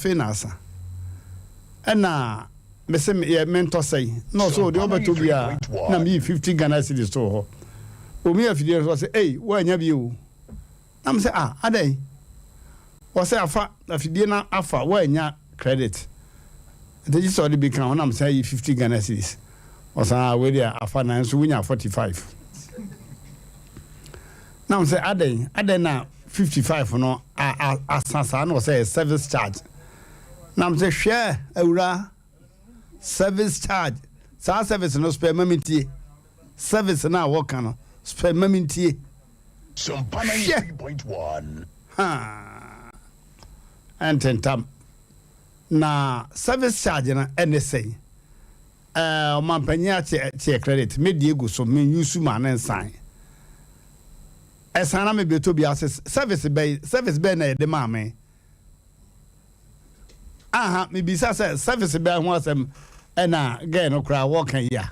Afei na asa. Ɛna mese yɛ mentɔ sɛn? Na ɔsɛ ɔde ɔbɛtɔ bi a na meyi 50 Ghana cedis too hɔ. Omi afidie no so ɔsɛ ei woanya bi o. Na mesɛ ah adɛn? Ɔsɛ afa afidie no afa woanya credit. Nti gye sɛ ɔde bi ka ho na mesan yi 50 Ghana cedis. Ɔsan ah wei deɛ afa nanso wonya 45. Na mesɛ adɛn? Adɛn na 55 no asa saa? Na ɔsɛ service charge. Na mesɛ hwɛ awura, service charge. Saa service no spɛ ma mentie. Service no a wɔka no spɛ ma mentie. Hwɛ! Ha! Ɛntentam. Na service charge no ɛne sɛn? Ɔmampanyin akye credit, me deɛ gu so, me use ma ne nsan. Ɛsan na mebɛtɔ bi ase service bɛyi, service bɛyi na yɛde maa me. Aha, mebisa sɛ service bɛyi ho asɛm ɛna girl no koraa wɔka yi a.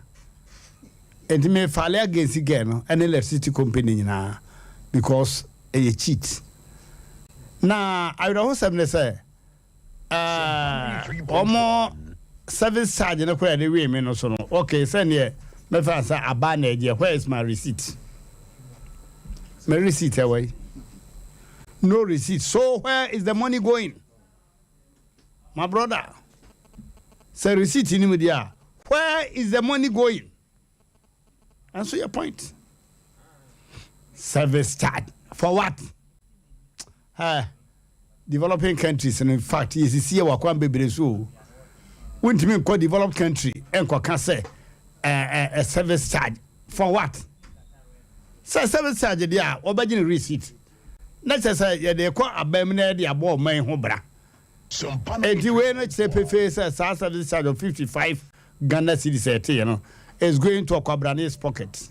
Nti me file against girl no ɛne electricity company nyinaa because ɛyɛ cheat. Na awerɛhosɛm ne sɛ ɔmo service charge no koraa yɛde wee me no so no, okay, sɛneɛ mɛfa sɛ aba na ɛgyeɛ, where is my receipt? My receipt ɛwɔ yi? No receipt. So where is the money going? My brother, sɛ receipt ni mu deɛ a, where is the money going? And so your point. Service charge for what? Developing countries, and in fact, yɛsisi yɛ wakwan bebree so o. Wontumi nkɔ developed country ɛnkɔka sɛ service charge for what? Sɛ service charge deɛ a, wɔbɛgye ne receipt. Na kyerɛ sɛ yɛde kɔ aban mu na yɛde abɔ ɔman ho bra. Enti wei no kyerɛ pefee sɛ saa service charge of 55 Ghana cedis a ɛteɛ no is going to Ɔkwabrane's pocket.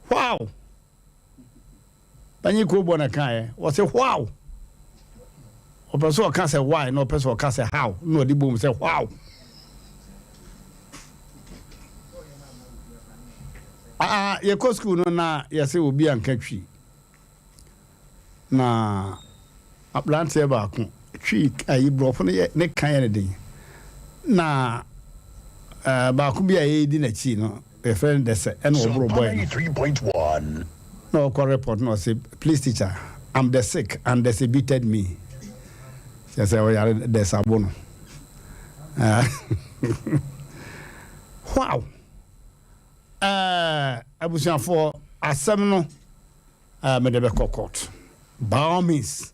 Wow! Panyin kuro bɔ na kaeɛ, wɔsɛ wow! Ɔpɛ sɛ ɔka sɛ why na ɔpɛ sɛ ɔka sɛ how na ɔde bom sɛ wow. Ah, yɛkɔ school no na yɛsɛ obi anka Twi. Na aberanteɛ baako Twi ayi borɔfo no yɛ ne ka yɛ ne den. Na baako bi a yɛredi n'akyi no yɛfrɛ no Dɛsɛ ɛna ɔboro boy no. Na ɔkɔ report na ɔsɛ, "Please teacher, I'm the sick and Dɛsɛ beated me." Kyerɛ sɛ ɔyare Dɛsɛ abo no. Wow! Abusuafoɔ, asɛm no mede bɛkɔ court by all means.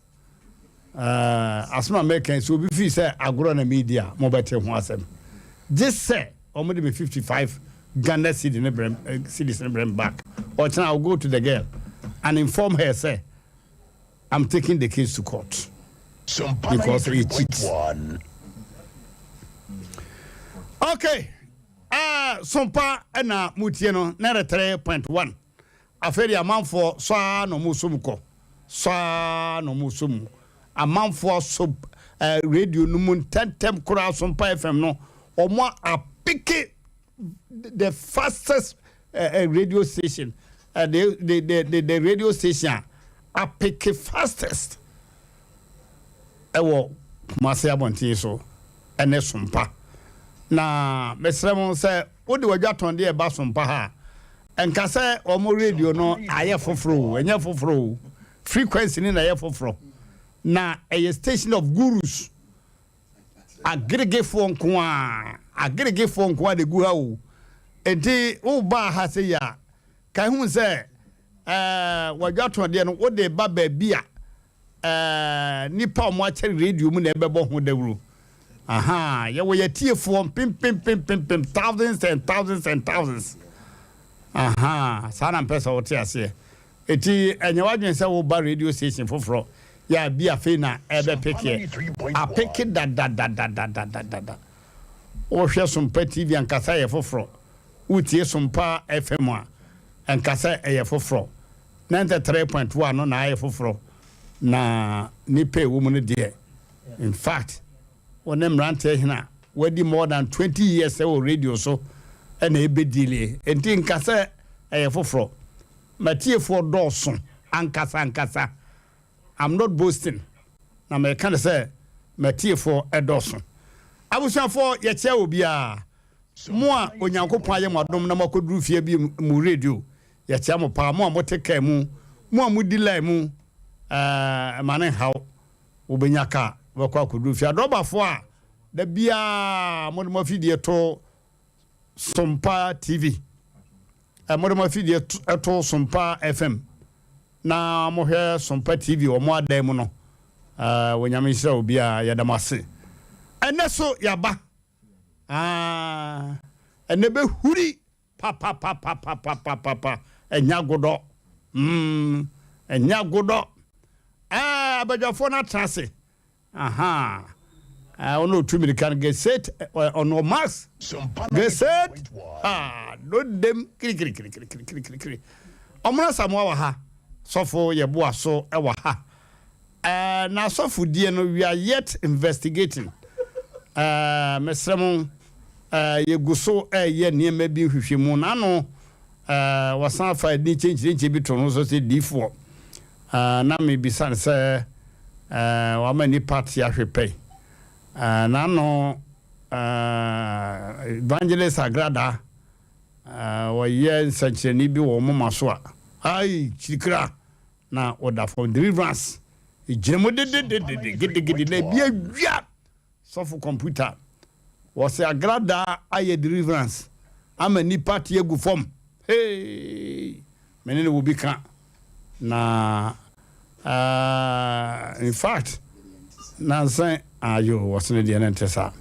Asɛm a mɛka sɛ obi fii sɛ agorɔ na medi a, mobɛte ho asɛm. Gye sɛ ɔmode me 55 Ghana cedi ne brɛm cedis ne brɛm back. Ɔkyena I will go to the girl and inform her sɛ I'm taking the case to court because ɛyɛ cheat. Okay, Sompa ɛna mutie no 93.1. Afei deɛ amanfoɔ sɔ ara na ɔmo som kɔ sɔ ara na ɔmo som amanfoɔ so radio no mu ntɛntɛm koraa. Sompa FM no, ɔmo apeke the fastest radio station, the radio station a apeke fastest ɛwɔ Kumase abɔnten so ɛne Sompa. Na mesrɛ mo sɛ wode wadwa tɔn deɛ ɛba Sompa ha a, ɛnka sɛ ɔmo radio no ayɛ foforɔ o, ɛnyɛ foforɔ o. Frequency ni na ɛyɛ foforɔ na ɛyɛ station of gurus, ageregefoɔ nko a, ageregefoɔ nko a de gu ha o. Nti woba ha sɛ yi a, ka hu sɛ wadwa tɔn deɛ no wode ba baabi a nipa a wɔn akyɛre radio mu na ɛbɛbɔ ho dawuro. Aha yɛwɔ yɛ tiefoɔ mpempempempempem, thousands and thousands and thousands. Aha saa na mpɛ sɛ wɔte aseɛ. Eti ɛnyɛ wadwene sɛ woba radio station foforɔ yɛ a bi afei na ɛbɛpekeɛ apeke dadadadadadadada. Wohwɛ Sompa TV ankasa yɛ foforɔ, wotie Sompa FM a ankasa ɛyɛ foforɔ. 93.1 no na ayɛ foforɔ na nipa ɛwɔ mu no deɛ, in fact, wɔne mmeranteɛ hena wadi more than 20 years ɛwɔ radio so ɛna ɛbɛdilie. Nti nka sɛ ɛyɛ foforɔ, matiefoɔ dɔɔso ankasa ankasa. I'm not boasting, na meka no sɛ m'atiefoɔ dɔɔso. Abusuafoɔ, yɛkyia obiara. Mo a Onyankopɔn ayɛ mo adom na moakɔduru fie abue mo radio, yɛkyia mo paa. Mo a mote kaa mu, mo a modi line mu, ɛɛ, mma no nhaw. Wobɛnya kaa, wobɛkɔ akɔduru fie. Adrɔbafoɔ a da biara mode mo afidie to Sompa TV, mode mo afidie to Sompa FM, na mohwɛ Sompa TV wɔ mo adan mu no, Onyame nhyira obiara, yɛda mo ase. Ɛnɛ so yɛaba. Ah, ɛnɛ bɛhuri papapapapapapa, ɛnyɛ agodɔ. Ɛnyɛ agodɔ. Ah, abadwafoɔ no atena ase. Aha. Ɔno otu mirika no geset ɔno max geset ha no dem kirikirikirikirikirikiri. Ɔmono Asamoah wɔ ha, sɔfo yɛboa so wɔ ha. Na asɔfodie no we are yet investigating. Mesrɛ mo, yɛgu so ɛyɛ nneɛma bi nhwehwɛmu. N'ano wɔsan fa ɛdin kyɛnkyerɛnkyɛn bi to no so sɛ diifoɔ. Na mebisa no sɛ wama nipa te ahwe pɛn. N'ano Evangelist Agrada wɔyɛ nsɛnkyerɛnne bi wɔ moma so a, ai kyirikira na wɔda fam, deliverance gyina mu dededede gidigidi na ebi awia sɔfo computer. Wɔsɛ Agrada ayɛ deliverance ama nipa te agu fam. Hey, mene ne wo bi ka na in fact nansa ayo wɔsene deɛ ne nte saa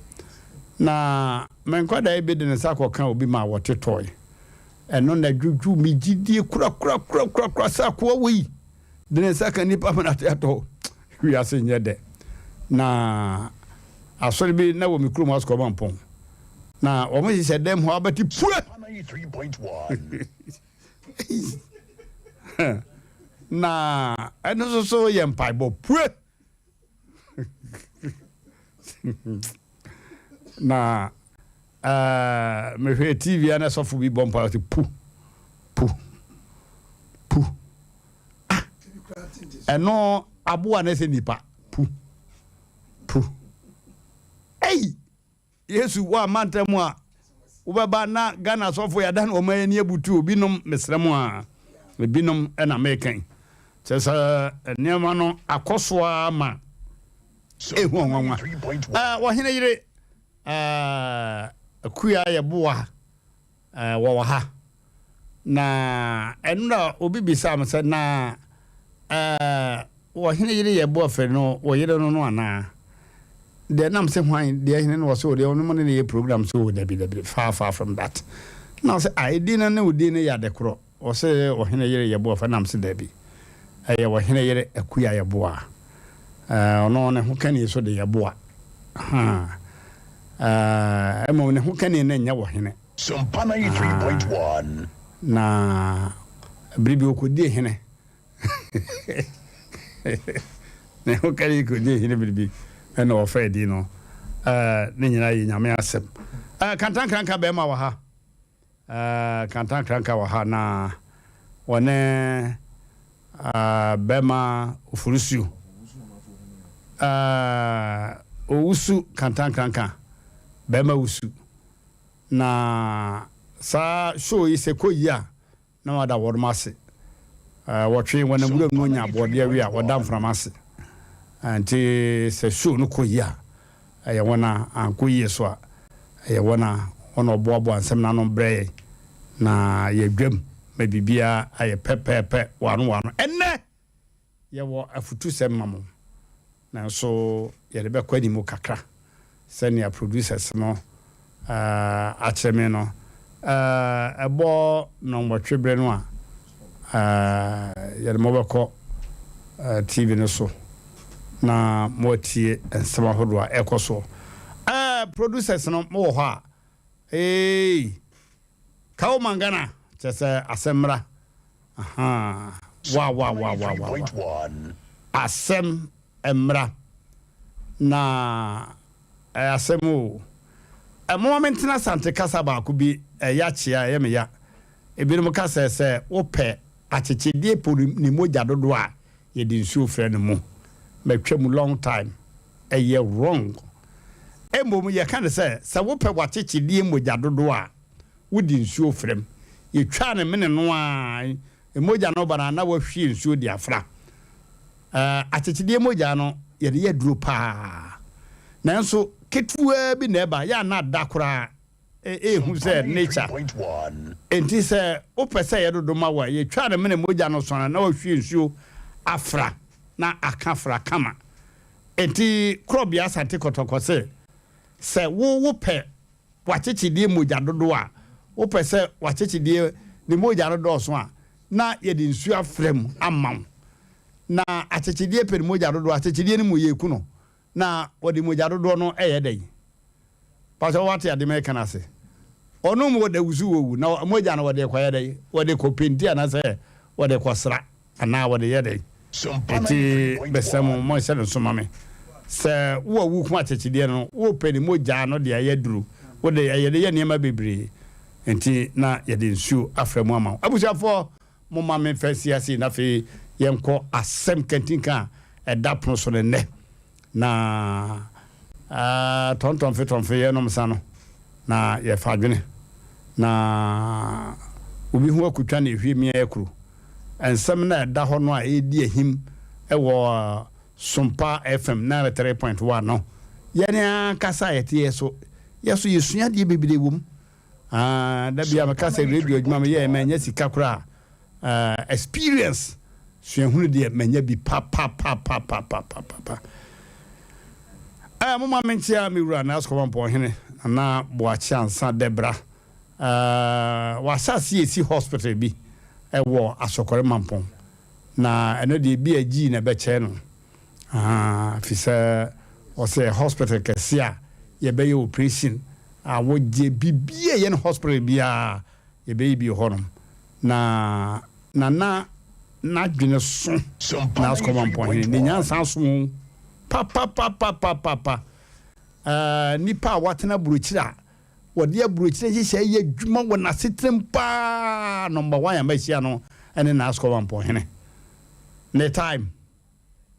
na me nkwadaa yi bi de ne nsa kɔka obi ma wɔte tɔe. Ɛno na dwudwu me gyidie korakorakorakorakora sɛ akoa wei de ne nsa ka nipa ma nate atɔ. Wiase nyɛ dɛ. Na asɔre bi na wɔ me kurom asukɔma mpɔn na wɔn hyehyɛ dɛm hɔ abɛte pue na ɛno nso so yɛ mpaebɔ pue na mehwɛ TV a na sɔfo bi bɔ mpae, ɔte pu pu pu. Ah, ɛno aboa na ɛsɛ nipa pu pu. Ei, Yesu wɔ amantam a wobɛba na Ghana sɔfo yɛada na ɔma ani abutu obinom. Mesrɛ mo a ebinom ɛna mekan kyerɛ sɛ nneɛma no akɔ so ara ma ehu ɔnwanwa. Ɔhene yere Akua Yɛboa wɔwɔ ha na ɛno na obi bisa me sɛ na ɔhene yere Yɛboa fɛ no wɔ yere no anaa deɛ nam sɛ hwan deɛ hene no wɔ so deɛ ɔno mo ne ne yɛ program so. Dabi dabi, far far from that. Na ɔsɛ a ɛdin no ne wo din no yɛ ade korɔ. Ɔsɛ ɔhene yere Yɛboa fɛ, nam sɛ dabi, ɛyɛ ɔhene yere Akua Yɛboa. Ɔno ne ho kani so de Yɛboa ha, mmom ne ho kani no nyɛ ɔhene. Sompa 93.1. Na bere bi ɔkɔdie hene ne ho kani kɔdie hene biribi ɛna ɔfa adi no. Ne nyinaa yɛ Nyame asɛm. Kantankranka bɛrima wɔ ha, Kantankranka wɔ ha na wɔne bɛrima Ofurusuo Owusu Kantankranka bɛrima Wusu na saa show yi sɛ kɔ yi a na wada wɔnom ase. Wɔtwe wɔn nwura mu nya aboɔdeɛ wi a wɔda mframa ase, nti sɛ show no kɔ yi a ɛyɛ wɔn a ankɔ yie so a ɛyɛ wɔn a wɔn a ɔboaboa nsɛm n'ano brɛ yɛn na yɛdwam ma biribiara ayɛ pɛpɛɛpɛ wano wano. Ɛnɛ yɛwɔ afutusɛm ma mo, nanso yɛde bɛkɔ anim kakra sɛnea producers no akyerɛ me no. Ɛbɔ nɔnwɔtwe berɛ no a yɛde mo bɛkɔ TV no so na moatie nsɛm ahodoɔ a ɛkɔ soɔ. Producers no mowɔ hɔ a, ee, kawo mangana kyerɛ sɛ asɛm mmra. Aha. Wa wa wa wa wa wa, asɛm mmra na ɛyɛ asɛm o. Ɛmoma me ntena Asante kasa baako bi ɛyɛ akyea ɛyɛ me ya. Ebinom ka sɛ wopɛ akyekyedeɛ po ne mogya dodoɔ a yɛde nsuo frɛ no mu. Matwa mu long time. Ɛyɛ wrong. Mmom yɛka no sɛ, sɛ wopɛ w'akyekyedeɛ mogya dodoɔ a, wode nsuo fra mu. Yɛtwa no mene no ara, mogya no ba no a, na woahwie nsuo de afra. Akyekyedeɛ mogya no, yɛde yɛ aduro pa ara. Nanso ketewaa bi na ɛba, yɛ a na ada koraa. Ehu sɛ nature. Enti sɛ wopɛ sɛ ɛyɛ dodo ma wo a, yɛtwa no mene mogya no sɔn a na wahwie nsuo afra na aka fra kama. Enti Korɔbea Asante Kɔtɔkɔ se, sɛ wo wopɛ w'akyekyedeɛ mogya dodoɔ a, wopɛ sɛ w'akyekyedeɛ ne mogya no dɔɔso a, na yɛde nsuo afra mu ama wo. Na akyekyedeɛ pɛ ne mogya dodoɔ, akyekyedeɛ no mu yɛku no. Na wɔde mogya dodoɔ no yɛ dɛn? Pastor wate ade meka no ase? Ɔno mu wɔda wusu wɔ wu na mogya no wɔde kɔyɛ dɛn? Wɔde kɔ penti anaasɛ wɔde kɔ sra anaa wɔde yɛ dɛn? Enti bɛsɛ mo monhyɛ no nso ma me. Sɛ wo a wuku akyekyedeɛ no wopɛ ne mogya no de ayɛ aduru, wode yɛde yɛ nneɛma bebree, enti na yɛde nsuo afra mu ama wo. Abusuafoɔ, Momma memfa nsi ase na afei yɛnkɔ asɛm kantinka a ɛda pono so no nnɛ. Na tɔntɔnfe tɔnfe yɛnom nsa no, na yɛfa adwene. Na obi ho akutwa na ehwie mia akuru. Nsɛm no a ɛda hɔ no a ɛredi ahim wɔ Sompa FM 93.1 no, yɛn ankasa a yɛte yɛ so, yɛ so yɛsua adeɛ bebree wɔ mu. Ah, da bia meka sɛ radio adwuma meyɛɛ manya sika koraa. Uh, experience suahunu deɛ manya bi papapapapapapapa. Eh, moma menkyea me wura na asukɔma mpɔnhene nana boakye ansa dɛbra. Uh, wahyɛ ase esi hospital bi ɛwɔ asɔkɔre mampɔn. Na ɛno deɛ bi a gyii na ɛbɛkyɛɛ no. Ahaa fisɛ ɔsɛ hospital kɛse a yɛbɛyɛ operation a wɔgye biribiaa ɛyɛ no hospital biaa yɛbɛyɛ bi wɔ hɔ nom na Nana n'adwene so na asukɔ mampɔnhene ne nyansa aso o papapapapapa ɛɛ nipa a watena aburokyire a wɔde aburokyire nhyehyɛe yɛ adwuma wɔ n'asetenam paa number one a mahyia no ɛne Naaskɔ Mampɔnhene ne time.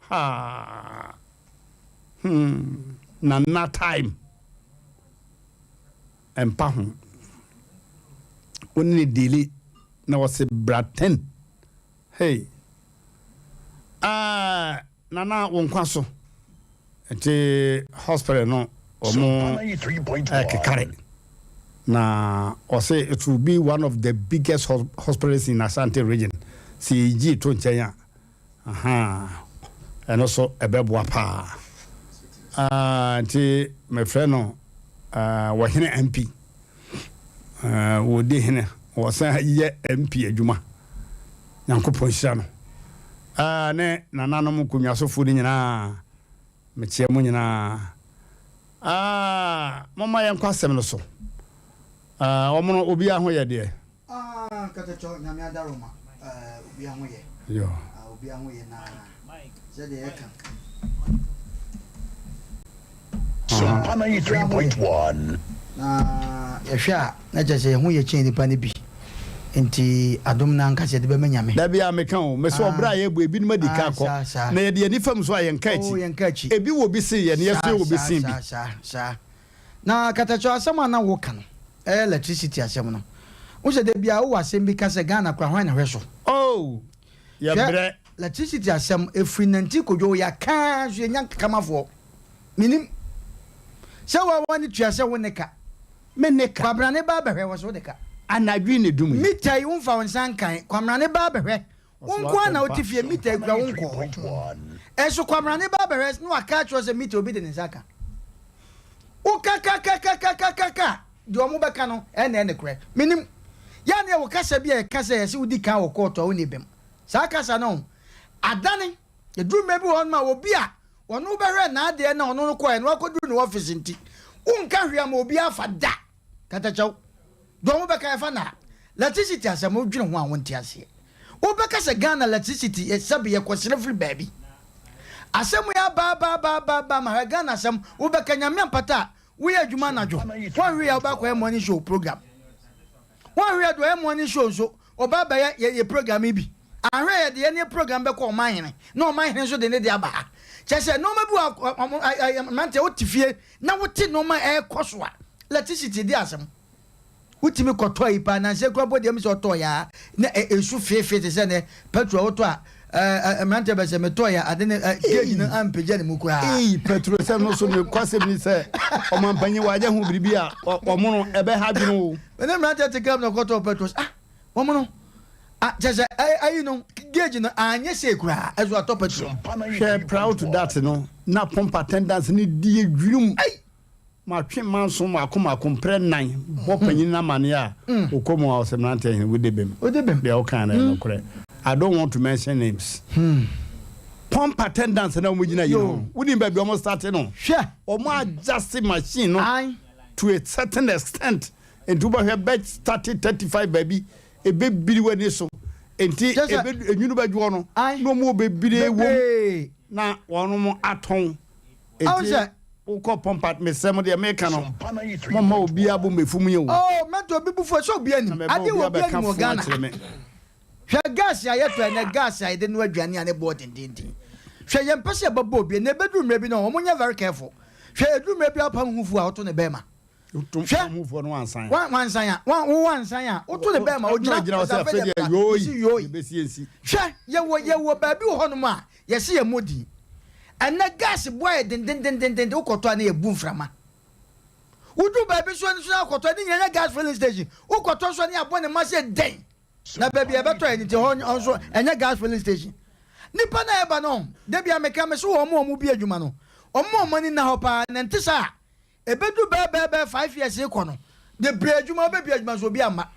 Haa hmm Nana time ɛmpa ho wo ne ne deali na ɔse bra ten hey ah Nana wo nkwa so nti hospital no ɔmo ɛkekare na ɔse it will be one of the biggest hospitals in Ashanti region sɛ yɛgye to nkyɛn a Ahaa, ɛno so ɛbɛboa paa. Ah, nti mefrɛ no ah, wɔhene MP. Ah, wɔdi hene, wɔsan yɛ MP adwuma. Nyankopɔn nhyira no. Ah, ne nananom nkonnwasofoɔ no nyinaa, mekyea mo nyinaa. Ah, momma yɛnkɔ asɛm no so. Ah, wɔn no, obiara ho yɛ deɛ. Ah Katakyɔ Nyame adaroma eh obia ho yɛ ah obia ho yɛ na sɛdeɛ yɛka Sompa 93.1. Na yɛhwɛ a na kyerɛ sɛ yɛn ho yɛ kyɛn nipa no bi nti adom no ankasa yɛde bɛma Nyame. Da biara meka o, mese ɔbrɛ a yɛbɔ ebinom adi kan Ah akɔ, saa saa. na yɛde yɛn ani fam nso a yɛnka Oh akyi. yɛnka akyi. Ebi wɔ bi sen yɛn, Saa yɛso yɛwɔ bi saa sen bi. saa saa saa. Na Katakyɔ asɛm a na woka no ɛyɛ electricity asɛm no. Wohu sɛ da biara wowɔ asɛm bi ka sɛ Ghana koraa hwan na hwɛ so. Oh! Hwɛ Yɛbrɛ. electricity asɛm ɛfiri Nanti Kodwo yɛaka ara nso yɛnnya nkakamafoɔ. Mennim sɛ wo a w'ani tua sɛ wo ne ka. Me ne ka. Kwabrane ba abɛhwɛ wɔ sɛ wode ka. Anadwo yi na ɛdum yi. Meter yi womfa wo nsa nkan. Kwamrane ba abɛhwɛ Wo nko ara na wote fie, mita yi kura wo nkɔɔ hɔ. Nso Kwamina ne ba bɛhwɛ na waka akyerɛ wo sɛ mita obi de ne nsa aka. Wokakakakakakaka a, deɛ wɔn bɛka no ɛna ɛyɛ nokorɛ. Menim. Yɛ a na yɛwɔ kasa bi a yɛka sɛ yɛse wodi kan wɔ kɔɔto a wonni bem. Saa kasa no adane. Ɛduru mmerɛ bi wɔ hɔnom a obi a ɔno wobɛhwɛ n'adeɛ na ɔno no kɔɛ no wakɔduru ne ɔfese nti, wonka hwee ama obiara afa da. Katakyɛw. Deɛ ɔmo bɛka ɛfa na electricity asɛm wo dwene ho a wo nte aseɛ. Wo bɛka sɛ Ghana electricity yɛ sɛbe yɛ kɔ srɛ firi baabi. Asɛm yi aba aba aba aba aba ma hwɛ Ghana asɛm wo bɛka Nyame ampata a wo yɛ adwuma anadwo wanhwɛ yɛ a wo bɛ akɔ yɛ morning show program. Wanhwɛ yɛ deɛ ɔyɛ morning show nso ɔba abɛyɛ yɛ yɛ program yi bi. Ahwɛ yɛde yɛn ne program bɛkɔ ɔman hene na ɔman hene nso de ne de aba ha. Kyerɛ sɛ nneɛma bi wɔ ɔmo mmeranteɛ wote fie na wote nneɛma a ɛrekɔ so a electricity di asɛm. Wotumi kɔtɔ ayi paa nansa kura mpo deɛ mi sɛ ɔtɔ ya na esu feefee te sɛ nɛ petrol wotɔ a ɛɛ mmeranteɛ bɛ sɛ metɔ ya ade ne gauge no ampagya ne mu koraa. Eyi petrol sɛm no so ne kwasɛm ni sɛ ɔmampanyin wagye ho biribi a ɔmo no ɛbɛha adwene o. Mene mmeranteɛ te kam na ɔkɔtɔ petrol ah wɔn no ah kyɛ sɛ ayi no gauge no anyɛ sei koraa ɛso atɔ petrol. Hwɛ proud to that no na pump attendance ne di edwirim. Matwe manso mmaako mmaako mprɛ nnan bɔ panyin no amanneɛ a ɔkɔ mu a ɔsɛ mmeranteɛ hene wode bem. Deɛ wokaa no yɛ nokorɛ. I don't want to mention names. Pump attendants na wɔn gyina yi no, wonim baabi wɔn start no? Wɔn adjust machine no to a certain extent. Nti wobɛhwɛ bɛ start 35 baabi, ɛbɛbiri w'ani so. Nti ɛbɛ enwunu bɛdwoɔ no, na wɔn wɔ bebree wom na wɔn atɔn. Enti wokɔ pɔmpa mesrɛ mo deɛ meka no momma obiara bo mmɛfu mu o. Oh mɛtɔ obi bo fu sɛ obi anim adeɛ wɔ obi anim wɔ Ghana ha hwɛ gas a yɛtɔ ɛnɛ gas a yɛde noa aduane a ne boɔ dendenden hwɛ yɛmpɛ sɛ yɛbɛbɔ obi ɛnɛ ɛbɛduru mmerɛ bi no wɔn nyɛ very careful hwɛ ɛduru mmerɛ bi a wopam ho fu a woto ne bɛɛma Hwɛ, wansan a, wo wansan a, woto ne bɛɛma, ogyina, ɔsɛ afei deɛ bra, yɛsi yoi. Hwɛ, yɛwɔ, yɛwɔ baabi wɔ hɔnom a, yɛse yɛmmɔ din. Ɛnnɛ gas bo ayɛ dendendendenden, wokɔtɔ a na yɛbu mframa. Wodu baabi nso nso na wokɔtɔ a, ne nyinaa nyɛ gas filling station, wokɔtɔ nso a na yɛabɔ ne ma sɛ dɛn. Na baabi a yɛbɛtɔ yɛ no nti hɔ nso ɛnyɛ gas filling station. Nipa no a ɛba no, da bi a meka mese wɔn a wɔbi adwuma no, wɔn a wɔn ani nna hɔ paa, na ɛnte saa a, Ebedu bɛyɛ bɛyɛ bɛyɛ 5 years rekɔ no, bebree adwuma wobɛbie adwuma nso obi amma.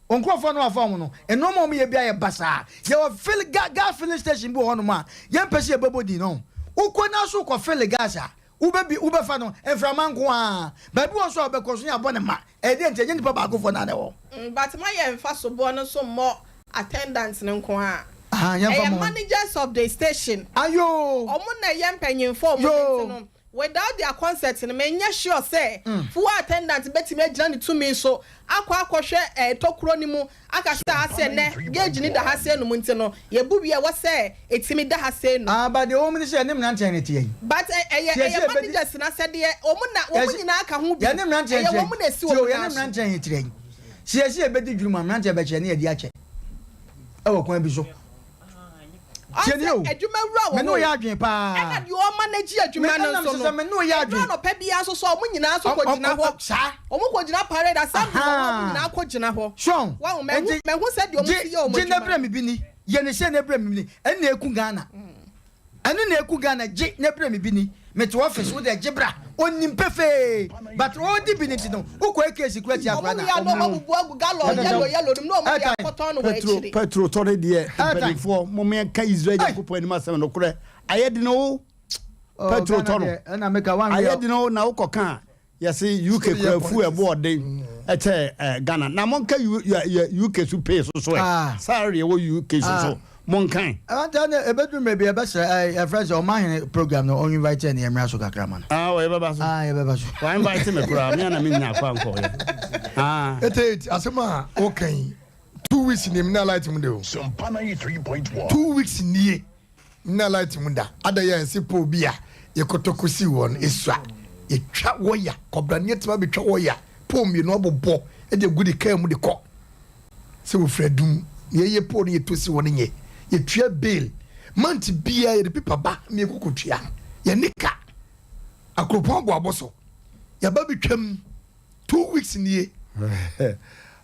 Wo nkurɔfoɔ no wafa wɔn no, nnoɔma a wɔyɛ biara yɛ basaa. Yɛwɔ fill ga gas filling station bi wɔ hɔnom a yɛmpɛ sɛ yɛbɛbɔ din no. Wokɔ na so wokɔ fill gas a, wobɛbi wobɛfa no mframa nko ara. Baabi wɔ nso a wobɛkɔ so ne abɔ ne ma. Ɛyɛ deɛ nti ɛnyɛ nnipa baakofoɔ na na ɛwɔ hɔ. But ma yɛn nfa soboɔ no nso mmɔ attendants no nko ara. Ahaa yɛnfa Ɛyɛ mmɔ wɔn. managers of the station. Ayoo. Wɔn na ɛyɛ mpanyinfoɔ a wɔn Yoo. nti no Without their concert no, menyɛ sure sɛ fuel attendant bɛtumi agyina ne tumi so akɔ akɔhwɛ eh, tokuro no mu aka sɛ ha sɛ nnɛ gauge no da ha sɛ num nti no, yɛbu wie a ɛwɔ sɛ ɛtumi da ha sɛ num. Ah, but deɛ ɛwɔ mu ne sɛ yɛne mmeranteɛ no teɛ yi. But eh, ɛyɛ Sɛ yɛsi ɛyɛ yɛbɛdi. managers no asɛdeɛ, wɔn na wɔn Yɛsi nyinaa ka ho bi, yɛne mmeranteɛ ɛyɛ no teɛ wɔn yi. na ɛsi Tie o, wɔn yɛne nan so. mmeranteɛ no teɛ yi. Sɛ yɛsi yɛbɛdi dwuma a, mmeranteɛ bɛkyɛ ne yɛde akyɛ ɛwɔ kwan bi so. Tie nie o, Adwuma wura wɔ me ne hɔ wo o, yɛ adwene paa. ɛna deɛ ɔmanage Me adwuma no ɛnam nso sɛ no, sɛ me ne wo yɛ ɛduru adwene. anɔpa biara nso so a, wɔn nyinaa nso Ɔm ɔm kɔgyina ɔm hɔ. saa. Wɔn kɔgyina parade, assembly wɔ hɔ a wɔn Ahaa. nyinaa kɔgyina hɔ. So Wahu, mahu, nti mahu sɛdeɛ wɔn gye si yɛ wɔn gye na adwuma brɛ no. me bi ni, yɛ ne sei na brɛ me bi ni, ɛno na ɛku Ghana. Ɛno na ɛku Ghana, gye na brɛ me bi ni. Mete office, wo deɛ gye bra. Ɔnim pefee, but ɔredi bi no nti no, wokɔyɛ case koraa tia akwadaa Wɔn no wie a, a na wɔn abubu agu gallon yellow yellow no mu na wɔn de Airtime. akɔtɔn no wɔ Petro akyiri. Petro tɔ ne deɛ Airtime. mpanimfoɔ mo yɛnka Israel Hey! Nyankopɔn anim asɛm nokorɛ ayɛ den o Oh, Petro Ghana tɔ no deɛ, ɛna meka one ayɛ real. den o na wokɔ ka a yɛse UK Sɛ kura yɛ fu ɛbo politics. ɔden ɛkyɛ ɛ Ghana na monka U, U, U, UK so pay so so ɛ Ah. salary ɛwɔ UK so Ah. so monkan Ɛnta ne ebedu mmerɛ bi ɛbɛsrɛ ɛ yɛfrɛ sɛ ɔman hene program no ɔn invite yɛn yɛmmra so kakra ma no. ah wɔ yɛbɛba so Ah yɛbɛba so. wa invite me koraa me ana menya akɔ ankɔ yɛ ah Ete asɛm a woka yi 2 weeks nie mena light mu de o. Sompa 93.1. 2 weeks nie mena light mu da ada yɛ nse pole bi a yɛkɔtɔ kɔsi wɔ no esua yɛtwa wɔya kɔbrane atumi abɛtwa wɔya pole mmienu abobɔ ɛde agu de kaa mu de kɔ sɛ wɔfiri adum na yɛyɛ pole no yɛtɔ si hɔ no nyɛ yɛtua bill month biara yɛde paper ba na yɛkɔkɔtua yɛne ka akuropɔn aboabo so yɛba bitwam 2 weeks nie.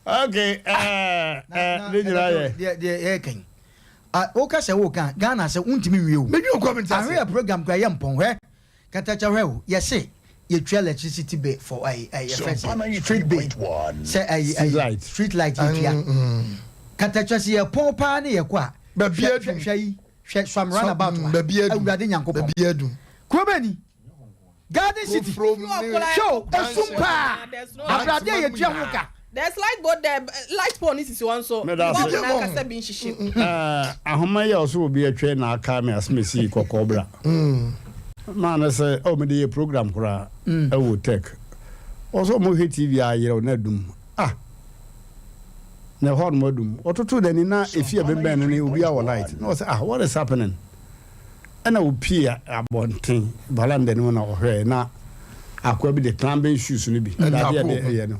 Okay, ɛɛ ne nyinaa yɛ. Deɛ yɛ kan woka sɛ woka Ghana sɛ wontumi nwie o. Medwi okɔ mi nti ase. Ahwɛ program kura yɛ mpɔn hwɛ katakyɛ hwɛ o yɛse yɛtua electricity bill for ɛyi ɛyi yɛfrɛ sɛ street bill sɛ ɛyi ɛyi street light yɛtua katakyɛ sɛ yɛpɔn paa ne yɛkɔ a hwɛ hwɛ yi hwɛ swam roundabout a Awurade Nyankopɔn kuro bɛ ni Garden City hwɛ o esum paa abrade a yɛtua ho ka. There's light board there, light pole ni sisi wɔn so. Meda ase. Bulb n'ankasa bi nhyehyɛ mu. Ahoma yi a ɔsɛ obi atwa na aka me asɛm kɔkɔɔ bra. Maa no sɛ ɔ mede yɛ program koraa ɛwɔ tech. Ɔsɛ ɔmo hwɛ TV a yerɛw na dum. Ah. Na ɛhɔ nom adum. Ɔtotoo n'ani na efie a ɛbɛnbɛn no no obiara wɔ light. Na ɔsɛ ah what is happening? Ɛna opie abɔnten valanda no mu na ɔhwɛɛ na akoa bi de climbing shoes no bi dadeɛ a ɛde ɛyɛ no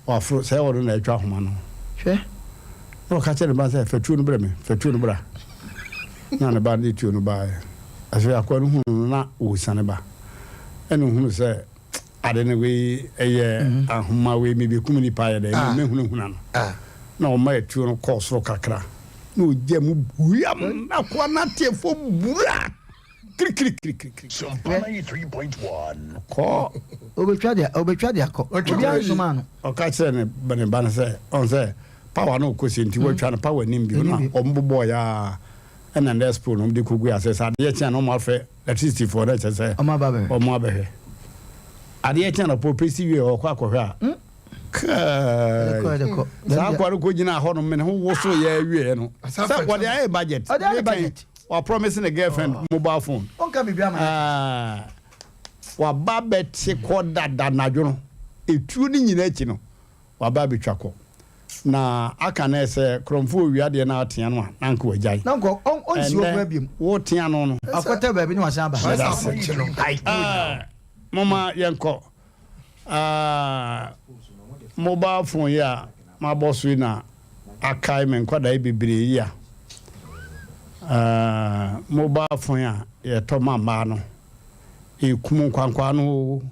waforo sɛ ɔno na atwa ahoma no. Hwɛ. Na ɔka kyerɛ ne ba sɛ fa tuo no brɛ me, fa tuo no bra. Na ne ba no de tuo no baeɛ. Afei akoa no hunu no na ɔresiane ba. Ɛna ɔhunu sɛ ade no wei ɛyɛ ahoma wei mebekum nipa ayɛ dɛ ah. mehunahuna no ah. Na ɔma atuo no kɔɔ soro kakra na ɔgya mu buam na akoa no ateɛfoɔ bura kirikirikirikiri. Kɔɔ obetwa de obetwa de akɔ obiara nsoma no. Ɔka kyerɛ ne ne ba no sɛ ɔn sɛ power no ɔkɔ sie nti wɔatwa no power nim bio na ɔmo bobɔɔ ya ɛna nurse pole no ɔmo de kɔgu ase sɛ adeɛ kye a na ɔmo afrɛ Electricity foɔ no kyerɛ sɛ Ɔmo aba abɛhwɛ. ɔmo abɛhwɛ. Adeɛ kye anɔpa ɔpɛsi wie ɔkɔ akɔhwɛ a Ɛde kɔ, kai ɛde kɔ. saa akoa no kɔ gyinaa hɔ nom ne ho woso yɛ awieɛ no Asa sɛ fa wɔde kyɛ no. ayɛ budget. Ɔde ayɛ Meka yi, budget. wa promise ne girlfriend mobile phone. Ɔnka biribi ama no. Ah, waba abɛte kɔ dada anadwo no etuo no nyinaa akyi no Waba abɛtwa kɔ. Na aka no sɛ korɔmfoɔ owia deɛ na atea no a, na anka wagyae. Na anka ɔnsi hɔ koraa Ɛnnɛ, biom. wotea no no. Akɔtɛ baabi na wasan aba. Yɛda ase. Ɛɛ, momma yɛnkɔ. Ɛɛ, mobile phone yi a mabɔ so yi na akae me nkwadaa yi bebree yi a. Ɛɛ, mobile phone a yɛtɔ ma mmaa no, ɛkum nkwankwaa no oo.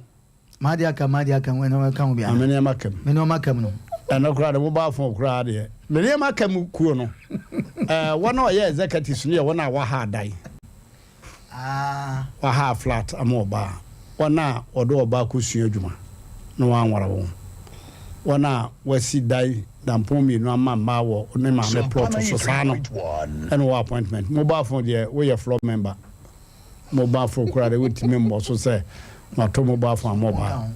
M'ade aka mu, m'ade aka mu, ɛno ɛka ho bi ana? Me nneɛma ka mu. Me nneɛma ka mu no. Ɛno koraa de mobile phone koraa deɛ. Me nneɛma ka mu kuo no, ɛɛ wɔn a wɔyɛ executives no yɛ wɔn a wɔaha adan. Ah. Wɔaha flat ama ɔbaa. Wɔn a wɔde ɔbaa kɔsua adwuma na wɔanware wɔn. Wɔn a wɔasi dan dampɔn mmienu ama mmaa wɔ ne maame plot so saa no ɛna wɔwɔ appointment. Mobile phone deɛ woyɛ floor member. Mobile phone koraa de wontumi mmɔ so sɛ matɔ mobile phone ama ɔbaa.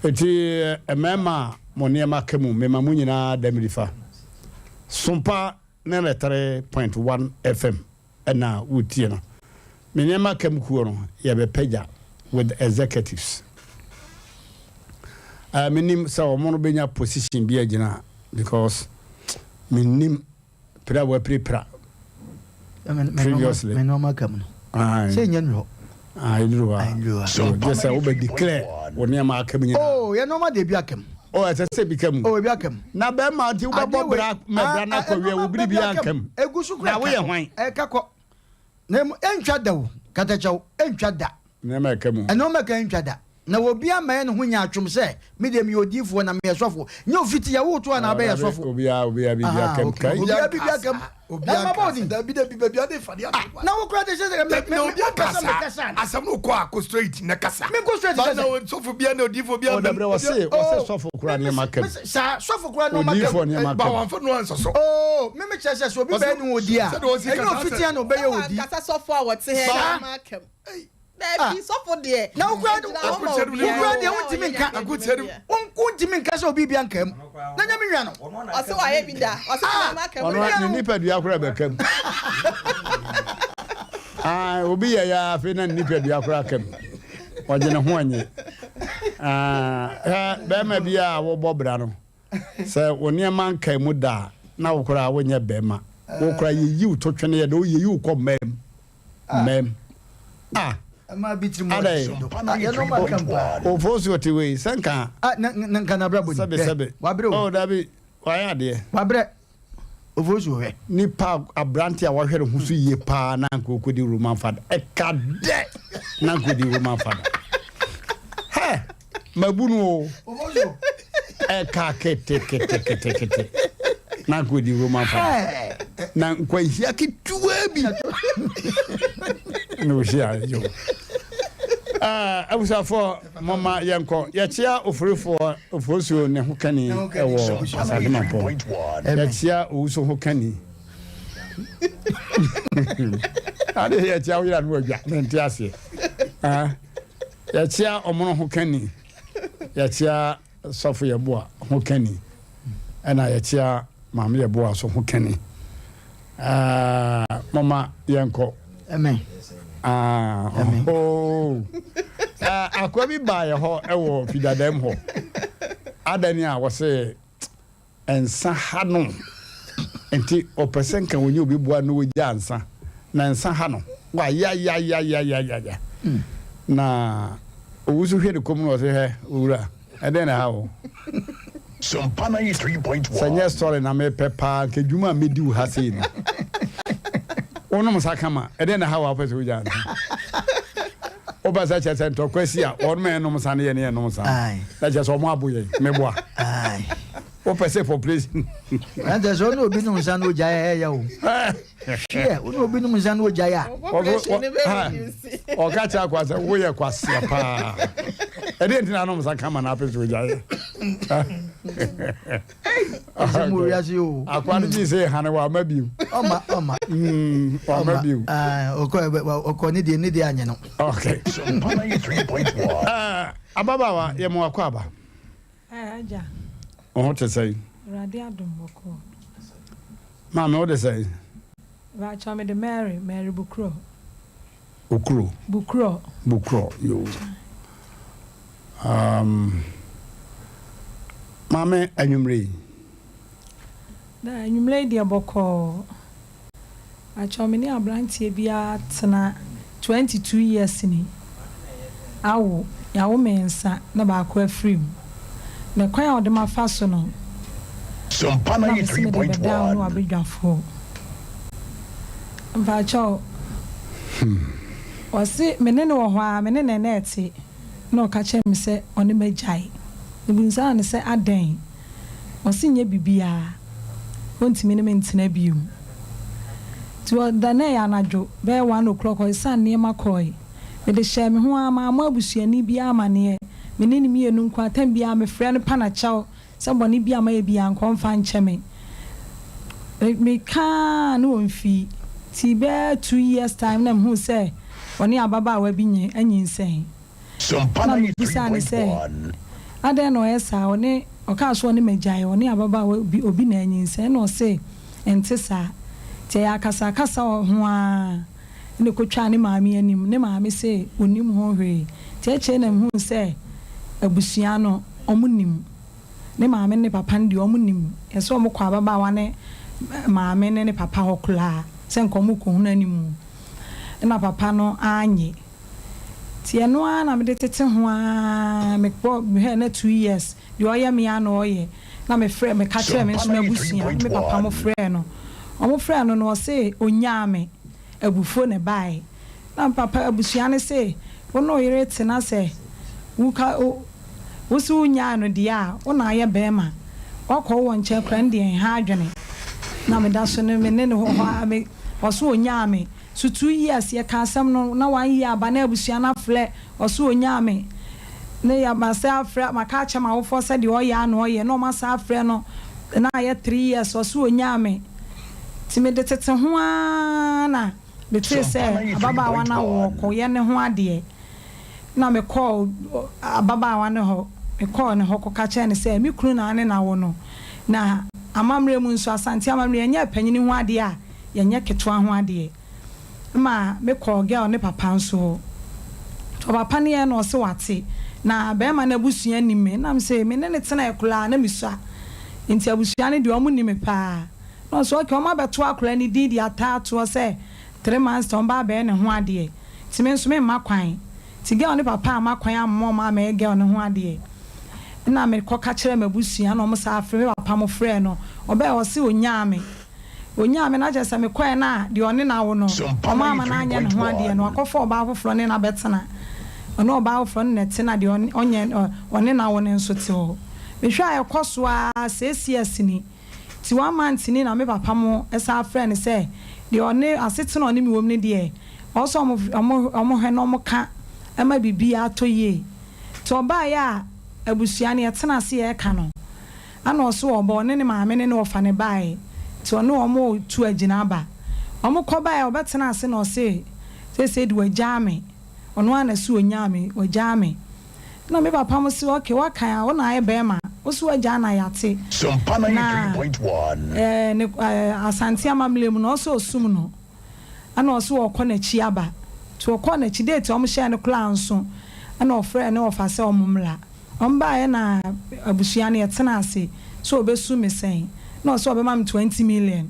Eti mmarima a mo nneɛma ka mu mema mo nyinaa da mirifa. Sompa 93.1 FM ɛna wotie no. Me nneɛma ka mu kuo no yɛbɛpagya with executives. Uh, menim sɛ wɔn no bɛnya position bi agyina because menim Pira a wapirapira previously. Me nneɛma ka mu no. Sɛ nyɛ nnuru hɔ. Ah, nnuru hɔ a. So gye sɛ wobɛ declare wo nneɛma aka mu nyinaa. Oh, yɛ nneɛma de ebi aka mu. Oh, ɛsɛ sɛ ebi ka mu. Oh, ebi aka mu. Na bɛrima nti wobɛbɔ bra ma bra no akɔ wie wo biribi anka mu. Egu so kura Na woyɛ hwan? Ɛka kɔ. Na emu entwa da o, katakyɛw entwa da. Nneɛma ɛka mu. Nneɛma ɛka entwa da. Na obi ama yɛ ne ho nyaatwom sɛ, me deɛ meyɛ odiyifoɔ na meyɛ sɔfoɔ. Nyɛ ofiti yɛ woto a na abɛyɛ sɔfo. Obiara obiara biribi aka mu. Kai. Obiara biribi aka mu. Na ma bɔ odin. Dabi dabi baabi ade fa de ato ah, Na wo kura de sɛ me me me kasa me kasa. Asɛm no kɔ a kɔ straight na kasa. Me kɔ straight kasa. Na sɔfo bia na odiyifoɔ bia. Oh, dabi wɔse wɔse sɔfo kura nneɛma aka mu. Saa sɔfo kura nneɛma aka mu. Odiyifoɔ nneɛma aka mu. Ba wɔn fɛ no ansɔ so. Oh, me me kyerɛ sɛ sɛ obi bɛyɛ ne odi a, ɛnyɛ ofiti a na ɔbɛyɛ odi. Kasa sɔfo a wɔte hɛ nneɛma aka mu. Daabi, sɔfo deɛ. Na wokura wokura deɛ wontumi nka. Wontumi nka sɛ obi bia nka mu. Na nyame nwa no. Ɔsɛ wayɛ bi da. Ɔsɛ ah, nneɛma aka mu. Ɔno ne nipadua kora bɛka mu. Ah, obi yɛ ya afei na ne nipadua kora aka mu. Ɔgye ne ho anye. Ah, bɛrima bi a wɔbɔ bra no. Sɛ wo nneɛma nkaa mu da a, na wo koraa wonyɛ bɛrima. Wo koraa yɛyi wo to twene yɛ dɛ, yɛyi wo kɔ mmaa mu. Mmaa mu. Ah! Adɛn? Ofosuo te wei, sɛ nka. Sɛbe sɛbe. Oh, dabi, wayɛ adeɛ. Wabrɛ. Ofosuo hwɛ. Nipa aberante a wahwɛ ne ho so yie paa na anka ɔkɔdi Roman fada. Ɛka dɛ na anka ɔdi Roman fada. Hɛ! Mabu no o. Ɛka keteketekete na anka ɔdi Roman fada. Na nkwanhyia ketewa bi na ɔhyia yo. Abusuafoɔ Momma yɛnkɔ. Yɛkyea Oforifoɔ, Oforisuo ne ho kani wɔ Asante Mampɔn. Yɛkyea Owusu ho kani. Ade yɛkyea wo yera no wadwa, mente aseɛ. Yɛkyea Ɔmono ho kani. Yɛkyea Sɔfo Yɛboa ho kani. Ɛna yɛkyea Maame Yɛboa so ho kani. Ah, moma yɛnkɔ. Amen. Ah, Amen. Oh. Ah, akoa bi baa yɛ hɔ ɛwɔ fidadam hɔ. Adani a wɔse nsa ha no. Nti ɔpɛ sɛ nka wɔnyɛ obi boa no wɔgya nsa na nsa ha no wayayayayayaya na owu so hwɛ ne kɔm no ɔsɛ hwɛ owura ɛdɛn na ɛha wo Sompa 93.1. Sɛ nyɛ sɔre na mepɛ paa nka adwuma a mɛdi wo ha sei no wonom nsa kama ɛdɛn na ha wɔ wopɛ sɛ wogya nsa wopɛ sɛ kyɛ sɛ ntɔkwa si a wɔnom ɛnom nsa no yɛ ne yɛnom nsa na kyɛ sɛ ɔmo abo yɛn meboa wopɛ sɛ population ɛnti sɛ ɔne obi nom nsa no ogyae a ɛyɛ o hwɛ ɔne obi nom nsa no ogyae a ɔka kyerɛ akwa sɛ woyɛ kwasea paa ɛdeɛ nti na anom nsa kama na apɛ sɛ ogyae Asɛm wɔ wiase o. Akwa no gye sɛ hane wɔ ama bio. Ɔma ɔma. Wɔ ama bio. Ɔkɔ ɔkɔ ne deɛ ne deɛ anyɛ no. Okay. Ababaawa yɛ mo akɔ aba. Agya. Ɔho te sɛn? Awurade adom bɔkɔɔ. Maame wo de sɛn? Baakyɛ me de Mary, Mary Bukurɔ. Okuro. Bukurɔ. Bukurɔ yoo. Um, maame anwummerɛ yi. Na anwummerɛ yi deɛ bɔkɔɔ. Akyɛw me ne abranteɛ bi atena 22 years ni. Awo, yɛawo mmiɛnsa na baako afiri mu. Na kwan a ɔde ma fa so no, Sompa na mese mede bɛda wo ne 93.1. w'abadwafoɔ. Mpakyɛw, ɔse me ne no wɔ hɔ a, me ne no na ɛte. Na ɔka kyerɛɛ me sɛ ɔne me agyae. Mebisaa no sɛ adɛn? Ɔse nyɛ biribiara, ɔntumi ne me ntena bio. Nti ɔda na ɛyɛ anadwo bɛyɛ one o'clock ɔsesaa nneɛma kɔe. Mede hyɛɛ me ho ara, mammɔ abusuani biara amaneɛ. Me ne no mmienu nko ara, tam biara mefrɛ no pa no kyɛw sɛ bɔne bi a mayɛ biara nka ɔmfa nkyɛ me. Meka ara na ɔmfii. Nti bɛyɛ 2 years time na mehuu sɛ ɔne ababaawa bi anyinsɛn. Sompa Na mebisaa no sɛ, 93.1. adɛn na ɔyɛ saa? Ɔne, ɔkaa sɛ ɔne m'agyae, ɔne ababaawa bi, obi na anyinsɛn. Ɛna ɔse ɛnte saa. Nti ɛyɛ akasakasa wɔ ho ara na ɛkɔtwaa ne maame anim. Ne maame se ɔnnim ho hwee. Nti akyire na mehuu sɛ abusua no, wɔnim. Ne maame ne ne papa no deɛ wɔnim. Ɛsɛ sɛ wɔkɔ ababaawa ne maame ne ne papa hɔ koraa sɛ nka wɔrekɔhunu anim. Ɛna papa no annye. Nti ɛno ara na mede tete ho ara, mebɔ mehwɛɛ na 2 years, deɛ ɔyɛ me ara na ɔyɛ. Na mefrɛ, meka kyerɛɛ me Sompa nso m'abusua, me papa mo 93.1. frɛɛ no. Wɔn frɛɛ no no ɔse ɔnyaa me, abufuo na ɛbaeɛ. Na me papa abusua no se, wo ne wo yere te na sɛ woka wo wo se wonyaa no deɛ a, wo na ayɛ barima. Woakɔ wɔ nkyɛn koraa no deɛ nha adwene. Na meda so no me ne no wɔ hɔ ara, me ɔse ɔnyaa me. So 2 years yɛka asɛm no na one year aba na abusua no afrɛ ɔse ɔnyaa me. Ne yɛ masa afrɛ maka akyɛ m'awofoɔ sɛ deɛ ɔyɛ a na ɔyɛ na ɔmo asa afrɛ no na ayɛ 3 years ɔse ɔnyaa me. Nti mede tete ho ara na metee Sompa sɛ ababaawa no awo 93.1. ɔkɔyɛ ne ho adeɛ. Na mekɔɔ ababaawa no hɔ, mekɔɔ ne hɔ kɔka kyerɛɛ no sɛ me kunu na ane no awo no. Na amammerɛ mu nso, Asante amammerɛ, yɛnyɛ panyini ho adeɛ a, yɛnyɛ ketewa ho adeɛ. Ma mekɔɔ girl ne papa nso hɔ. Nti ɔpapa no yɛ na ɔse wate. Na bɛrima no abusua nim me. Na mese me ne no tenae koraa na mesua. Nti abusua no deɛ ɔmo nim me paa. Na ɔse okay ɔmo abɛto akwadaa no din de ataa toɔ sɛ 3 months time ɔmo ba abɛyɛ ne ho adeɛ. Nti me nso memma kwan. Nti girl ne papa amma kwan amma ɔmo ammɛyɛ girl no ho adeɛ. Na mekɔka kyerɛɛ m'abusua na ɔmo saa frɛ me papa mo frɛɛ no. Ɔbɛɛ ɔse ɔnyaa me. Ɔnyaa me na kyerɛ sɛ mekɔɛ na deɛ ɔne no awo no, Sompa ɔmo amma no anyɛ ne ho adeɛ no, 93.1. wakɔfa ɔbaa foforɔ ne no abɛtena. Ɔne ɔbaa foforɔ no na ɛte na deɛ ɔnyɛ ɔne no awo no nso te hɔ. Mehwɛ a ɛkɔ so ara 6 years ni. Nti one month ni na me papa mo san frɛ no sɛ deɛ ɔne asetena a ɔne me wɔ mu no deɛ, ɔwɔ sɛ ɔmo ɔmo ɔmo hwɛ na ɔmo ka ma biribiara tɔ yie. Nti ɔbaeɛ a abusua no yɛtena ase yɛreka no, ɛna ɔse ɔba ɔne ne maame ne ne wɔfa ne baeɛ. Nti ɔne ɔmo tu agyina aba. Ɔmo kɔ baeɛ ɔbɛtena ase na ɔse seesei de wagyaa me. Ɔno ara na ɛse ɔnyaa me, wagyaa me. Na me papa mo se okay waka a wo na ayɛ bɛrima, wo se wagyaa na yɛate. Sompa Na 93.1. ne Asante amammerɛ mu no ɔse ɔsum no. Ɛna ɔse ɔkɔ n'akyi aba. Nti ɔkɔɔ n'akyi date a ɔmo hyɛɛ no koraa nso ɛna ɔfrɛɛ ne wɔfa sɛ ɔmo mmra. Ɔmo baeɛ na abusua no yɛtena ase sɛ ɔbɛsu me sɛn. Na ɔse ɔbɛma me 20 million.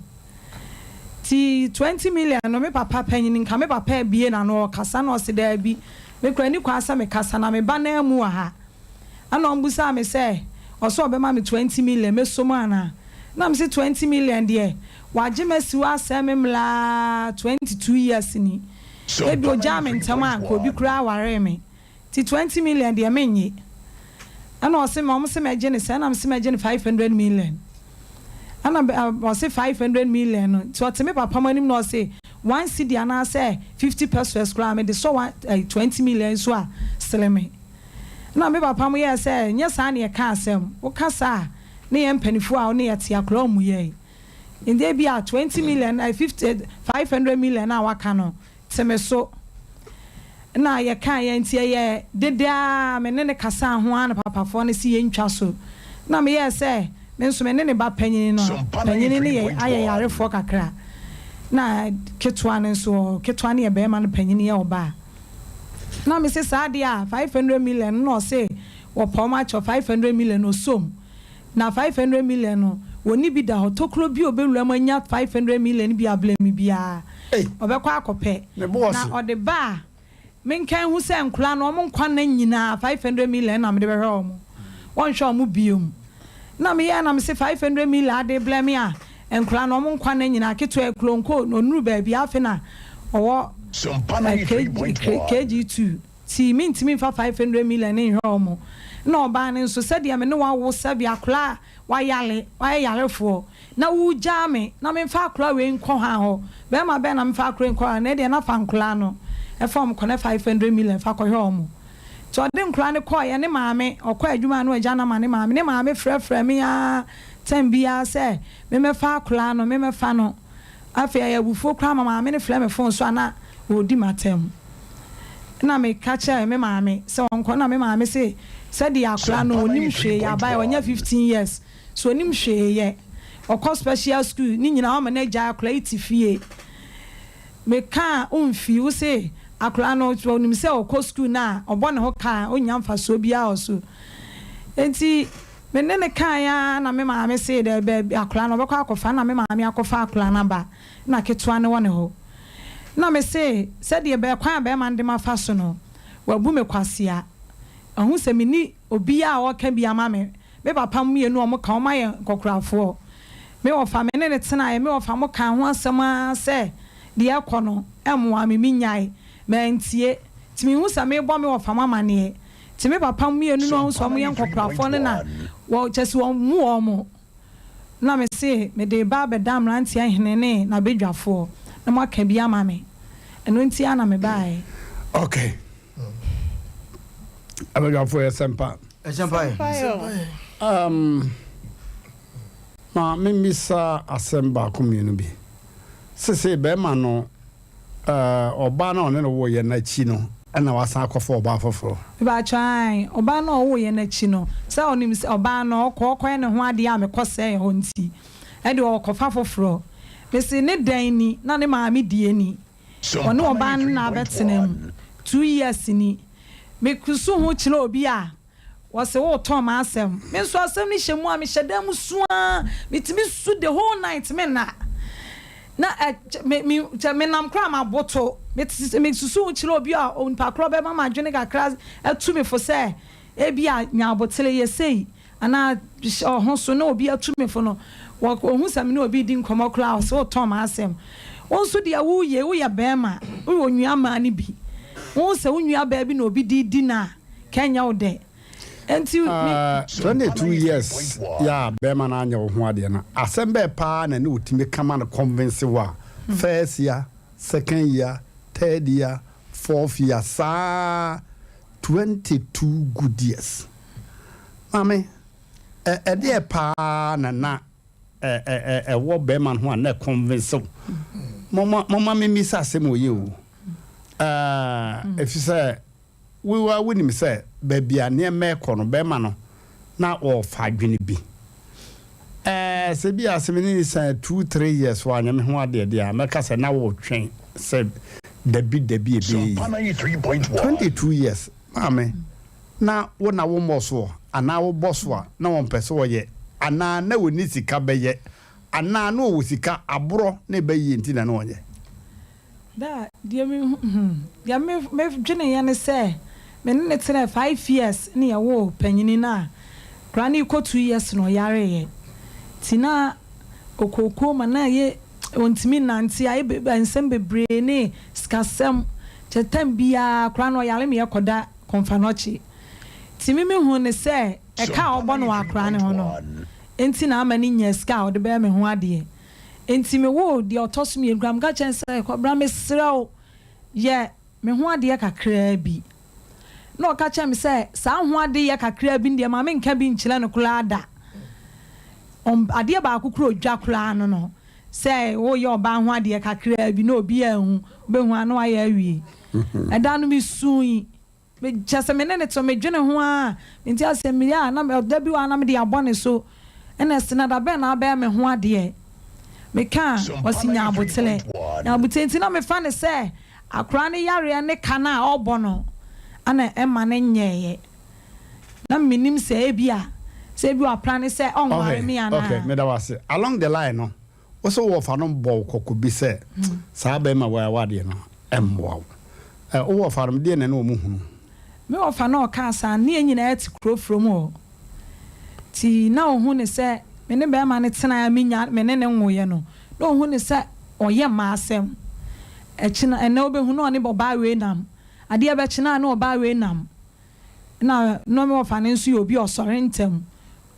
Nti 20 million no me papa panyin nka me papa abue n'ano ɔkasa na ɔse daabi me koraa nni kwan sɛ mekasa na me ba no ammu wɔ ha. Ɛna ɔmbusaa me sɛ ɔse ɔbɛma me 20 million mɛsɔ mu anaa? Na mese 20 million deɛ wagye m'asi hɔ asɛe me mmra 22 years ni. Ebi ogyaa me ntɛm a nka obi koraa awaree me. Nti 20 million deɛ mennye. Ɛna ɔse me ɔmo se mɛgye no sɛn? Ɛna mese mɛgye no 500 million. Ɛna ɔse 500 million no nti ɔte me papa mo anim na ɔse one cedi anaasɛ 50 pesewas koraa mede sɔ one ɛɛ 20 million yi so a sere me. Ɛna me papa mo yɛɛ sɛ nyɛ saa na yɛka asɛm, woka saa a ne yɛn mpaninfoɔ a wo ne yɛte akora ɔmmu yɛn. Nti ebia 20 million ɛɛ 50 500 million no a waka no te me so na yɛkaeɛ nti ɛyɛ dede ara me ne no kasaa ho ara na papafoɔ no se yɛntwa so na meyɛɛ sɛ me nso me ne ne ba panyini no panyini no yɛ ayɛ yarefoɔ kakra na ketewa no nso ketewa no yɛ barima no panyini yɛ ɔbaa na mese saa deɛ a 500 million no na ɔse wɔpɛ wɔn akyɛw 500 million ɔsom Na 500 million no wɔnni bi da hɔ, tokuro bi a ɔbɛwura mu anya 500 million bi ablɛ me biara, ɔbɛkɔ akɔpɛ. Na ɔde ba a, menka nhu sɛ nkwadaa no wɔn nkwa nna nyinaa 500 million na mede bɛhwɛ wɔn, wɔnhwɛ wɔn biom. Na meyɛɛ na mese 500 million ade blɛ me a, nkwadaa no wɔn nkwa nna nyinaa, ketewa yi kuro nko, ɔnnuru baabi a, afei na ɔwɔ KG2. Nti mentumi mfa 500 million no nhwɛ wɔn. Ɛna ɔbaa no nso, sɛdeɛ me ne wo awo sɛbe akwadaa a wayare, wayɛ yarefoɔ, na woregyaa me na memfa akwadaa wei nkɔ hwan hɔ? Barima bɛn na memfa akwadaa yi nkɔ hɔ? Ɛnɛ deɛ na fa nkwadaa no fa wɔn kɔ na 500 million fa kɔhwɛ wɔn. Nti ɔde nkwadaa no kɔeɛ, ne maame, ɔkɔ adwuma a na wagya no ama ne maame. Ne maame frɛfrɛɛ me ara tɛm biara sɛ memmɛfa akwadaa no, memmɛfa no. Afei ɛyɛ abufuo koraa ma maame no frɛ me fon so a na ɔredi m'atɛm. Ɛna meka kyerɛɛ me maame sɛ ɔnkɔ ɛna me maame se sɛdeɛ akwadaa no ɔnnim hwee yɛ abayewa wanya 15 years so ɔnnim hwee yɛ ɔkɔ special school ne nyinaa wama no agyae akwadaa yi te fie. Meka a womfii wo se akwadaa no ɔnim sɛ ɔkɔ school no a ɔbɔ ne ho ka a ɔnnya mfasoɔ biara wɔ so nti Me ne no kaeɛ ara na me maame see dɛ baabi akwadaa no ɔbɛkɔ akɔfa na me maame akɔfa akwadaa no aba na ketewa no wɔ ne hɔ. Na me se sɛdeɛ bɛ kwan a bɛrima no de mafa so no wabu me kwasea. Wahu sɛ menni obiara a ɔreka bi ama me. Me papa mmienu a wɔka wɔn ayɛ nkɔkorafoɔ. Me wɔfa me ne no tenaeɛ, me wɔfa mo kaa ho asɛm ara sɛ deɛ ɛrekɔ no mmoa me, mennyae. Mantie. Nti mehu sɛ merebɔ me wɔfa mo amaneɛ. Nti me papa mmienu no ahu sɛ wɔn yɛ nkɔkorafoɔ no na wɔ kyɛ sɛ wɔn mmu wɔn. Na me se mede reba abɛda mmeranteɛ hene ne n'abadwafoɔ na mo aka bi ama me. Ɛno nti ara na me baeɛ. Ok. Abadwafoɔ yɛ sɛmpa. Ɛsɛmpa yɛ. Um, ma memmisa asɛm baako mmienu bi. Sese bɛrima no Ɔbaa no a ɔne no woeɛ no akyi no na wasan akɔfa ɔbaa foforɔ. Mepakyɛw, ae, ɔbaa no a ɔwoeɛ no akyi no, sɛ ɔnim sɛ ɔbaa no ɔkɔ ɔkɔyɛ ne ho adeɛ a mekɔsɛee hɔ nti, ɛdeɛ ɔkɔfa foforɔ. Mese ne dɛn ni na ne maame deɛ ni? Ɔne ɔbaa no na abɛtena mu 2 years ni. Mekusu ho kyerɛ obi a, Wɔse woretɔn m'asɛm. Me nso asɛm no hyɛ mu a mehyɛ dan mu su ara, metumi su the whole night menna. Na ɛ me me kyɛ menam koraa maboto. Mesusu ho kyerɛ obi a onipa korɔ bɛma m'adwene kakra atu me fo sɛ ebia nya abotere yɛ sei anaa hyɛ wo ho so na obi atu me fo no, wɔhu sɛ me ne obi redi nkɔmmɔ koraa a ɔse woretɔn m'asɛm. Wo nso deɛ woreyɛ yi woyɛ barima, woyɛ onuammaa no bi. Wohu sɛ wo nuabaa bi na obi de redi no a, Kɛ nyɛ wo dɛ nti me. 22 years yɛ a bɛɛma no anyɛ wo ho adeɛ no asɛm bɛɛ paa na ne otumi ka ma no convince wo a first year, second year, third year, fourth year saa 22 good years maame ɛ ɛdeɛ paa na na ɛ ɛ ɛwɔ bɛɛma no ho a na convince wo moma moma memisa asɛm wɔ yɛ o ɛɛ efisɛ Wo ara wunim sɛ baabi a nneɛma rekɔ no, barima no, na ɔrefa adwene bi. Ɛɛ, sɛ bi a sɛ me ne no san 2, 3 years wanyɛ me ho adeɛ deɛ a, mɛka sɛ na woretwɛn sɛ dabi dabi ɛbɛyɛ yie. 22 years, maame, na wo na wommɔ soɔ anaa wobɔ so a na wɔmpɛ sɛ wɔyɛ anaa na wɔnni sika bɛyɛ. Anaa na ɔwɔ sika, aborɔ na ɛba yie nti na na ɔnyɛ? Da, deɛ me hu hmm, deɛ me me dweneeɛ ne sɛ, me ne no tenaa 5 years ne yɛwoo panyini no a, koraa no rekɔ 2 years na ɔyareeɛ. Nti na ɔkookoo ma na yɛ ɔntumi nnante, ayɛ be nsɛm bebree ne sikasɛm. Kyɛ time biara koraa no ɔyare me yɛkɔda Komfo Anokye. Nti me mehu ne sɛ ɛka a ɔbɔ no wɔ akora ne ho no nti na ama no nya sika a ɔde bɛyɛ me ho adeɛ. Nti mewoo deɛ ɔtɔ so mmienu koraa, meka kyerɛ no sɛ, "Kwabena, mesrɛ wo, yɛ me ho adeɛ kakraa bi." Na ɔka kyerɛ me sɛ saa ho adeyɛ kakraa bi no deɛ, ma menka bi nkyerɛ no koraa da. Adeɛ baako kora odwa koraa no, sɛ woyɛ ɔbaa ho adeɛ kakraa bi na obi anhu, wobɛhu a na wayɛ awie. Ɛda no mesui. Kyɛ sɛ me ne ne to medwene ho a nti asɛ meyɛ a na ɔda bi wɔ a na mede abɔ ne so, ɛna ɛsɛ na da bɛn na abɛyɛ me ho adeɛ. Meka a, ɔsi nya aboterɛ, nya aboterɛ. Nti na mefa ne sɛ akora ne yareɛ ne ka no a ɔbɔ no ana ɛma ne nyɛɛyɛ, na menim sɛ ebi a sɛ ebi wapra ne sɛ ɔnware me anaa. Okay, meda wo ase. Along the line no, wo sɛ wowɔ no bɔ wo kɔkɔ bi sɛ saa bɛrima wɔ awadeɛ no ɛmmoa wo. Wowɔ fa no deɛ na ne wɔ mu hunu? Me wɔfa na ɔkaa saa ne yɛn nyinaa te kuro furom hɔ, nti na ɔhu ne sɛ me ne bɛrima no tena a menya me ne ne nwoeɛ no, na ɔhu ne sɛ ɔyɛ mmaa asɛm. Ɛkyena ɛnɛ wobɛhu na ɔne ɔbaa wei nam, adeɛ bɛkyena a na ɔbaa wei nam. Na me wɔfa no nso yɛ obi a ɔsɔre ntɛm,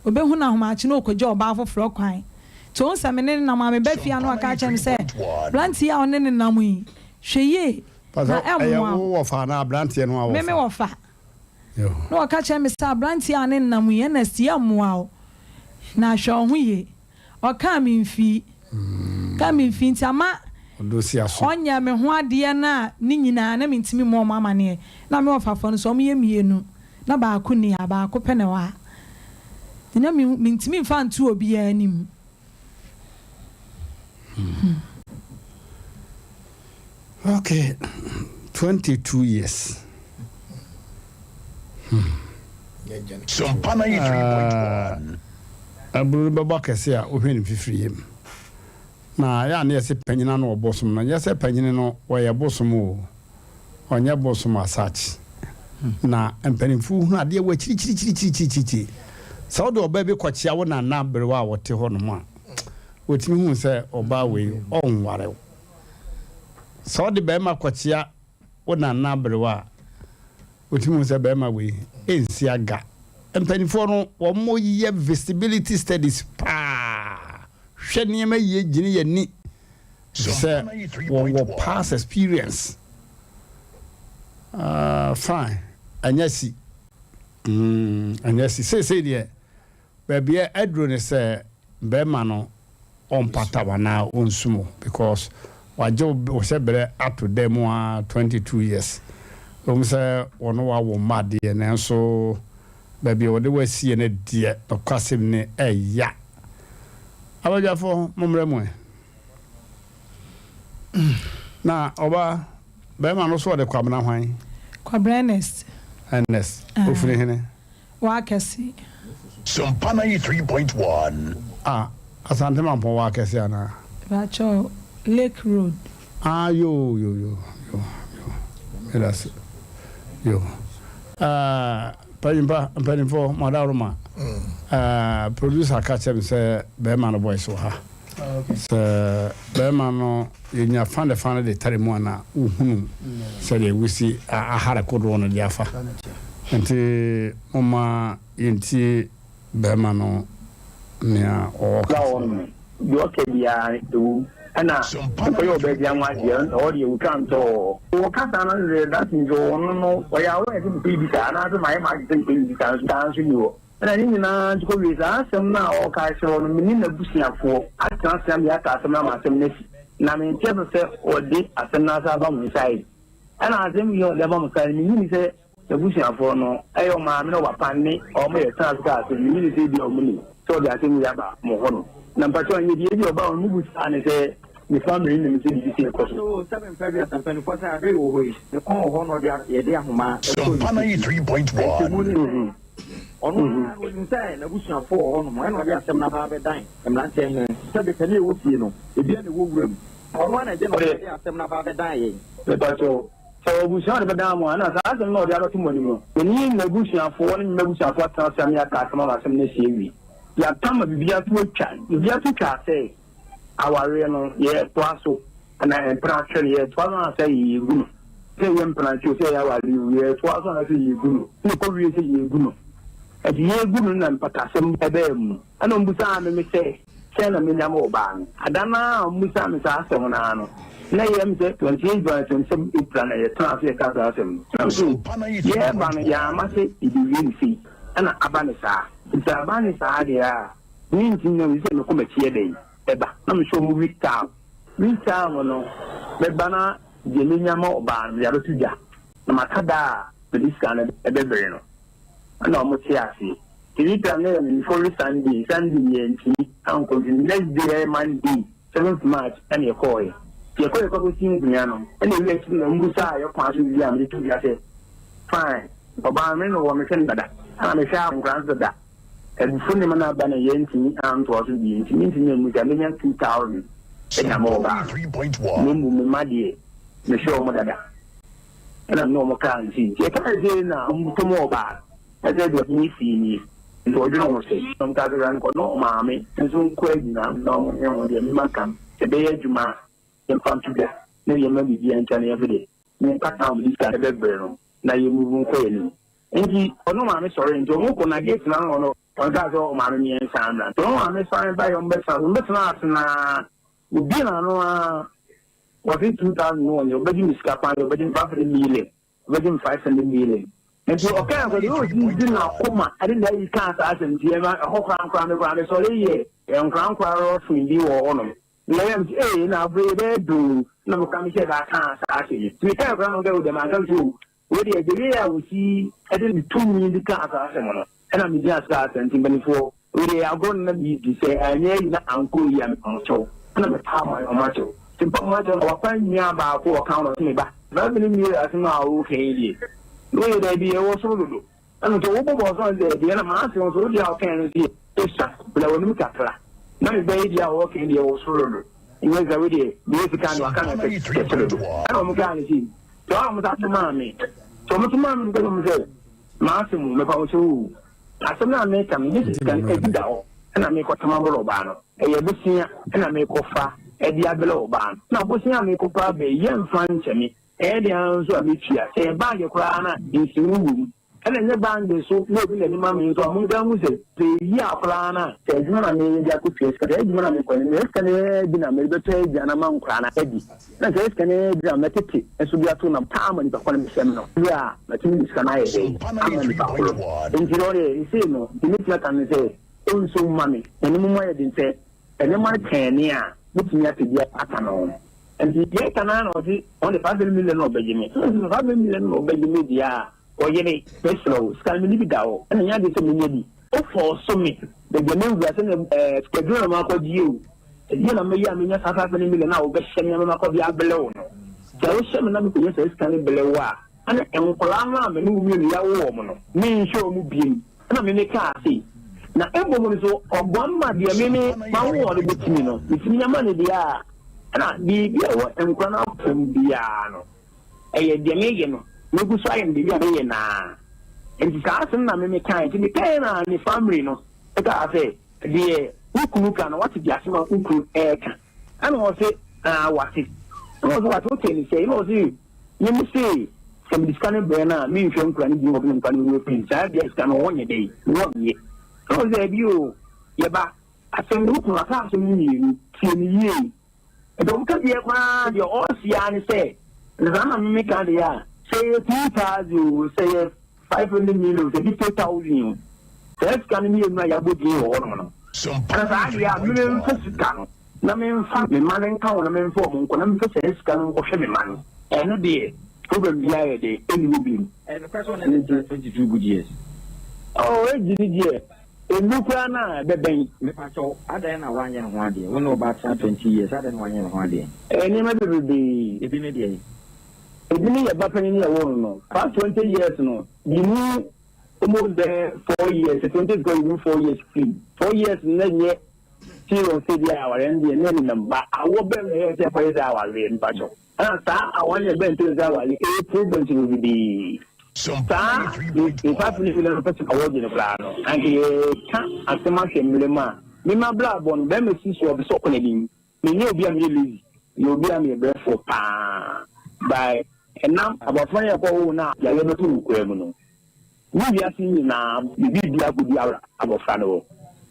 obɛhu no ahomakye na ɔkɔgya ɔbaa foforɔ kwan. Nti ɔhu sɛ me ne ne nam a, meba fie a, na ɔka kyerɛ me sɛ aberanteɛ a ɔne ne nam yi, hwɛ yie na ɛyɛ ɛmmoa wo. Wowɔ fa na aberanteɛ no a me me wɔfa? Wɔfa na ɔka kyerɛ me sɛ aberanteɛ a ne nam yi ɛna si ɛmmoa wo na hwɛ wo ho yie. Ɔkaa me mfii ka me mfii, nti ama ɔdɔ si aso. Ɔnyɛ me ho adeɛ no a ne nyinaa na mentumi mmɔ ɔmo amanneɛ. Na me wɔfafoɔ no so ɔmo yɛ mmienu na baako ni a baako pɛ na ɛwɔ ha, nti na mentumi mfa nto obiara anim. Okay, 22 years. Sompa 93.1. Aburo no bɛbɔ akɛse a wohwɛ ne mfifiri yam na yɛ a ne yɛsɛ panyina no ɔbosom no, nyɛ sɛ panyini no wɔyɛ bosom o, ɔnyɛ bosom asakye. Na mpanimfoɔ hunu adeɛ wɔ akyirikyirikyirikyirikyiri. Sɛ wode ɔbaa bi kɔkyea wo nana berewa a wɔte hɔ nom a, wɔtumi hu sɛ ɔbaa wei ɔnware wo. Sɛ wode bɛrima kɔkyea wo nana berewa a, wɔtumi hu sɛ bɛrima wei ɛnsi aga. Mpanimfoɔ no wɔn yɛ visibility studies paa, hwɛ nneɛma yie, gyene yɛ ni sɛ wɔwɔ past experience. Fine, ɛnyɛ si ɛnyɛ si seesei deɛ baabi a aduro ne sɛ bɛrima no ɔmpata wo anaa ɔnsum wo, because wagye wo hyɛ berɛ ato dan mu a 22 years wɔm sɛ wɔno wawo mma adeɛ, nanso baabi a wɔde wasie no deɛ, nokwasɛm ne ɛya. Abadwafoɔ, mommrɛ mu ɛ. Na ɔba bɛrima no so ɔde Kwabena hwan? Kwabena Ernest. Ernest. Ah. Ofiri hene? Wakɛse. Sompa 93.1. Ah, Asante Mampɔn wɔ akɛse anaa? Bakyɛw, Lake Road. Ah, yo yo yo yo yo, medase yo. Panyimpa, mpanimfoɔ, mo adaworoma. Producer ka kyerɛ me sɛ bɛrima no voice wɔ ha, sɛ bɛrima no yɛnya fa ne fa no de tare mu ana wohunu sɛdeɛ wosi ahare kodoɔ no de afa. Nti momma yɛntie bɛrima no nea ɔwɔ na ka. wɔ no deɛ ɔka biara ɛwom, ɛna nkɔyɛ ɔbaa bi ho adeɛ ɛhɔ deɛ wotwa ntɔɔ wɔka saa no deɛ, that means ɔno no ɔyɛ aware sɛ mepɛ bi saa anaasɛ mayɛ maagye sɛ mepɛ bi saa nso saa nso ni hɔ. Ɛna ne nyinaa nso kɔwie saa asɛm no a ɔka kyerɛ hɔ no, mene n'abusuafoɔ atena ase ama yɛaka asɛm no ama asɛm no asi, na menkyɛ so sɛ ɔde asɛm no asa aba mo nsa yi. Ɛna asɛm yi a ɔde aba mo nsa yi, menyini sɛ n'abusuafoɔ no ɛyɛ ɔmaame ne ɔpapa ne ɔmo yɛ tena ase ka asɛm, menyini sɛ ebi a ɔmo nim sɛ ɔde asɛm yi aba mo hɔ no. Na mpakyɛw, anyɛ bi ebi ɔba ɔno mu busaa ne sɛ ne family nim sɛ biribi sɛ ɛkɔ so. So sɛbe mpa bi asampanifoɔ sɛ abere wɔ hɔ yi ne kɔn wɔ hɔ na ɔde yɛde ahoma ɛkɔ Sompa ne sisi 93.1. ɛntɛmu ne sɛ. Ɔno ara no ɔnim sɛ n'abusuafoɔ wɔ hɔnom, ɛna ɔde asɛm no aba abɛdan mmeranteɛ he, sɛ kanea a ɛwɔ fie no, ebia na ɛwɔ wuram. Ɔno ara na ɛgye ne ho de asɛm no aba abɛdan yɛn. Mepakyɛw, sɛ ɔwɔ abusua a ɔde bɛdan mo a, ɛnna saa asɛm no a ɔde abɛto mo anim no, me ne n'abusuafoɔ ne m'abusuafoɔ atena ase ama yɛaka asɛm ama asɛm no asi awie. Yɛaka ma biribiara to atwa, biribiara to twa sɛ awareɛ no, yɛretoa so, anaa mpenatwe no, yɛretoa so anaasɛ yɛregu no. Sɛ ɛyɛ mpenatwe o, sɛ ɛyɛ awareɛ o, yɛretoa so anaasɛ yɛregu no. Ɛnna ɛkɔwie sɛ yɛregu no. Enti yɛregu no na mpatasɛm baa mu. Ɛnna wɔbisaa me me sɛ, Sɛn na menya me ɔbaa no? Ada no ara a wɔbisaa me saa asɛm no ara no, na ɛyɛ me sɛ 28 January, 27 April na yɛtenaa ase yɛkaa saa asɛm no. Ɛnna mese, Yɛreba no, yɛamma sɛ yɛbɛwie no sei, ɛnna aba no saa. Nti sɛ aba no saa deɛ a, mentumi nyɛ hwee, gye sɛ mekɔ m'akyi yɛ dɛn? Ɛba. Na mehyɛ wɔn week time. Week time no, mɛba na deɛ menya ma ɔbaa no, mede abɛto dwa, na maka da a mede sika no bɛbrɛ no. Ɛnna wɔtee aseɛ. Nti week time no yɛ me follow Sunday, Sunday yɛantumi ankɔ nti next day ɛyɛ Monday, seventh March ɛna yɛkɔɔeɛ. Nti yɛkɔɔ yɛkɔ akɔsi nkonnwa no, ɛna ɛwie akyiri na wɔbisaa yɛ kwan so wie a mede too dwa sɛ fine, ɔbaa no me ne no wɔ mehwɛ no dada, ɛna mehwɛ nkwadaa nso dada. Abufuo nneɛma no aba na yɛantumi antoa so bio nti mentumi ammu sɛ mɛnya 2000 de ama ɔbaa no, na mmom me mma deɛ mehwɛ wɔn dada. Ɛna me ne wɔn kaa nsi. Nti yɛkaa sei na wɔtom ɔbaa no sɛ deɛ ɔne fie nie. Nti ɔdwene ho sɛ na wɔkaa sɛ wura no kɔ na ɔmaame nso nkɔ agyina na wɔnyɛ ho deɛ mema ka no sɛ ɛbɛyɛ adwuma a yɛmfa nto dwa na yɛmma biribiara ntwa na yɛmfa deɛ mempa town mede sika no bɛbrɛ no na yɛmove nkɔ yɛn anim. Nti ɔne ɔmaame sɔree nti wɔn kɔ na gate no ano hɔ no ɔkaa sɛ ɔmaame mmiɛnsa mmra. Nti ɔmaame san baeɛ wɔn bɛtena ase wɔn bɛtena ase no ara obue n'ano ara Wɔse 2000 no wɔnyɛ ɔbɛgye me sika paa deɛ ɔbɛgye me 500 million ɔbɛgye me 500 million nti ɔkaa sɛ deɛ ɔsi di n'akoma ɛde na ayi kaa saa asɛm nti ɛma ɛhɔ koraa nkora me koraa mesɔre yɛ nkorankora rɔfin bi wɔ hɔnom na ɛyɛ me sɛ ee na afei yɛbɛyɛ doo na mekora mehyɛ saa kaa saa asɛm yi nti mekaa koraa na ɔka o dɛm anka me sɛ o Wei deɛ, the way a wɔsi de ne tumi de kaa saa asɛm no, ɛna megyina so kaa sɛ, nti mpanimfoɔ, wei deɛ ɛyɛ agorɔ na na meredi, sɛ anyɛ ayi na ankɔ yie a, mepa mo kyɛw. Ɛna mepaa wɔn akyɛw. Nti mepaa wɔn akyɛw no, wɔfa nua baako a ɔka ho na ɔse, me ba, saa me ne nua yi asɛm a woreka yi deɛ, na woyɛ daabi, ɛwɔ soro dodo. Ɛna ɔse, wobɔ bɔɔ so? Ɔse, daabi. Ɛna m'ase nso, wo deɛ a wokae no nso yɛ sua, bra w'anim kakra. Na me ba yi deɛ a ɔreka yi deɛ, ɛwɔ soro dodo. Nyɛ sɛ wei deɛ, deɛ sika no, waka no kɛse dodo. Ɛna wɔkaa no sei. Saa a wɔsan somaa me. Sɛ wɔsomaa me no, meka kyerɛɛ wɔn sɛ, M'ase mo, mepa mo kyɛw oo, asɛm no a mereka no, nyɛ sɛ sika no adi da hɔ na merekɔtam abrɛ ɔbaa no. Ɛyɛ bosea na merekɔfa de abrɛ ɔbaa no. Na bosea a merekɔfa aba yi, yɛmfa nkyɛ me. Ɛyɛ dɛn ara nso a metua. Sɛ ɛyɛ baage koraa no a, nsiho wom. Ɛna ɛnyɛ bange so na obi na ɛde ma me nso a, montaa nhu sɛ, sɛ ɛyi a koraa no a, sɛ adwuma na mereyɛ de akɔtua sika, saa adwuma no a mekɔ no, menya sika no ara bi na mede bɛtɔ aduan ama nkwadaa no adi, na saa sika no ara bi na mɛtete nso de ato nam taa ama nipa ko no mehyɛ me no, berɛ a matumi de sika no ayɛ dɛn ama nipa koro. Enti no ɔdeɛ, seesei no, deɛ mɛtumi aka ne sɛ, ɔnso mma me, na ne mu ayɛ den sɛ nneɛma no tɛnee a, mɛtumi apɛ bi aka ne ho. Enti yɛreka no ara na ɔse, ɔno deɛ 500 million na ɔbɛgye me. Ɛna ɔse, sɛ 500 million na ɔbɛgye me deɛ a, Ɔyere, mesrɛ wo, sika no menni bi da hɔ, ɛna ɛnyɛ adeɛ sɛ menya bi. Wofɔɔso me baabi a mewura sɛdeɛ ɛɛ sikaduro na makɔgye o, ɛdeɛn na mɛyɛ a menya saa 500 million a wobɛhyɛ me ama makɔgye abrɛ wo no? Sɛ wohyɛ me na mekɔnya saa sika no brɛ wo a, ɛne nkwadaa no a me ne wo mmienu yɛawo wɔn no, menhwɛ wɔn bio. Ɛna me mekaa sei, na mmom no so ɔguan ma deɛ me me mawo wɔn no bɛtumi no, metumi nya ma no deɛ a, ɛna biribi a ɛwɔ nkwadaa no afam biara no, Ɛyɛ deɛ meyɛ no, megu so ayɛ no baabi a meyɛ no ara. Nti saa asɛm na me mekaeɛ. Nti mekaeɛ na ne family no kaa sɛ, deɛ wo kunu ka no, wate deɛ asɛm a wo kunu reka? Ɛna ɔse, aa wate. Ɛna ɔse wate, wotee no sɛn? Ɛna ɔse, me mese sɛ mede sika no brɛ no a, menhwɛ nkura no bio nkɔpem nkura no bɛwu afiri mu. Saa deɛ sika no wɔnyɛ dɛn? Wɔnyɛ. Ɛna ɔse, daabi o, yɛba. Asɛm no, wo kunu aka asɛm no mmienu, tie no yie. Ɛdɔm kɛseɛ koraa deɛ ɔresi ara ne sɛ, na saa na me meka deɛ a, sɛ ɛyɛ 2000 o, sɛ ɛyɛ 500 million o, sɛ 50,000 o, saa sika no mmienu a yɛabɔ din wɔ hɔnom no, ɛna saa deɛ a me memfa sika no na memfa me mma no nka ho na memfa wɔn nkɔ na memfa saa sika no nkɔhwɛ me mma no, ɛno deɛ problem biara yɛ dɛ ɛnni hɔ bio. Ɛyɛ nokorɛ sɛ ɔne no tena 22 good years? Oh, age no deɛ, Ɛnnu koraa no a ɛbɛbɛn. Mepakyɛw, adɛn na woanyɛ ne ho adeɛ? Wo ne ɔbaa tena 20 years, adɛn na woanyɛ ne ho adeɛ? Ɛyɛ nneɛma bebrebe. Ebi ne deɛn? Ebi ne yɛn ba panyin a yɛwoo no no. Past 20 years no, yɛnni. Almost bɛyɛ 4 years, 20 kɔ 4 years firi 4 years na nyɛ serious sɛ bi a awareɛ no deɛ na nenam ba awɔ bɛn na ɛyɛ sɛ ɛkɔyɛ sɛ awareɛ mpakyɛw. Ɛna saa awɔ no yɛ bɛn sɛ awareɛ ɛyɛ problems no bebree saa. Nfa fili fili no pɛ sɛ awɔ gye no koraa no, anka yɛka asɛm ahwɛ mmerɛ mu a mema bra bɔ no bɛrima si so ɔpɛ sɛ ɔkɔ n'anim. Menyɛ obi a meyɛ lazy, meyɛ obi a meyɛ brɛfoɔ paa by ɛnam abɔfra no yɛ kɔ wo no a yɛayɛ bɛto wo kura mu no ne wiase nyinaa biribi bi akɔdi abɔfra no hɔ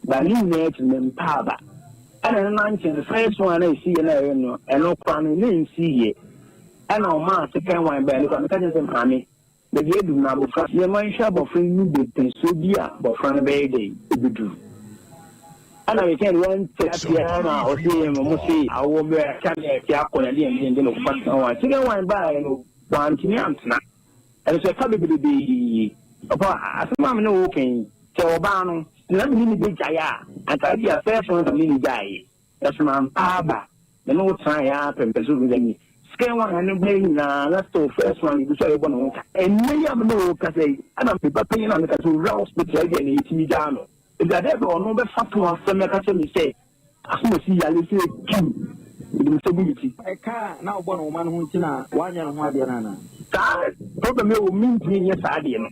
ba ne nyinaa akyi no mempa aba. Ɛna ɛno na nkyɛn first one na ɛsi yɛ na ɛyɛ no, ɛno kora no na ɛnsi yɛ. Ɛna ɔmaa second one bɛɛ no kora meka kyerɛ sɛ maame baabi adum no abɔfra yɛma nhwɛ abɔfra yi mu bɛpɛnsuo bi a abɔfra no bɛyɛ dɛ ɛbɛduru. Ɛna meka no wɔnte aseɛ na ɔse mo se awɔ bɛ ka ne ɛte akɔ na deɛ nti no kɔfa second one. Second one baeɛ no wantumi antena. Ɛno sɛ ɛka bebrebee ɔpɔ asɛm a me ne wo kan sɛ ɔbaa no na mene ne bɛgyaeɛ a anka bi a first one ka mene ne gyaeɛ ɛso mampa aba me ne wo tenaeɛ a pɛmpɛ so bi ni. Second one no bɛyɛ nyinaa na still first one gu so a yɛbɔ ne ho ka. Ɛnnɛ yi a me ne wo kasa yi, ɛna me ba panyin a meka sɛ owura hospital ɛdeɛ na yɛtumi gyaa no ebi adeɛ bɛ ɔno bɛfa to asɛm ɛka kyerɛ me sɛ asomasi yale sɛ kim mede me sɛ gu me ti. Ɛka a na wobɔ ne woma no ho nti na woanyɛ ne ho adeɛ no anaa? Saa problem yɛ wɔ mentumi nyɛ saa adeɛ no.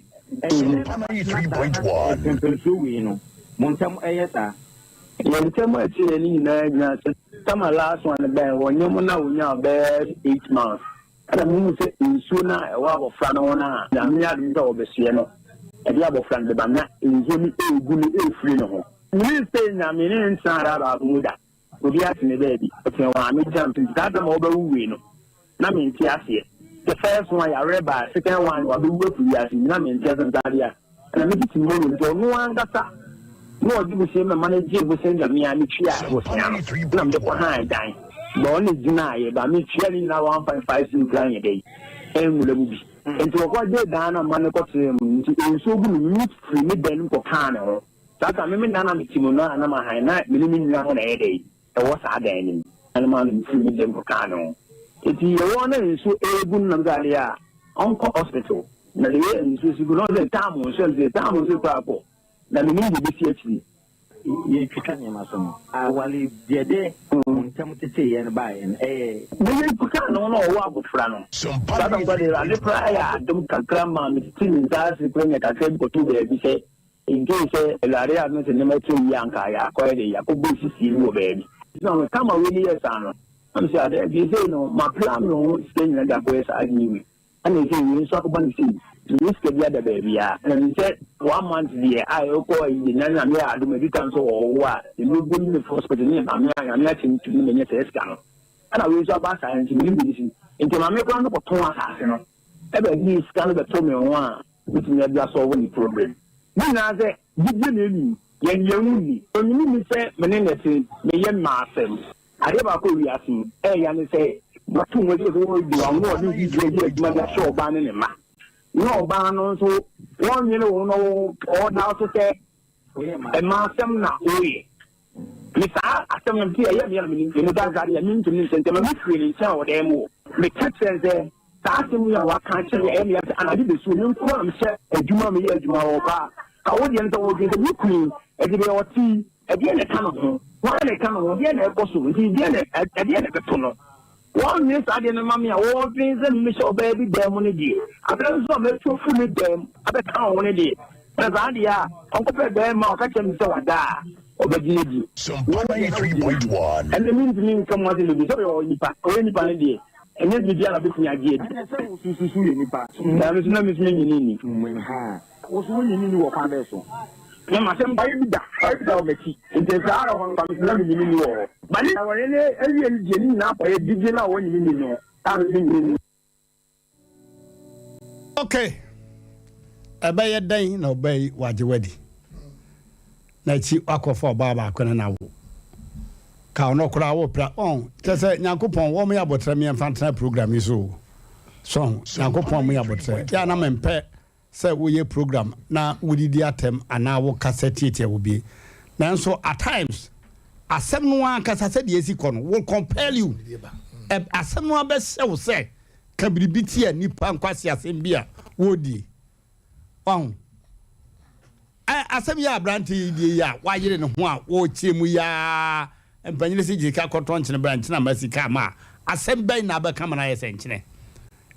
Mpɛmpɛnsuo wei no mo ntam ɛyɛ saa? Yɛn ntɛm a ɛkyerɛ yɛn nyinaa gyina sɛ sama last one bɛn wɔnyɛ mu na wonya bɛyɛ 8 months, ɛna muhu sɛ nsuo no a ɛwɔ abɔfra no ho no a Nyame adom sɛ wɔbɛsoɛ no ɛde abɔfra no bɛba na nsuo no ɛɛgu no ɛɛfiri ne ho. Mene sɛ Nyame ne ntena ara baako mu da obi ate ne baabi ɔtena wɔ ame gyina nti saa dɛm a wɔbɛwo wei no na mente aseɛ. The first one yàrá ba, second one wabɛwu afiri wiase na mente aseɛ ntaade a ɛna me tete mu no nti ɔno ankasa na ɔgye bosia mɛma no gye bosia na mea metua bosia no na mede kɔ han dan ba ɔne gyinaeɛ ba metua ne nyinaa 1.5 cedi kura nyɛ dɛ ɛnwura mu bi nti wɔkɔ gye dan na ma no kɔtena mu nti nsuo gu no mu firi me dan mu kɔkaa ne ho. Saa ta me me dan na mete mu no a na ma han na me ne me nua ho na ɛyɛ dɛ ɛwɔ saa dan no mu ɛna ma no firi me dan mu kɔkaa ne ho. Nti yɛwɔ na nsuo ɛgu no nam sɛ adeɛ a ɔnkɔ hospital na de yɛ nsuo si gu na ɔsɛ taamu nsuo ɛm sɛ taamu nsuo kɔ akɔ na menim de bɛsi akyiri. Yɛtwitwa nneɛma so no awale deɛ de mo ntam teteeɛ no baeɛ no ɛyɛ mene kaa ne ho na ɔwɔ abɔfra no saa dɔm kɔ de Awurade koraa yɛ adom kakra ma metete me nsa ase kora nya kakra bi kɔtoo baabi sɛ nkei sɛ Awurade adom sɛ nneɛma tiri yie anka yɛakɔyɛ de yɛakɔbɔ sisie bi wɔ baabi na kama wei ne yɛ saa no nam sɛ ade bi sei no mapla me ho sika nyina de akɔyɛ saa adeɛ wei ɛna ɛsɛ wei nso akɔba no sei nti sika bi ada baabi a ɛna mi sɛ one month deɛ a ɛkɔ ayi deɛ nyame nyame yɛ adom adi kan so wɔwɔ a ɛmi gu ne hospital ne maame a Nyame akyɛ ntumi ne mɛnyɛ sɛ sika no ɛna wei nso aba saa nti mi bi si nti maame koraa no kɔtɔn asase no ɛbɛ bi sika no bɛtɔ mi ho a wotumi adi asɔwɔ ne problem ne nyinaa sɛ gyidie na eni yɛn yɛn ho ni onyini mi sɛ me ne ne te meyɛ mmaa asɛm. Adeɛ baako wiase yi ɛyɛ ne sɛ wato mu sɛ wɔdi wɔn ho ɔde gyidie di adwuma de ahyɛ ɔbaa ne ne mma na ɔbaa no nso wɔnwene wɔn na ɔda so sɛ mmaa asɛm na ɔyɛ me saa asɛm no nti ɛyɛ me a mene dada deɛ mentumi nsɛ ntɛma mefiri ne nkyɛn a ɔdan mu wɔ meka kyerɛ sɛ saa asɛm yi a waka kyerɛ me ɛyɛ me sɛ anadwo bɛsuo me nko a mehyɛ adwuma meyɛ adwuma wɔ ba ka wo deɛ no sɛ wɔdwen sɛ me kunu ɛde deɛ ɔte ɛdeɛ na ɛka no ho wɔn na ɛka no ho deɛ na ɛkɔ so nti deɛ na ɛdeɛ na ɛbɛto no wɔn nwene saa deɛ no ma me a wɔdwen sɛ mehyɛ ɔbaa bi dan mu no deɛ abɛrɛ nso a mɛtu afu ne dan mu abɛka ho no deɛ na saa deɛ a ɔnkɔpɛ bɛrima a ɔka kyerɛ me sɛ wada a ɔbɛgyina di. Ɛnna mi ntumi nka mu ase bebi sɛ ɔyɛ nipa, ɔyɛ nipa no deɛ ɛnyɛ biribi a na bɛtumi agye adi. Ɛnna sɛ wosususu yɛ nipa. Na mi nso na mi nso mi nyini ni. Woso wonyini ni wɔ kwan bɛɛ so? Na ma sɛm ɔyɛ bi da, ɔyɛ bi da wɔ m'akyi nti saa ara hɔ no mi nso na mi nyini ni wɔ hɔ. Bani awɔre ne awie no deɛ ne nyinaa kɔyɛ didi na wɔnyini ni no a mi nyini ni. Okay, ɛbɛyɛ dɛn na ɔbaa yi wagye wadi n'akyi wakɔfa ɔbaa baako ne na wo ka ɔno koraa wo pra ɔn kyɛ sɛ Nyankopɔn wɔn yɛ abɔtrɛ mmiɛnfa ntena program yi so so Nyankopɔn mo yɛ abɔtrɛ yɛ anam mpɛ sɛ woyɛ program na wodidi atɛm anaa wokasa tietia wo bie, nanso at times asɛm no ankasa sɛdeɛ esi kɔ no will compel you. Asɛm no abɛhyɛ wo sɛ ka biribi tia nipa nkwasi asɛm bi a wɔredie wahu. Asɛm yi a aberante yi die yi a wayere ne ho a wɔrekyerɛ mu yi ara, mpanyini se gye sika kɔtɔ nkyene bra nkyene amma sika amma a, asɛm bɛn na abɛka ma no ayɛ sɛ nkyene?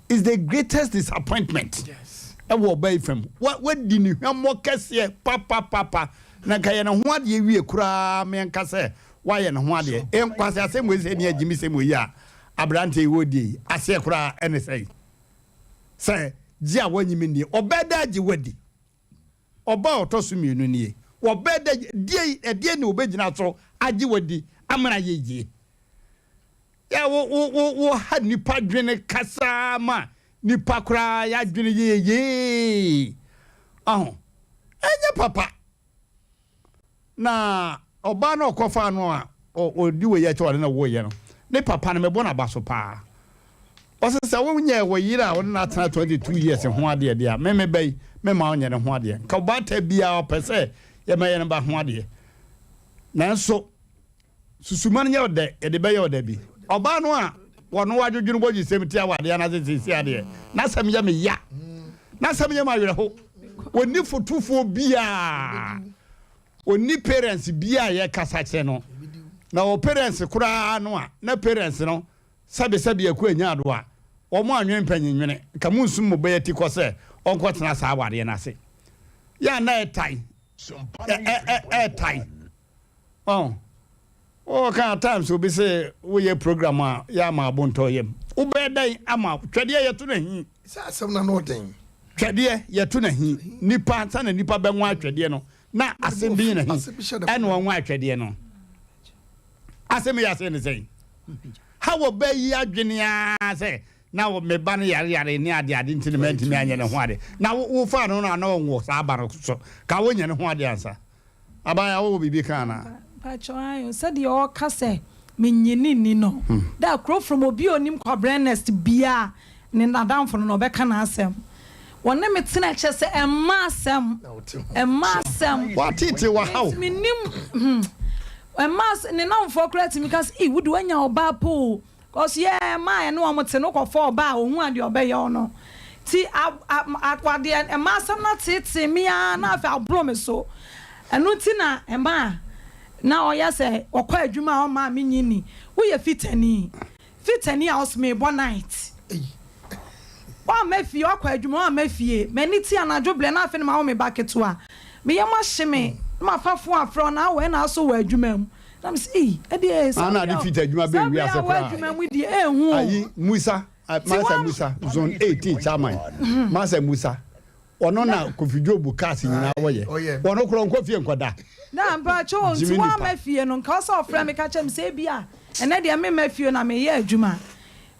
Is the greatest disappointment ɛwɔ ɔbaa yi fam. Wadi ne hwammɔ kɛseɛ papapapa. Na nka yɛ ne ho adeɛ wie koraa meɛnka sɛ wayɛ ne ho adeɛ. Nkwasi asɛm wei sɛ ne agyimi sɛm wei a aberante yi wɔdie yi aseɛ koraa ɛne sɛn? Sɛ gye a wannye me nnie, ɔbɛɛ dɛ agye wo adi. Ɔbaa a ɔtɔ so mmienu nie. Wɔbɛɛ dɛ, deɛ, ɛdeɛn na ɔbɛgyina so agye wo adi amena ayɛ yie? Yɛ wo, wo, wo, wo ha nipa dwene kasa ma nipa koraa yɛadwene yɛ yee. Ɔho, ɛnyɛ papa. Na ɔbaa no a ɔkɔfaa no a ɔdi wei akyi a ɔne no woeɛ no, ne papa no, mebɔ no aba so paa. Ɔse sɛ wonyɛɛ wo yere a wo ne no atena 22 years ho adeɛ deɛ a, me me ba yi, memma wonyɛ ne ho adeɛ. Nka ɔbaatan biara ɔpɛ sɛ yɛmɛyɛ ne ba ho adeɛ. Nanso Susuma no nyɛ ɔdɛ, yɛde bɛyɛ ɔdɛ bi. Ɔbaa no a wɔno wadwodwo no bɔdwesɛm ti awadeɛ anaasɛ seesei adeɛ, n'asɛm yɛ me ya. N'asɛm yɛ me awerɛho. Ɔnni fotofoɔ biara. Ɔnni parents biara a yɛkasa kyerɛ no. Na ɔwɔ parents koraa no a, na parents no sɛbesɛbe aku anya ado a, wɔn anwene mpanyinwene. Nka monsum mo ba yi ati kɔ sɛ ɔnkɔtena saa awadeɛ no ase. Yɛ a na ɛtae, ɛ ɛ ɛ ɛtae. Ɔn, wo ka at times obi se wo yɛ program a yɛ ama abo ntɔ yam. Wo bɛyɛ dɛn ama twɛdeɛ yɛ to no ahi. Sɛ asɛm no ano ɔden. Twɛdeɛ yɛ to no ahi. Nipa ansa na nipa bɛ nwa atwɛdeɛ no na asɛm bi nyina hi ɛna ɔnwa atwɛdeɛ no. Asɛm yi aseɛ ne sɛn? Ha wɔ bɛ yi adwene ara sɛ na me ba no yare yare ne ade ade nti na mantumi anyɛ ne ho ade. Na wo faa no no a na ɔnwo saa ba no so ka wo nyɛ ne ho ade ansa. Abaayewa wowɔ biribi ka anaa? Mpakyɛw ae o, sɛdeɛ ɔɔka sɛ mennye no nni no, da koro from obi a ɔnim Kwabena Ernest biaa ne nadamfo no na ɔbɛka n'asɛm. Wɔne me tena kyerɛ sɛ ɛmma asɛm, ɛmma asɛm. Wateetee wahaw. Nti mennim, hmm, ɛmma asɛm, ne namfoɔ koraa tumi ka sɛ, ii wode wanya ɔbaa po o. Cos yɛ mmaa a yɛne wɔn te no kɔfa ɔbaa a ɔhu adeɛ ɔbɛyɛ wo no ti a a a wadeɛ mmaa asɛm no ateetee me ara na afei aboro me so ɛno nti na mmaa na ɔyɛ sɛ ɔkɔ adwuma a ɔmmaa me nyi ni woyɛ fitani fitani a ɔsɛ mebɔ night wamma fie ɔkɔ adwuma wamma fie m'ani te anadwo blɛ na afei na mawo me ba ketewa me yam ahye me na mafa fon afrɛ wo na awɔ ɛna asɔ wɔ adwuma mu Na me se, Ei, ɛdeɛ saa Ana berɛ ade fita adwuma a, bɛn saa berɛ wiase a wɔ koraa. adwuma mu deɛ ɛnhu o. Ayi Musa, Nti Mansa wa. Musa, zone 18 chairman, Mansa Musa, ɔno na Kofi Job cars nyinaa wɔyɛ, ɔno koraa ɔnkɔ fie nkɔda. Na mpakyɛw o, nti Gyimi nipa. woamma fie no, nka ɔsɛ ɔfrɛ me ka kyerɛ me sɛ ebia ɛnɛ deɛ memma fie o na meyɛ adwuma.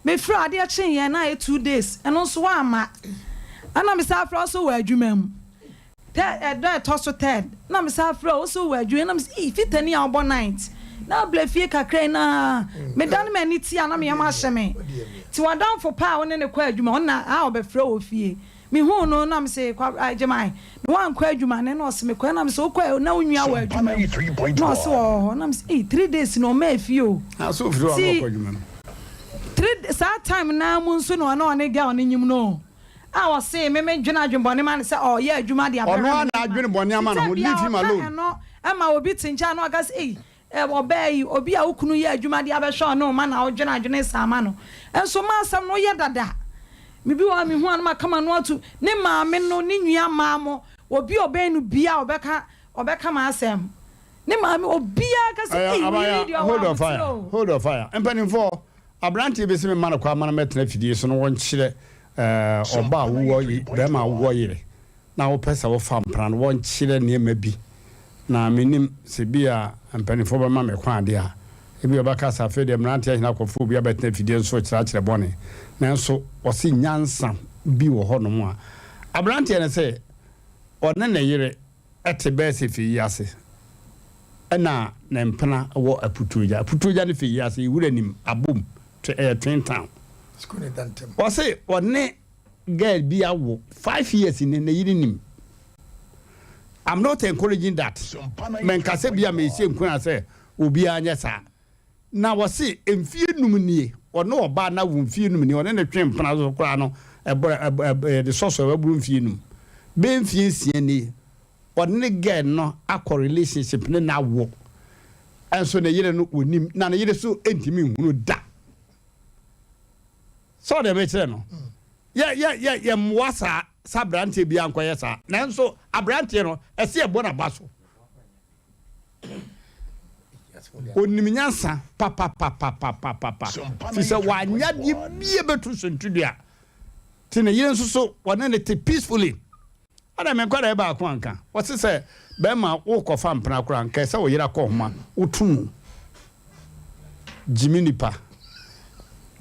Mefrɛ adeɛ kyeeɛ na ayɛ 2 days, ɛno nso woamma. Ɛna mesan frɛ wo sɛ wɔ adwuma mu. Third, ɛda a ɛtɔ so third na me san frɛ wo, wo se wowɔ adwuma na me se ii fitani a ɔbɔ night na abrɛ fie kakra yi na me dane m'ani ti a na me yam ahye me nti w'adamfo pa a wo ne no kɔ adwuma ɔno na a ɔbɛfrɛ wɔ fie me huu no na me se kwa Agyeman na wankɔ adwuma ne na ɔse me kɔ na me se wokɔ na wo nua wɔ adwuma mu na ɔse ɔwɔ hɔ na me se ii 3 days na ɔmaa fie o ti three saa time naa mu nso na ɔne ɔne girl no nyim no o. A ɔsee me me dwene adwenbɔne ma no sɛ ɔɔyɛ adwuma de abɛhwɛ Ɔno me ara ne na ma. adwene bɔne ama Nti ne ho, sɛ bia leave him ɔka alone. ɛno ma obi te nkyɛn a na waka sɛ ei ɛ ɔbaa yi obi a wo kunu yɛ adwuma de abɛhwɛ ɔne wo ma na wodwene adwene saa ma no. Nso ma asɛm no woyɛ dada. Me bi wɔ hɔ a mehu a na maka m'ano ato ne maame no ne nua mmaa mo obi a ɔbɛn no biaa ɔbɛka ɔbɛka m'asɛm. Ne maame obiaa ka sɛ Ɛyɛ ei wo yere yi abaayewa deɛ ɔwɔ hold on aboterɛ fire o. hold on fire mpanimfoɔ aberanteɛ bi sɛ mema no kwan ma no mɛtena afidie so no wɔnkyerɛ ɛɛ ɔba a wowɔ bɛrima a wowɔ yere na wopɛ sɛ wofa mpena no wɔnkyerɛ nneɛma bi na menim sɛ bi a mpanimfoɔ bɛma me kwan adeɛ a ebi ɔbɛka sɛ afei deɛ mmeranteɛ ahene akɔfo obi abɛtena afidie nso kyerɛkyerɛ bɔne nanso ɔse nyansa bi wɔ hɔnom a aberanteɛ no sɛ ɔne ne yere te bɛyɛ sɛ fie yi ase ɛna ne mpena wɔ Aputuogya. Aputuogya ne fie yi ase, wura nim, abom, ɛyɛ twin town. Ɔse ɔne girl bi awo 5 years ni, ne yere nim. I'm not encouraging that. Menkasa bi a mehyɛ nkuna sɛ obiara nyɛ saa. Na wɔse mfie 5 nie, ɔne ɔbaa no awo mfie 5 nie, ɔne ne twe mpena so koraa no, ɛbɔ ɛbɔ yɛde sɔ so ɛbɛboro mfie 5. Bɛyɛ mfie 6 nie. Ɔne ne girl no akɔ relationship ne no awo nso ne yere no ɔnim na ne yere so ntumi nhunu da. Sɛ ɔdeɛ mekyerɛ no yɛ yɛ yɛ yɛ mmoa saa sɛ aberanteɛ biara nkɔyɛ saa nanso aberanteɛ no ɛsɛ yɛbɔ n'aba so. Onim nyansa papapapapapapa fi sɛ wanyɛ adeɛ bie bɛtu suntidua te ne yere nso so wɔne ne te peacefully. Ɛna me nkwadaa baako anka wɔse sɛ bɛrima wokɔfa mpena koraa nka ɛsɛ wo yere akɔ nhoma woto mu gyimi nipa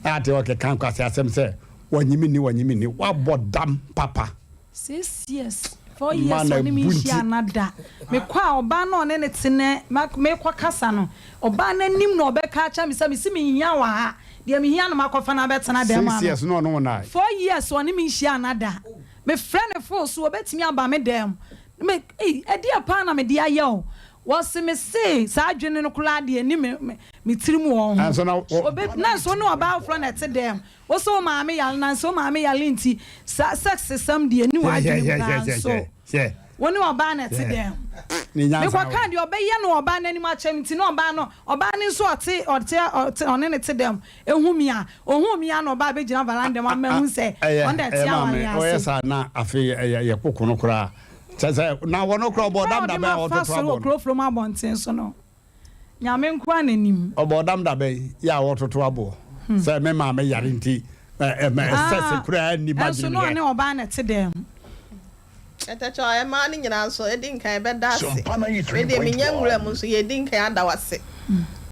ate ɔkeka nkwasi asɛm sɛ wɔnyimi ni wɔnyimi ni wabɔ dam papa. 6 years 4 years ɔne me nhyia na da mekɔ a ɔbaa na ɔne ne te nɛ mekɔ kasa no ɔbaa n'anim na ɔbɛka akyɛ me sɛ mesi mehia wɔ ha deɛ mehia no makɔfa no abɛtena dɛm ano 6 years no ɔno wo na 4 years ɔne me nhyia na da mefrɛ ne phone so ɔbɛtumi aba me dɛm me ei ɛdeɛ paa na mede ayɛ o wɔsi me se saa adwene no koraa deɛ ni me me me tiri mu wɔ ho obe na nso ne ɔbaa foforɔ na ɛte dɛm wosɛ wo maame yale na nso wo maame yale nti sa sex sɛm deɛ ni wɔ adwene mu paa nso wo ne ɔbaa na ɛte dɛm mekɔka deɛ ɔbɛyɛ no ɔbaa n'anim akyɛm nti na ɔbaa no ɔbaa no nso ɔte ɔte ɔte ɔne ne te dɛm ehu mi a ohun mi a na ɔbaa bɛgyina veranda mu ama ehu sɛ ɔno na ɛte awale ase. Ɔyɛ saa na afei ɛyɛ yɛ koko no koraa kyɛ sɛ na wɔn koraa ɔbɔ dam dabɛn a ɔtoto abɔ no. Kuro from abɔnten so no Nyame nko a n'anim. Ɔbɔ dam dabɛn yɛ a wɔtoto aboɔ sɛ me maame yare nti ɛmɛ ɛsɛ sɛ koraa ni ma gyina. Ɛnso no ɔne ɔbaa na ɛte dɛm. Ɛtɛkyɛ ɛmaa no nyinaa nso ɛdi nkan ɛbɛda ase. Medeɛ menya nwura mu nso yɛdi nkan ada wase.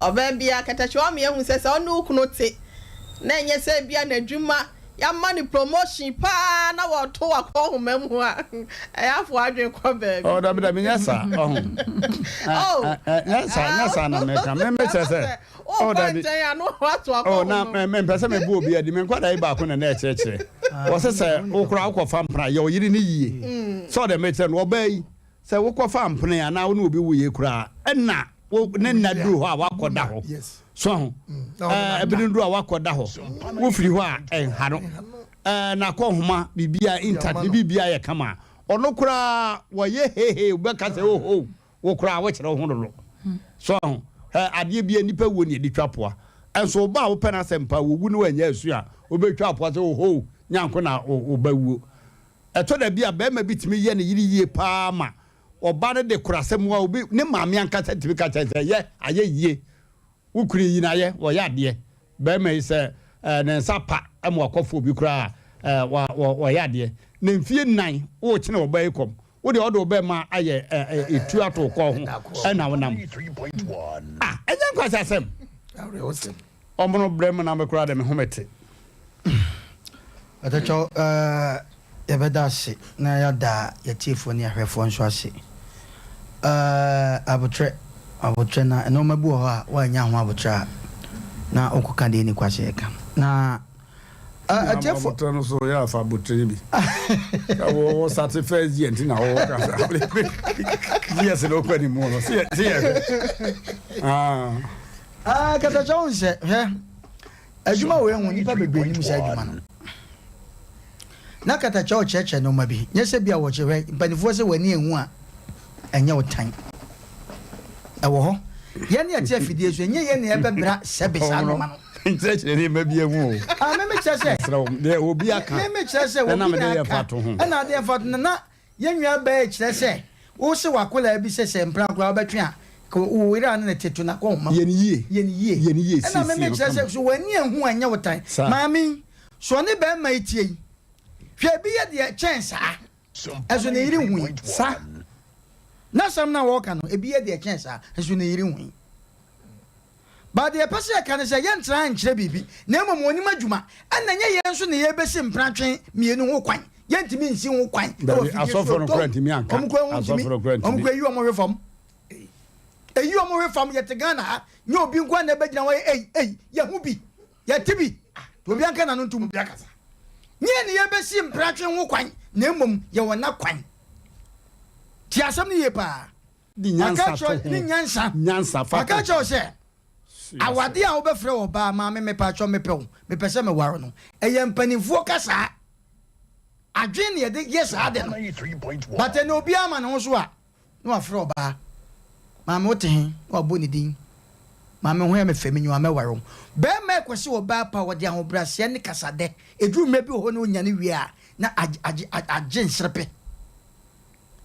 Ɔbaa biara kɛtɛkyɛ wama yɛahu sɛ sɛ ɔne wo kunu te na ɛnyɛ sɛ ebia n'adwuma yɛama no promotion paa na wɔto wakɔ nhoma mu a ɛyɛ afo adwene kɔ baabi. Oh, dabi dabi nyɛ saa ɔho. Oh, nyɛ saa nyɛ saa na mɛka mɛ mɛ kyerɛ sɛ. Oh, dabi. Oh, na mɛ mɛ mpɛ sɛ mɛ bu obi adi mɛ nkwadaa yi baako na na ɛkyerɛkyerɛ. Wɔsɛ sɛ wokora wokɔfa mpena yɛ ɔyere ne yie. Sɛ ɔdɛ mɛ kyerɛ no ɔbaa yi sɛ wokɔfa mpena anaa wo ne obi wo yie koraa ɛna wo ne nna duru hɔ a wakɔda hɔ. So ho ɛɛ ebinom duru a wakɔda hɔ wofiri hɔ a ɛnha no ɛɛ nakɔ nhoma biribiara intact ne biribiara yɛ kama ɔno koraa wɔyɛ hehe wobɛka sɛ oho wo koraa wokyerɛ wo ho dodo. So ho ɛ adeɛ bi a nipa wuo ne yɛde twa poa ɛnso wo ba a wopɛ no asɛm pa wɔwu ne wanya asu a wobɛtwa poa sɛ oho nyanko na wo ba wuo. Ɛtɔ da bi a barima bi tumi yɛ ne yere yie paa ma ɔba no de korasɛm a obi ne maame ankasa tumi ka kyerɛ sɛ yɛ ayɛ yie wo kunu yi na yɛ wɔyɛ adeɛ barima yi sɛ eh, ne nsa pa ma wakɔfo obi koraa eh, wa, wa, wɔyɛ adeɛ na mfie nnan wokyene ɔba yi kɔm wo deɛ ɔde ɔbɛma ayɛ etu ato kɔn ho ɛna wonam ah ɛnyɛ nkwasi asɛm ɔmono brɛ mu na me koraa de me ho mete. Ɔtɛkyɛw eh, yɛbɛda ase na yɛada yɛtiefoɔ ne ahwɛfoɔ nso ase. Eh, abotrɛ, abotrɛ na nneɛma bi wɔ hɔ a woannya ho abotrɛ a na wokɔka deɛ ɛnni kwasɛ yɛka. Na eh, atiefoɔ. Abotrɛ no so yɛ afa abotrɛ no bi. Wɔ wɔ sate first year nti na wɔwɔ kasa. Years na okɔ anim no. Se yɛ se yɛ hwɛ. Ah. Ah, katakyɛ wo nsɛ hwɛ. Adwuma wei ho nnipa bebree nim saa adwuma no. Na katakyɛ ɔkyerɛkyerɛ nneɛma bi. Nyɛ sɛ bi a wɔkyerɛ hwɛ mpanimfoɔ sɛ w'ani ehu a ɛnyɛ wo tan. Ɛwɔ hɔ. Yɛn ne yɛte afidie so ɛnyɛ yɛn na yɛbɛbra sɛbe saa nneɛma no. Nkyerɛkyerɛ nneɛma bi ehu o. Ah, me me kyerɛ sɛ. Mesrɛ wo, deɛ obi aka. Me me kyerɛ sɛ obi na aka. Ɛna adeɛ mfa to na yɛn nua bɛɛ kyerɛ sɛ wo se w'akwadaa bi sɛ sɛ mpena koraa wobɛtwe a wo yere a ne ne te to n'akɔnhoma mu. Yɛ no yie. Yɛ no yie. Yɛ no yie Ɛna siesie me no kyerɛ kama. sɛ so w'ani anhu a ɛnyɛ wo tan. Saa. Maame yi, so ɔne bɛrima yi tie yi, hwɛ ebi yɛ deɛ ɛkyɛn saa, ɛso ne yere hui. Sa. N'asɛm no a wɔreka no, ebi yɛ deɛ ɛkyɛn saa, nso ne yere hui. But deɛ yɛpɛ sɛ yɛka ne sɛ, yɛntra ha nkyerɛ biribi, na mmom wɔnim adwuma, ɛna ɛnyɛ yɛn nso na yɛrebɛsi mprantwe mmienu ho kwan. Yɛntumi nsi ho kwan wɔ Dabi, afidie so. asɔfoɔ no koraa ntumi anka. Wɔn koraa ho ntumi. Asɔfoɔ no koraa Wɔn ntumi. koraa yi wɔn hwe fam. Eyi wɔn hwe fam. Yɛte Ghana ha, nyɛ obi nko ara na ɛbɛgyina hɔ yɛ ei ei, yɛho bi, yɛte bi. Obi anka n'ano ntom. Nyɛ yɛn na yɛrebɛsi mprantwe ho kwan, na mmom yɛwɔ n'akwan. Tie asɛm no yie paa. De nyansa Aka to kyerɛ ho. ne nyansa. Nyansa fa Aka to kyerɛ wo sɛ awadeɛ a wobɛfrɛ wɔ baa maame mepatwɔ mepɛ wo mepɛ sɛ meware no ɛyɛ mpanimfoɔ kasaa adwene ne yɛde yɛ saa de no but ɛnɛ obiara ma ne ho so a. Na wafrɛ ɔbaa. Maame wote he? Na wabɔ ne din. Maame wo ho yɛ me fɛ, menye wo a mɛware wo. Barima rekɔse ɔbaa pa a, ɔde ahobrɛaseɛ ne kasadɛ. Ɛduru mmerɛ bi wɔ hɔ na ɔnya no wie a, na agye, agye, agye nserepe.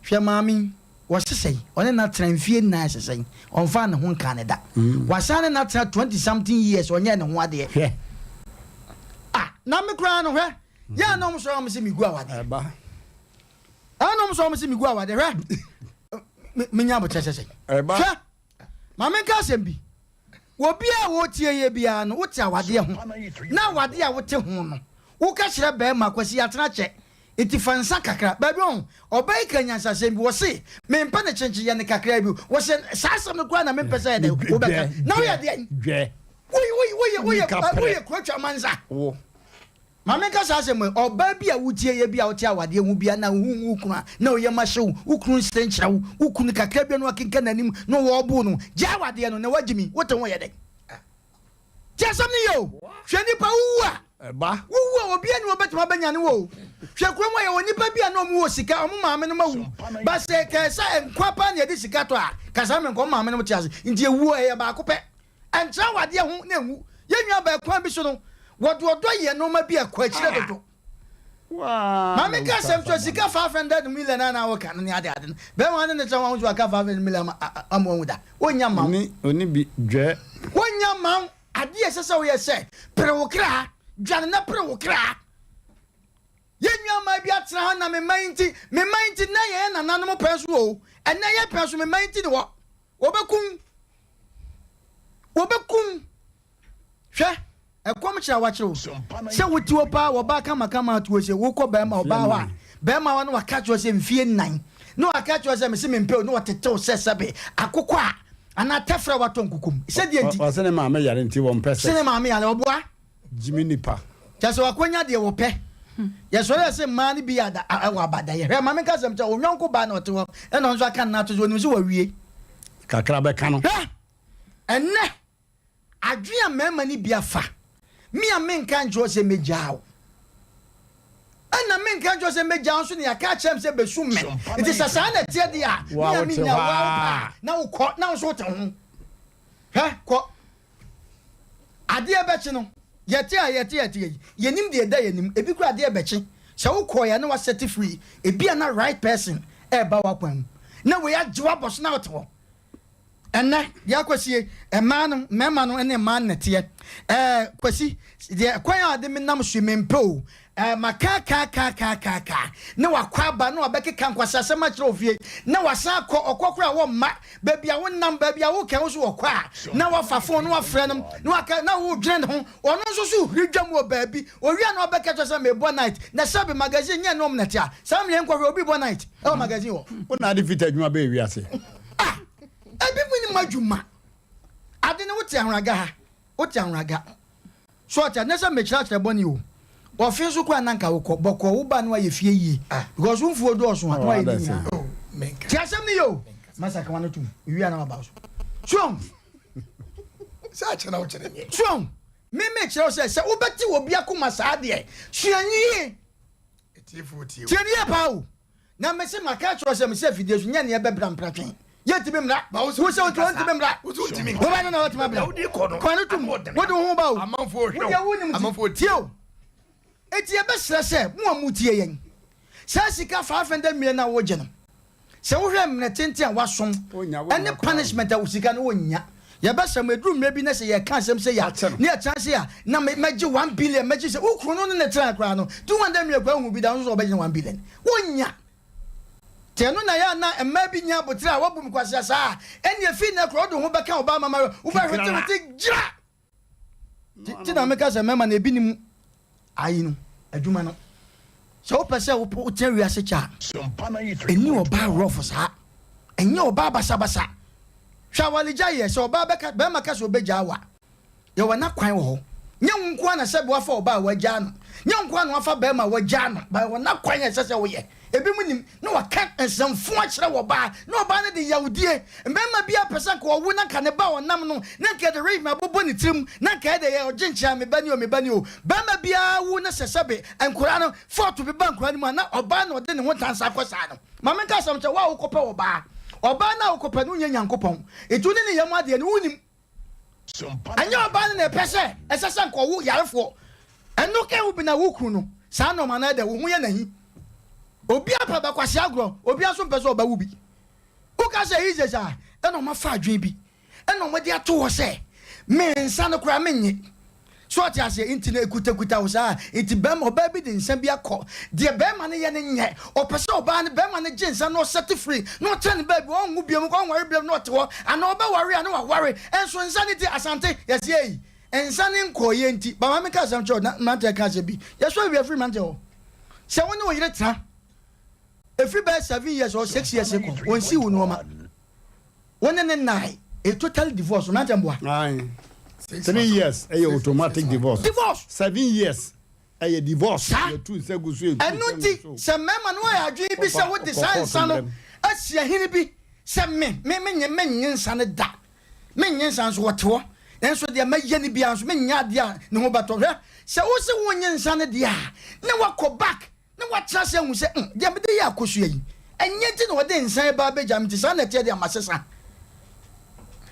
Hwɛ maame yi, ɔse sɛn? Ɔne no atena mfie nnan ɛsɛ sɛn? Ɔmfaa ne ho nkaa no da. Wasan ne no atena 20 something years, ɔnyɛɛ ne ho adeɛ. Hwɛ. Ah, na me koraa no, hwɛ, yɛ a na wɔn sɔre a wɔn se megu awadeɛ. Ɛba. Ɛna wɔn sɔre wɔn se megu awadeɛ, hwɛ, me, menya abokyerɛ sɛ sɛn? Ɛba. Hwɛ, ma menka asɛm bi. Obiara a ɔretie yɛ biara no, wote awadeɛ ho, na awadeɛ a wote ho no, woka kyerɛ barima, Kwasi, yɛatena kyɛ, nti fa nsa kakra. Baabi ɔho, ɔbaa yi ka nyansasɛm bi, ɔse, mempɛ no kyenkyen, yɛ no kakraa bi. Ɔse, saa asɛm no koraa na mempɛ sɛ yɛ dɛn, wobɛka. Na woyɛ deɛn? Dwɛ. Woyɛ, woyɛ, woyɛ kurotwa mansa. Wo. Ma menka saa asɛm yi, ɔbaa bi a wotie yɛ bi a wote awadeɛ ho bi a na wohu wo kunu a na wo yam ahye wo, wo kunu nsere nkyerɛ wo, wo kunu kakra bi a na wakenka n'anim na wɔrebo no, gyae awadeɛ no na wagye mi, wote ho yɛ dɛn? Tie asɛm no yie o, hwɛ nipa wowu a, wowu a obiara ni wɔbɛtumi abɛnyane wo o. Hwɛ kurom hɔ yɛwɔ nipa bi a na wɔn wɔ sika, wɔn maame nom awu, ba sɛ kɛɛ sɛ nkwa paa na yɛde sika tɔ a, kasa me nkɔ, wɔn maame nom te ase, nti ewuo ɛyɛ baako pɛ. Ɛntra w'adeɛ ho na ɛnwu. Yɛn nuabaa kwan bi so no, wɔde ɔdɔ yɛ nnoɔma bi a ɛkɔ akyire dodo. Maame ka asɛm sɛ sika 500 million a na woka no ne ade ade no, bɛrima ne ne tra ho ahosuo aka 500 million ama ama wahu da. Wonnya mma wo. Ɔni bi dwɛ. Wonnya mma wo. Adeɛ a ɛsɛ sɛ woyɛ sɛ, pere wo kra, dwane na pere wo kra. Yɛn nuammaa bi atena ha na me mma yi nti, me mma yi nti, nnɛ yɛn nananom pɛn so o, ɛnnɛ yɛn pɛn so me mma yi nti ne hɔ. Wɔbɛkum. Wɔbɛkum. Hwɛ, ɛkɔm kyerɛ a wakyerɛ wo. Sɛ wote hɔ paa, wɔbaa kamakama ato hɔ sɛ wokɔ bɛrima ɔbaa hɔ a, bɛrima hɔ na waka kyerɛ sɛ mfie nnan. Na waka kyerɛ sɛ mese mempɛ o, na wɔtetew sɛ sɛbe akokɔ a anaa tɛfrɛ a watɔ nkukum. Sɛdeɛ nti. Ɔse ne maame yare nti wɔmpɛ sex. Se ne maame yare, ɔboa. Gyimi nipa. Kyerɛ sɛ wakonya deɛ wɔpɛ. Yɛsɔre a sɛ mmaa no bi yɛ ada wɔ abadayɛ. Hwɛ ma menka asɛm kyerɛ wo, wo yɔnko baa na ɔte hɔ ɛna ɔno nso aka ne nan ato so, ɔnim sɛ wawie. Kakra bɛka no. Hwɛ! Ɛnnɛ, adwene a mmarima no bi afa, me a menka nkyerɛ wo sɛ mɛgyaa wo. Ɛna menka nkyerɛ wo sɛ mɛgyaa wo nso na yɛaka akyerɛ me sɛ bɛsum me. Nti sɛ saa na ɛteɛ deɛ a, me a mennya wo, wo a wopɛ a, na wokɔ, na wo nso wote ho. Hwɛ, kɔ. Adeɛ bɛkye no, yɛte a yɛte yɛte yi, yɛnim deɛ ɛda yɛn anim. Ebi koraa adeɛ bɛkye. Sɛ wokɔeɛ a na wasɛte free. Ebi a na right person ɛreba w'akwan mu. Na wei agye wo abɔ so na wote hɔ. Ɛnnɛ, deɛ akɔsie, mmaa no, mmarima no ne mmaa no na ɛteɛ. Ɛɛ, Kwasi, deɛ kwan a ɔde me nam so yi, mempɛ o. Ɛɛ, makaakaakaakaakaakaa, na wakɔ aba na wabɛkeka nkwaseasɛm akyerɛ wo fie, na wasan akɔ, ɔkɔ koraa a wɔmma, baabi a wonam, baabi a wokɛn wo so wɔkɔ a, na wafa fon na wafrɛ no, na waka, na wodwene ne ho, ɔno nso so huri dwam wɔ baabi, owie a na wabɛka kyerɛ sɛ mebɔ night, na sɛbe magazine nyɛ nom na ɛte a, saa mmerɛ yi nkɔhwɛ obi bɔ night ɛwɔ magazine hɔ. Wo na ade fita adwuma bɛɛ wiase. Ah, ebi mu nim adwuma. Ade no wote ahoraga ha, wote ahoraga. So ɔte ase? Nyɛ sɛ mekyerɛkyerɛ bɔne o. Ɔfe nso koraa na nka wokɔ bɔkɔɔ wo ba no ayɛ fie yie because wo mfuo dɔɔso a na wayɛ ne nyinaa. Te asɛm no yie o. Masa ka wano tom. Wie a na waba wo so. So ahu? Sɛ akyɛ na wokyerɛ meɛ. So ahu? Me mekyerɛ wo sɛ sɛ wobɛte obi akoma saa deɛ sua no yie. Tie no yie paa o. Na mese maka akyerɛ wo sɛ mese afidie so nyɛ neɛ ɛbɛbra mpratwe. Yɛntumi mmra. Wo sɛ wontumi wontumi mmra. Woba no na watumi abra. Kwan no tom. Wode wo ho ba o. Wodeɛ wonim nti. Tie o. Enti yɛbɛsrɛ sɛ mo a motie yɛn, saa sika 500 million no a wogye no, sɛ wohwɛ mmerɛ tenten a woasom ɛne punishment a sika no wonnya. Yɛbɛsrɛ mo, ɛduru mmerɛ bi na sɛ yɛka asɛm sei a, ne yɛtena ase a, na mɛgye 1 billion, mɛgye sɛ wo kunu no ne no tenae koraa no, 200 million koraa wohu bi da, wo nso sɛ wɔbɛgye no 1 billion. Wonnya. Nti ɛno na ɛyɛ a na mmaa bi nnya aboterɛ a wɔabu me kwasea saa a, ɛnneɛ firi nnɛ korɔ wode wo ho bɛka ɔbaa mama wobɛhwetewete gyira! Nti na meka sɛ mmarima no ebi nim ayi no adwuma no. Sɛ wopɛ sɛ wotena wiase kyɛ a, ɛnni ɔbaa rɔfo saa. Ɛnyɛ ɔbaa basabasa. Hwɛ awaregya yɛ sɛ ɔbaa bɛka bɛrima ka sɛ ɔbɛgyaa wo a, yɛwɔ n'akwan wɔ hɔ. Nyɛ wo nko ara na sɛbe wafa ɔbaa a wagyaa no. Nyɛ wo nko ara na wafa bɛrima a wagyaa no. But yɛwɔ n'akwan a ɛsɛ sɛ woyɛ. Ebinom nim na wɔaka nsɛmfo akyerɛ wɔ ɔbaa, na ɔbaa no de yawdie. Mmarima biara pɛ sɛ anka ɔwo na anka ne ba a ɔnam no, na anka yɛde rehma bobɔ ne tirim, na anka ɛyɛ dɛ yɛ ɔgye nkyea, me ba ni o, me ba ni o. Barima biara wo na sɛ sɛbe nkwadaa no, fɔɔto bi ba nkwadaa no mu a, na ɔbaa na ɔde ne ho ntansa akɔ saa no. Ma menka asɛm nkyerɛ wo a wokɔpɛ ɔbaa. Ɔbaa no a wokɔpɛ no wonyɛ Nyankopɔn. Nti wo ne ne yam adeɛ no wonnim. Ɛnyɛ ɔbaa no na ɛpɛ sɛ ɛsɛ sɛ nka ɔwo yarefoɔ. Ɛno ka ho bi na wo kunu no saa nnoɔma no ɛdɛ wo ho yɛ no ahi. Obiara pɛ bɛkwasea agorɔ, obiara nso mpɛ sɛ ɔbɛwo bi. Woka sɛ Jesus a, ɛna wɔafa adwene bi ɛna wɔde ato hɔ sɛ me nsa no koraa mennye. So ɔte aseɛ? Nti no ɛkutakuta wo saa. Nti bɛrima, ɔbaa bi de nsa bi akɔ. Deɛ bɛrima no yɛ no nyɛ. Ɔpɛ sɛ ɔbaa no, bɛrima no gye nsa na ɔsɛte free, na ɔtena ne baabi, ɔnwo biom, ɔnware biom na ɔte hɔ. Anaa ɔbɛware a na waware. Nso nsa no nti, Asante, yɛse ei, nsa no nkɔeɛ nti. Ba ma menka asɛm kyerɛ wo, na mmeranteɛ ka asɛm bi. Yɛsɔ awia firi mmeranteɛ hɔ. Sɛ wo ne wo yere tena, ɛfiri bɛyɛ 7 years or 6 years kɔ, ɔnsii wo nnoɔma. Wo ne ne nnae. A total divorce. Mmeranteɛ mboa. Aye. 3 years ɛyɛ automatic divorce. Divorce. 7 years ɛyɛ divorce. Saa. Yɛtu nsa gu so, yɛtu Ɛno nsa nti gu so. Sɛ mmarima no wɔyɛ adwene bi sɛ wode saa nsa no asi ahene bi sɛ me me menye mennye nsa no da, mennye nsa nso wɔte hɔ, nanso deɛ mɛyɛ no biara nso menyɛ adeɛ a ne ho bɛtɔ. Hwɛ, sɛ wo se wonnye nsa no deɛ a, na wakɔ back na watena ase ahu sɛ, Deɛ mede yɛ akosua yi, ɛnyɛ nti na ɔde nsa reba abɛgya me nti saa na ɛteɛ deɛ masesa.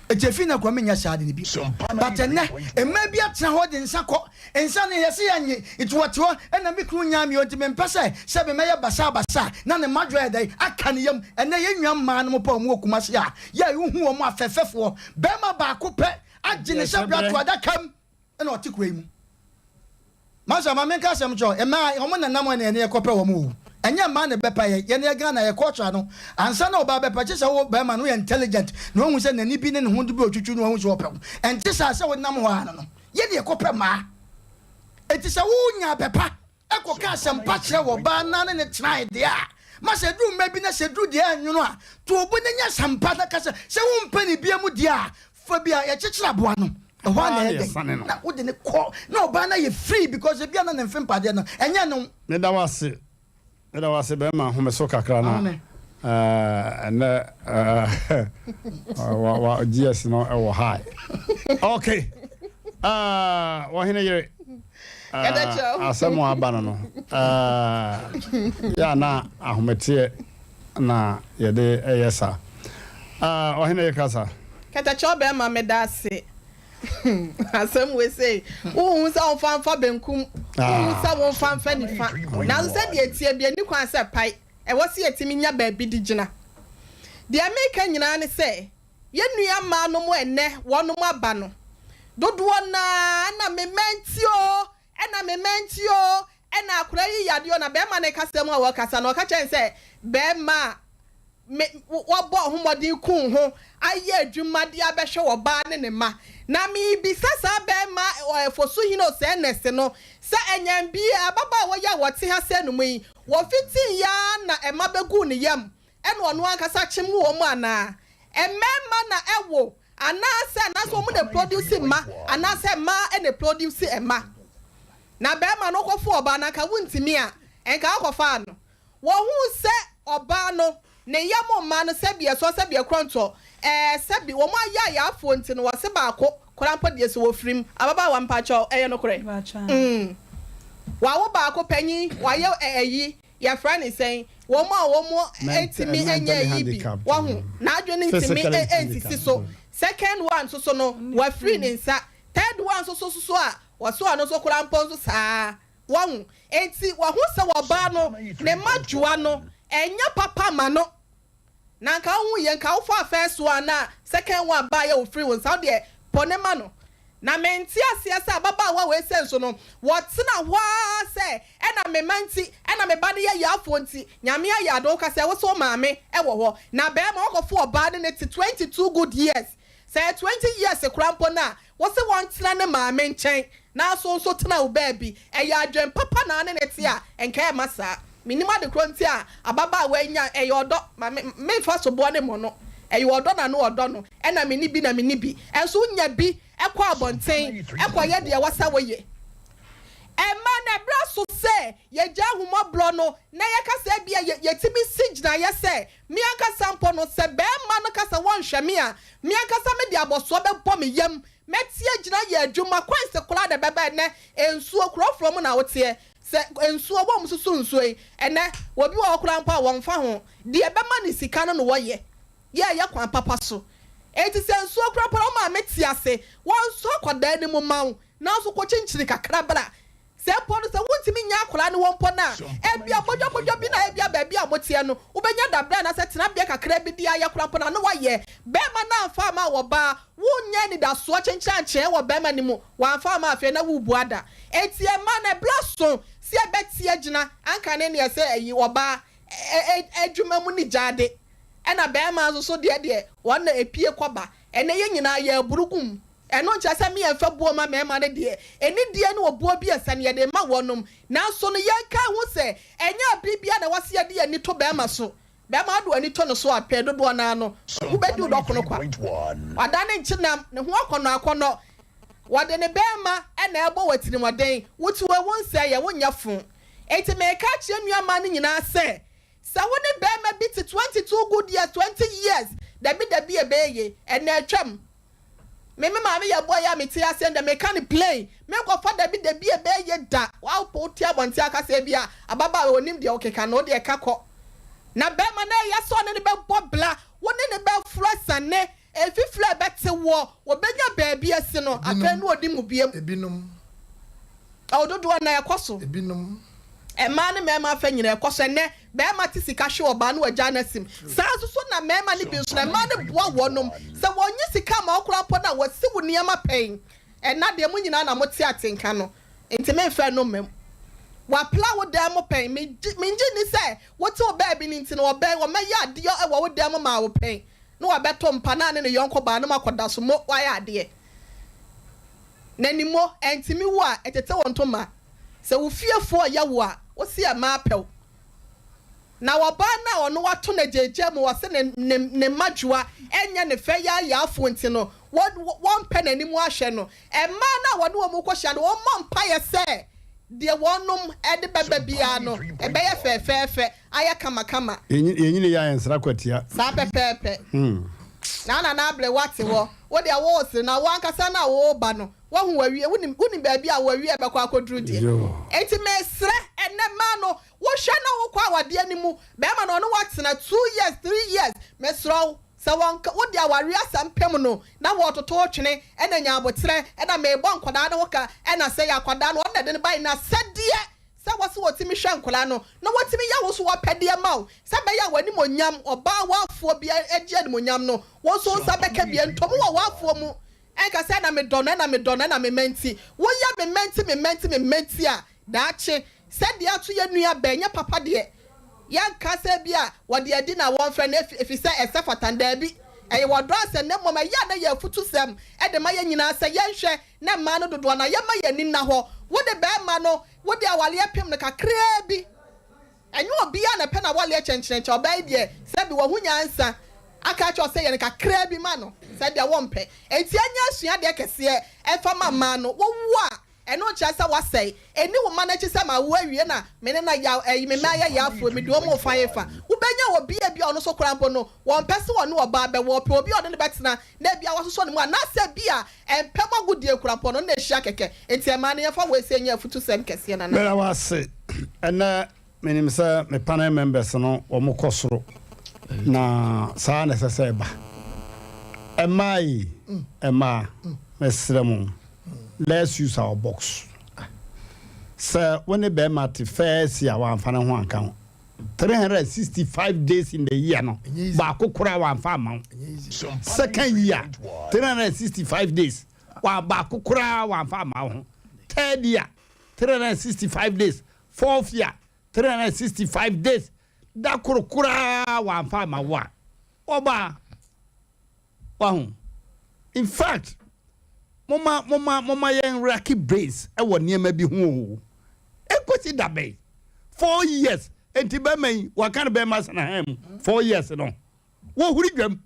Enti ɛfiri nnɛ korɔ menyɛ saa ade no bio. But ɛnnɛ, mmaa bi atena hɔ de nsa kɔ, nsa no yɛse yɛnnye, nti wɔte hɔ, ɛna me kunu nyaa me o, nti mempɛ sɛ sɛbe mɛyɛ basaa basaa na ne mmadwoa ayɛ dɛn aka ne yam. Ɛnnɛ yɛn nua mmaa nom pɛ a wɔn wɔ Kumasi a, yɛ a wohu wɔn afɛfɛfoɔ, barima baako pɛ agye ne hyɛbrɛ ato adaka mu, na ɔte kura yi mu. Masa ma menka asɛm nkyerɛ wo, mmaa wɔn na nam ɛna yɛne yɛkɔpɛ wɔn o. Ɛnyɛ mmaa na ɛbɛpa yɛn, yɛne yɛ Ghana yɛ culture no, ansa na ɔbaa bɛpa gye sɛ wo barima no woyɛ intelligent na wahu sɛ n'ani bi ne ne ho bi otwitwi na wahu sɛ ɔpɛ wo. Ɛnte saa sɛ wonam hɔ ara no no, yɛne yɛkɔpɛ mmaa. Enti sɛ wonya bɛpa kɔka asɛmpa kyerɛ wɔ baa na ne ne tenae deɛ a, ma sɛ ɛduru mmerɛ bi na sɛ ɛduru deɛ ɛnwono a, to wo bo na nya asɛmpa na ka sɛ, sɛ wompɛ ne bia mu deɛ a, fa bi a yɛkyekyere aboa no, ɛhɔ a na ɛyɛ dɛn na wode ne kɔ na ɔbaa no ayɛ free because ebia na ne mfe mpadeɛ no ɛnyɛ no. Meda wo ase, meda wo ase bɛrima, home so kakra na ɛnɛ wa GS no ɛwɔ high. Okay, ɔhene yere. Asɛm a aba no no, yɛ a na ahometeɛ na yɛde yɛ saa. Ɔhene yɛ kasa. Kɛtɛkyɛw bɛrima, meda ase. Asɛm wei sei, wohu sɛ womfa mfa benkum, wohu sɛ womfa mfa nifa, nanso sɛdeɛ ɛteɛ bi ani kwan sɛ pae, ɛwɔ sɛ yɛtumi nya baabi de gyina. Deɛ meka nyinaa ne sɛ, yɛn nua mmaa nom ɛnnɛ wɔnom aba no, dodoɔ no ara ɛna me mma nti o, ɛna me mma nti o, ɛna akwadaa yi yadeɛ o, na bɛrima no kasa mu a wɔkasa no, ɔka kyerɛ no sɛ bɛrima a me wɔbɔ ho mmɔden ku ho ayɛ adwuma de abɛhwɛ ɔbaa ne ne mma. Na mebisa saa bɛrima Fosuhene Osei-Nesse no sɛ ɛnyɛn bi ababaawa yi a wɔte ha sɛ no mu yi, wɔfitii ya na ɛma bɛguu ne yam ɛna ɔno ankasa kyem wɔ mu anaa? Mmarima na ɛwo anaasɛ wɔn na produce mma anaasɛ mmaa na produce mma? Na bɛrima no kɔfo ɔbaa no anka wontumi a ɛnka akɔfaa no. Wɔhuu sɛ ɔbaa no ne yam mma no sɛbi ɛsɔ sɛbi ɛkorɔntɔ sɛbi wɔn ayɛ ayaafoɔ nti no wɔse baako koraa mpo deɛ sɛ wɔfirim. Ababaawa, mpakyɛw, ɛyɛ nokorɛ? Wawo baako panyin wayɛ ɛyi yɛfrɛ ne sɛn, wɔn a wɔn ntumi nyɛ yi bi wɔho n'adwene ntumi nsisi so. Second one nso so no wafiri ne nsa. Third one nso so so a wɔso ɔno nso koraa mpo nso saa wɔho. Nti wɔho sɛ wɔbaa no ne mma dwoa no ɛnyɛ papa ma no na nka wohu yɛ nka wofa first one na second one baa yɛ wofiri wo nsa, wo deɛ pɔ ne ma no. Na mente aseɛ sɛ ababaawa wei sɛ nso no wɔtena hɔ ara sɛ ɛna me ma nti, ɛna me ba no yɛ yaafoɔ nti. Nyame ayɛ adom ka sɛ wo sɛ wo maame ɛwɔ hɔ na bɛrima wɔkɔfo ɔbaa ne ne te 22 good years, sɛ 20 years koraa mpo no a, wo sɛ wɔntena ne maame nkyɛn na so nso tena wo baabi. Ɛyɛ adwen papa na ne ne te a ɛnka ɛma saa. Menim ade korɔ nti a ababaawa yi nya ɛyɛ ɔdɔ ma me memfa soboɔ ne mmɔ no. Ɛyɛ ɔdɔ na no ɔdɔ no ɛna menni bi na menni bi ɛnso wonya bi ɛkɔ abɔnten ɛkɔyɛ deɛ wɔsa wɔyɛ. Ɛma na ɛberɛ so sɛ yɛgya ahomɔborɔ no na yɛka sɛ bia yɛtumi si gyinaeɛ sɛ me ankasa mpo no, sɛ bɛrima no ka sɛ wɔnhwɛ me a, me ankasa mede abɔsoɔ bɛbɔ me yam, mɛte agyina yɛ adwuma kwan sɛ koraa na ɛbɛba. Ɛnɛ nsuo kurɔfoɔ mu na woteɛ sɛ nsuo wɔn soso nsuo yi, ɛnɛ obi wɔ hɔ koraa mpo a wɔmfa ho deɛ ɛbɛma ne sika no na wɔyɛ. Yɛɛyɛ kwan papa so. Enti sɛ nsuo koraa mpo na wo maame te ase, wɔnsɔ akwadaa no mu mma wo, nanso kɔkyinkyini kakra bra. Sɛ mpo no sɛ wontumi nyɛ akwadaa no wɔ mpo no a, ebia bodwabodwa bi na ebia baabi a moteɛ no, wobɛnya dabrɛ anaasɛ tenabea kakra bi de ayɛ koraa mpo no a, na woayɛ. Barima no amfa amma wo ɔbaa, wonnya anidasoɔ kyenkyerankyee wɔ barima no mu, wamfa amma afei na worebu ada. Enti mmaa no, ɛberɛ aso sɛ yɛbɛte agyina, anka ne neɛ sɛ ayi ɔbaa adwuma mu ne gyaade, ɛna barima nso so deɛ deɛ wɔn na ɛpue kɔba. Ɛnnɛ yɛn nyinaa yɛreboro gu mu. Ɛno nkyerɛ sɛ me yɛmfa buo mma mmarima no deɛ, anidie ne obuo bi a ɛsɛ no yɛde rema wɔnom. Nanso no yɛnkae ho sɛ ɛnyɛ bere biara na ɛwɔ sɛ yɛde yɛn ani to barima so. Barima wode w'ani to ne so a, pɛn dodoɔ no ara no, wobɛdi wo dɔkono kwa. Wadane nkyenam, ne ho akɔnnɔ akɔnnɔ. Wɔde ne barima na ɛrebɔ wo atirimuɔden. Wote wei, wonsɛeɛ, wonyɛ fo. Enti mereka akyerɛ nnuammaa no nyinaa sɛ, Sɛ wo ne barima bi te 22 good years, 20 years, dabi dabi ɛbɛyɛ yie, ɛnna atwam. Me me maame yɛ boy a mete aseɛ ndɛ meka no plain, menkɔfa dabi dabi ɛbɛyɛ yie da, wopɛ wote abɔnten aka sɛ ebia ababaawa onim deɛ wokeka no, wodeɛ ka kɔ. Na barima no ɛyɛ sɛ ɔne no bɛbɔ bla, wo ne no bɛforo asiane, mfifire a ɛbɛte woɔ, wɔbɛnya baabi asi no, afei na ɔdi mu biam. Ebinom. Ɛwɔ dodoɔ na ɛkɔ so. Ebinom. Mmaa ne mmarima afa nyinaa ɛkɔ so. Ɛnnɛ, barima te sika hwe ɔbaa na wagyaa no asim. Saa nso so na mmarima no bi nso no, mmaa no boa wɔnom. Sɛ wɔnnye sika mma wo koraa mpo no a, wɔasi wo nneɛma pɛn. Ɛnna deɛ mo nyinaa na mote atenka no, nti memfa ɛno mma mu. Wɔapla wo dan mu pɛn. Megye, mennye nni sɛ wote wo baabi no nti no, wɔbɛn, wɔmmɛyɛ adeɛ wɔ wo dan mu maa wo pɛn, na wɔabɛto mpa na ne ne yɔnko baa na moakɔda so mo, woayɛ adeɛ. Na ni mo, ɛntumi wo a, ɛtete wo ntoma. Sɛ wo fiefoɔ reyɛ wo a, wo se ɛmmaa pɛ wo. Na ɔbaa no a ɔno wato no agyaagyaa mu, ɔse ne, ne, ne mmadwoa nyɛ ne fɛ yaayaafoɔ nti no, wɔ, wɔmpɛ n'anim ahwɛ no. Mmaa no a wɔne wɔn rekɔhyia no, wɔmmɔ mpaeɛ sɛ deɛ wɔnom de bɛba biara no, ɛbɛyɛ fɛɛfɛɛfɛ, ayɛ kamakama. Yɛnyini yɛ a yɛnsra kwatia. Saa pɛpɛɛpɛ. Na Nana Abrewa te hɔ, wo deɛ woresere, na wo ankasa no a woreba no, Woahu w'awie, wonim, wonim baabi a w'awie bɛkɔ akɔduru deɛ. Enti mesrɛ, ɛnnɛ mmaa no, wohwɛ na wokɔ awadeɛ no mu, barima no ɔne wo atena two years, three years, mesrɛ wo, sɛ wɔnka, wode awareɛ asɛm pem no, na wɔretoto wo twene, ɛna nya aboterɛ, ɛna merebɔ nkwadaa no ho ka, ɛna sɛ yɛ akwadaa no, ɔno na ɛde no baeɛ, n'asɛdeɛ sɛ wɔse wɔtumi hwɛ nkwadaa no, na wɔtumi yɛ wo nso w'apɛdeɛ ma wo, sɛ ɛbɛyɛ a w'animuonyam, ɔbaa w'afoɔ bi agye animuonyam no, wo nso wo nsa bɛka bi, ɛntɔ mu wɔ w'afoɔ mu. Ɛnka sɛ ɛna medɔ no, ɛna medɔ no, ɛna me mma nti. Woyɛ me mma nti, me mma nti, me mma nti a, daakye, sɛ deɛ ato yɛn nua bɛn, nyɛ papa deɛ. Yɛnka sɛ ebia wɔde adi na wɔmfrɛ no efi, efisɛ ɛsɛ fata no, daabi. Ɛyɛ ɔdɔ asɛm, na mmom ɛyɛ a na ɛyɛ afutusɛm de ma yɛn nyinaa sɛ yɛnhwɛ na mmaa no dodoɔ no ara, yɛmma yɛn ani nna hɔ. Wode barima no, wode awareɛ pem no kakraa bi. Ɛnyɛ obiara na ɛpɛ n'awaleɛ kyɛnkyerɛnkyɛn, ɔbaa yi deɛ sɛbi wahu nyansa aka akyerɛ wo sɛ yɛ no kakraa bi ma no, sɛ deɛ wompɛ. Enti ɛnyɛ asuadeɛ kɛseɛ ɛmfa ma mmaa no, wowo a ɛno nkyerɛ sɛ woasɛe, ɛnni wo mma no akyi sɛ mawo awie na me ne no yaw ɛyi me mma ayɛ yafoɔ mede wɔn refa hefa. Wobɛnya obi a ebia ɔno nso koraa mpo no wɔmpɛ sɛ ɔne ɔbaa bɛwo, ɔpɛ obi a ɔne no bɛtena na ebia wasosɔ ne mu anaasɛ ebia ɛmpɛ mu agodie koraa mpo ɔno ne no ahyia kɛkɛ. Enti mmaa no yɛmfa wei sɛ ɛnyɛ afutusɛm kɛseɛ nana. Meda wo ase. Ɛnnɛ menim sɛ me panel members no wɔn kɔ soro na saa na ɛsɛ sɛ ɛba. Mmaa yi, mmaa, mesrɛ mo, let's use our box. Sɛ wo ne bɛrima te first year wamfa ne ho anka ho. 365 days in the year no, baako koraa wamfa amma wo. Second year, 365 days, wa baako koraa wamfa amma wo ho. Third year, 365 days, fourth year, 365 days, da koro koraa wamfa amma wo a, ɔbaa. Wahu? In fact, momma, momma, momma yɛn racke brains wɔ nneɛma bi ho o. Ɛkɔsi da bɛn? Four years, enti bɛrima yi, waka no bɛrima asena han mu, 4 years no, wɔhuri dwam.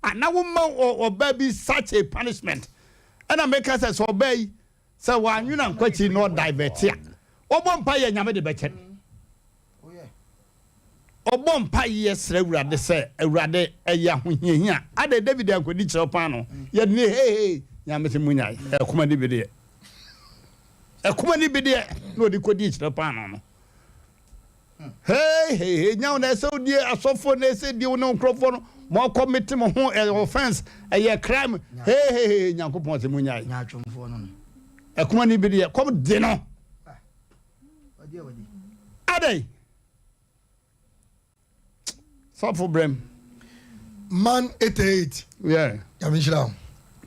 Ana woma ɔbaa bi such a punishment? Ɛna meka sɛ, sɛ ɔbaa yi, sɛ wannwene ankɔ akyiri na ɔdivert a, ɔbɔ mpaeɛ a Nyame de bɛkyɛ no. Ɔbɔ mpaeɛ srɛ Awurade sɛ, Awurade, ɛyɛ ahohiahia. Adɛn, David ankɔdi kyerɛw paanoo? Yɛde ne heihei, Nyame se monyae. Ɛkoma ni bedeɛ. Ɛkoma ni bedeɛ na ɔde kɔdii kyerɛw paanoo no. Hey hey hey nya wo na ɛsɛ wodie asɔfoɔ na ɛsɛ die wo ne nkurɔfoɔ no mo akɔ mete mo ho ɛyɛ offense ɛyɛ crime hey hey hey Nyankopɔn sɛ mo nyae. Ɛkoma ni bi deɛ kɔm de no. Adɛn? Sɔfo brɛm. Man 88. Yeah. Nyame nhyira wo.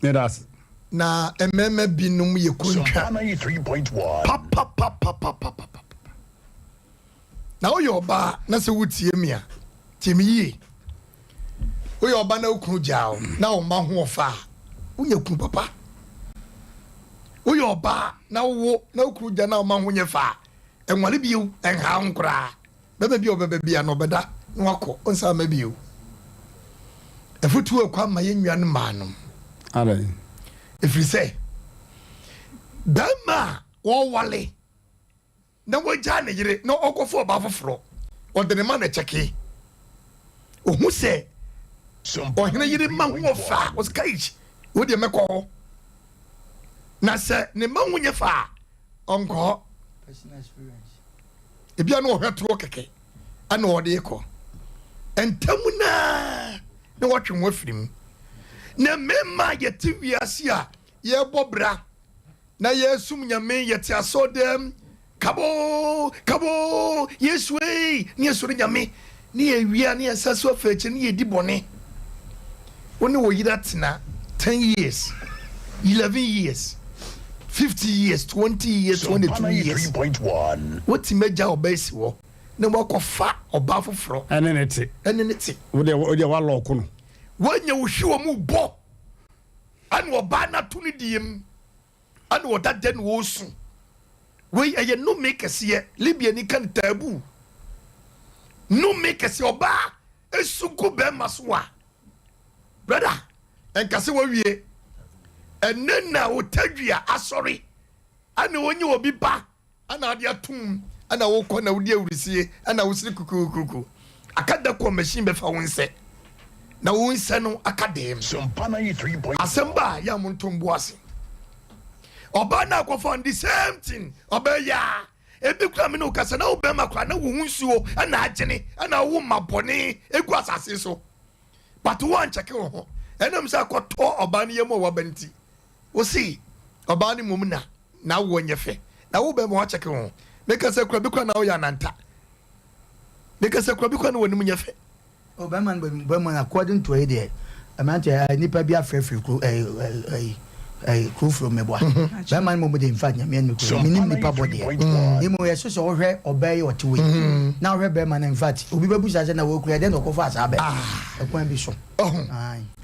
Meda ase. Na mmarima binom yɛ kontwa. Sompa 93.1. Papapapapapapa. Na woyɛ ɔbaa na sɛ wotie me a, tie me yie. Woyɛ ɔbaa na wo kunu gyaa wo na wo mma ho ɔfa a, wonya kunu papa. Woyɛ ɔbaa na wowo na wo kunu gya na wo mma ho nyɛ fa a, ɛnware bio, ɛnha wo koraa. Bɛma bi a ɔbɛba bi a na ɔbɛda na wakɔ, ɔnsan mma bio. Afotuo ɛkɔ ama yɛn nua no mmaa nom. Adɛn? Ɛfiri sɛ, bɛrima a wɔwale na wagyaa ne yere na ɔkɔfa ɔbaa foforɔ, ɔde ne ma na ɛkyɛke. Ɔhu sɛ ɔhene yere ma ho ɔfa a, ɔsɛ kai, wo deɛ mɛkɔ hɔ. Na sɛ ne ma ho nyɛ fa a, ɔnkɔ hɔ. Ebia na ɔhwɛ toɔ kɛkɛ ɛna ɔde kɔ. Ntam naa na watwe ho afiri mu. Na mmarima a yɛte wiase a yɛrebɔ bra na yɛresum Nyame, yɛte asɔɔdɛm, kaboo, kaboo, Yesu ei, ne yɛsɔre Nyame, ne yɛwia, ne yɛsa so afa akyire, ne yɛdi bɔne. Wo ne wo yere atena 10 years, 11 years, 50 years, 20 years, 22 years. Wotumi agya ɔbaa asi hɔ na wakɔfa ɔbaa foforɔ. Ɛne ne te. Ɛne ne te. Wo deɛ wo deɛ walɔɔko no. Woanya wo hwi wɔn mu bɔ ɛna ɔbaa no ato ne deɛ mu ɛna ɔda dɛ na ɔresu. Wei ɛyɛ nnome kɛseɛ. Libyani ka no taboo. Nnome kɛseɛ ɔbaa esu gu bɛrima so a brother nka sɛ wawie ɛnɛ na wo tadua asɔre ɛna onye obi ba ɛna ade atum ɛna wokɔ na wodi awurisie ɛna wosiri kukukuku aka da kɔ machine bɛfa wo nsɛ na wo nsɛ no aka dɛm asɛm ba a yɛ a mo nto mbo ase ɔbaa no akɔfa no the same thing ɔbɛyɛ a Ebi koraa me ne wo kasa na wo bɛrima koraa na wo ho nsuo na agyene na wo ma bɔne egu asase so but wo ankyɛke wo ho ɛnam sɛ akɔtɔ ɔbaa no yam a waba nti wo se ɔbaa no mmom na n'awoɔ nyɛ fɛ na wo bɛrima wakyɛke wo ho meka sɛ kora bi koraa na woyɛ ananta meka sɛ kora bi koraa na w'anim nyɛ fɛ. Oh bɛrima no bɛrima no according to ɛyi deɛ mmeranteɛ ɛɛ nipa bi afrɛfrɛ kuro ɛɛ ɛɛ ɛɛ kuro furo mɛboa bɛrima no mo de nfa nyame ɛnu kuro mi nim nipa bɔ deɛ ne mu yɛ soso ɔhwɛ ɔbaa yi ɔte wei na ɔhwɛ bɛrima no nfa obi bɛ busa sɛ na wɔkura ɛdɛ na ɔkɔfa asa bɛ ɛkwan bi so.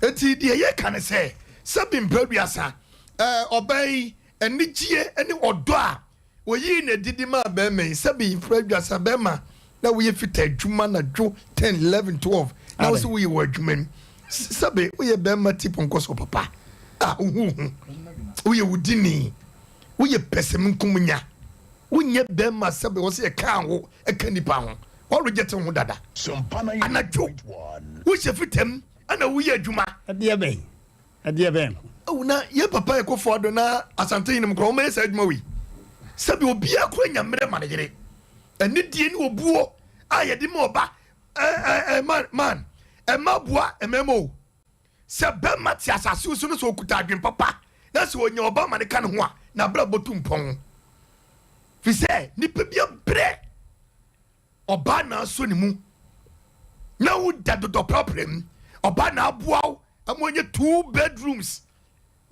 Eti deɛ yɛ ka ne sɛ sɛbi mpɛ duasa ɛɛ ɔbaa yi anigyeɛ ɛne ɔdɔ a Woyii no adi de maa bɛrima yi sɛ beyifra adwasa bɛrima na woyɛ fita adwuma anadwo 10, 11, 12 na wo sɛ woyɛ wɔ adwuma mu sɛbe woyɛ bɛrima ti pɔnkɔ so papa a wohu ho woyɛ wo dini woyɛ pɛsɛmenkominya wonyɛ bɛrima sɛbe wɔ sɛ yɛka wo ɛka nipa ho wɔregyɛte ho dada anadwo wohyɛ fitam ɛna woyɛ adwuma. Ɛdeɛ bɛn? Ɛdeɛ bɛn? Awu na yɛn papa Akufo Addo na Asante Henem koraa wɔn yɛ saa adwuma wei. Sɛbi obiara koraa nya mmerɛ ma ne yere. Anidie ne obuo a yɛde ma ɔba ɛɛ ɛɛ man man ɛma boa mmarima o. Sɛ bɛrima te asase so no sɛ okuta adwene papa na sɛ onya ɔba ma ne ka ne ho a n'abrabɔ tu mpɔn. Fi sɛ nipa bi abrɛ. Ɔbaa na asɔ ne mu na wo da dodɔprapra mu. Ɔbaa na aboa wo ama wanya two bedrooms.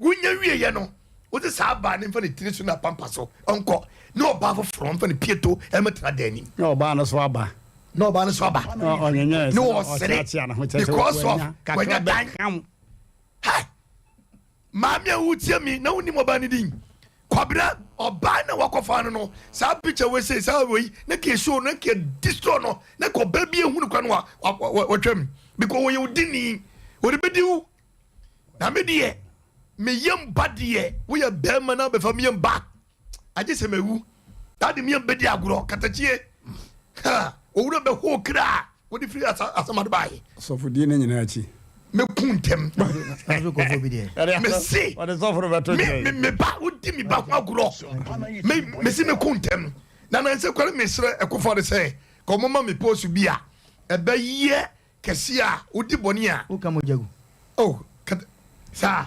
Wonya wieɛ no, wode saa baa no mfa ne tiri so na pampa so ɔnkɔ ne ɔbaa foforɔ mfa ne pieto ɛmɛtena dan anim. Na ɔbaa no so aba. Na ɔbaa no so aba. Na ɔnyenyɛ ne ɔsere because of wanya dan. Hey! Maame a wotie me na wonim ɔbaa no din Kwabena ɔbaa na wakɔfa no no saa picture wei sei saa wei na ka show no na ka destroy no na ka ɔbaa bi ehu no kwa no wa watwam because wɔyɛ odini wɔde bɛdi wo na me deɛ me yam ba deɛ woyɛ bɛrima na bɛfa me yam ba agye sɛ mawu na de me yam bɛdi agorɔ katakyie ha owura bɛho kra Wode firi asamado baeɛ. Asɔfodie no nyinaa akyi. Mɛku ntɛm. Mese me ba wodi me ba ho agorɔ. Mese mɛku ntɛm. Na nansɛ kware mesrɛ ɛkofa de sɛ. Ka ɔmo ma me post bi a ɛbɛyɛ kɛseɛ a wodi bɔne a. Woka mogya gu. Oh kata saa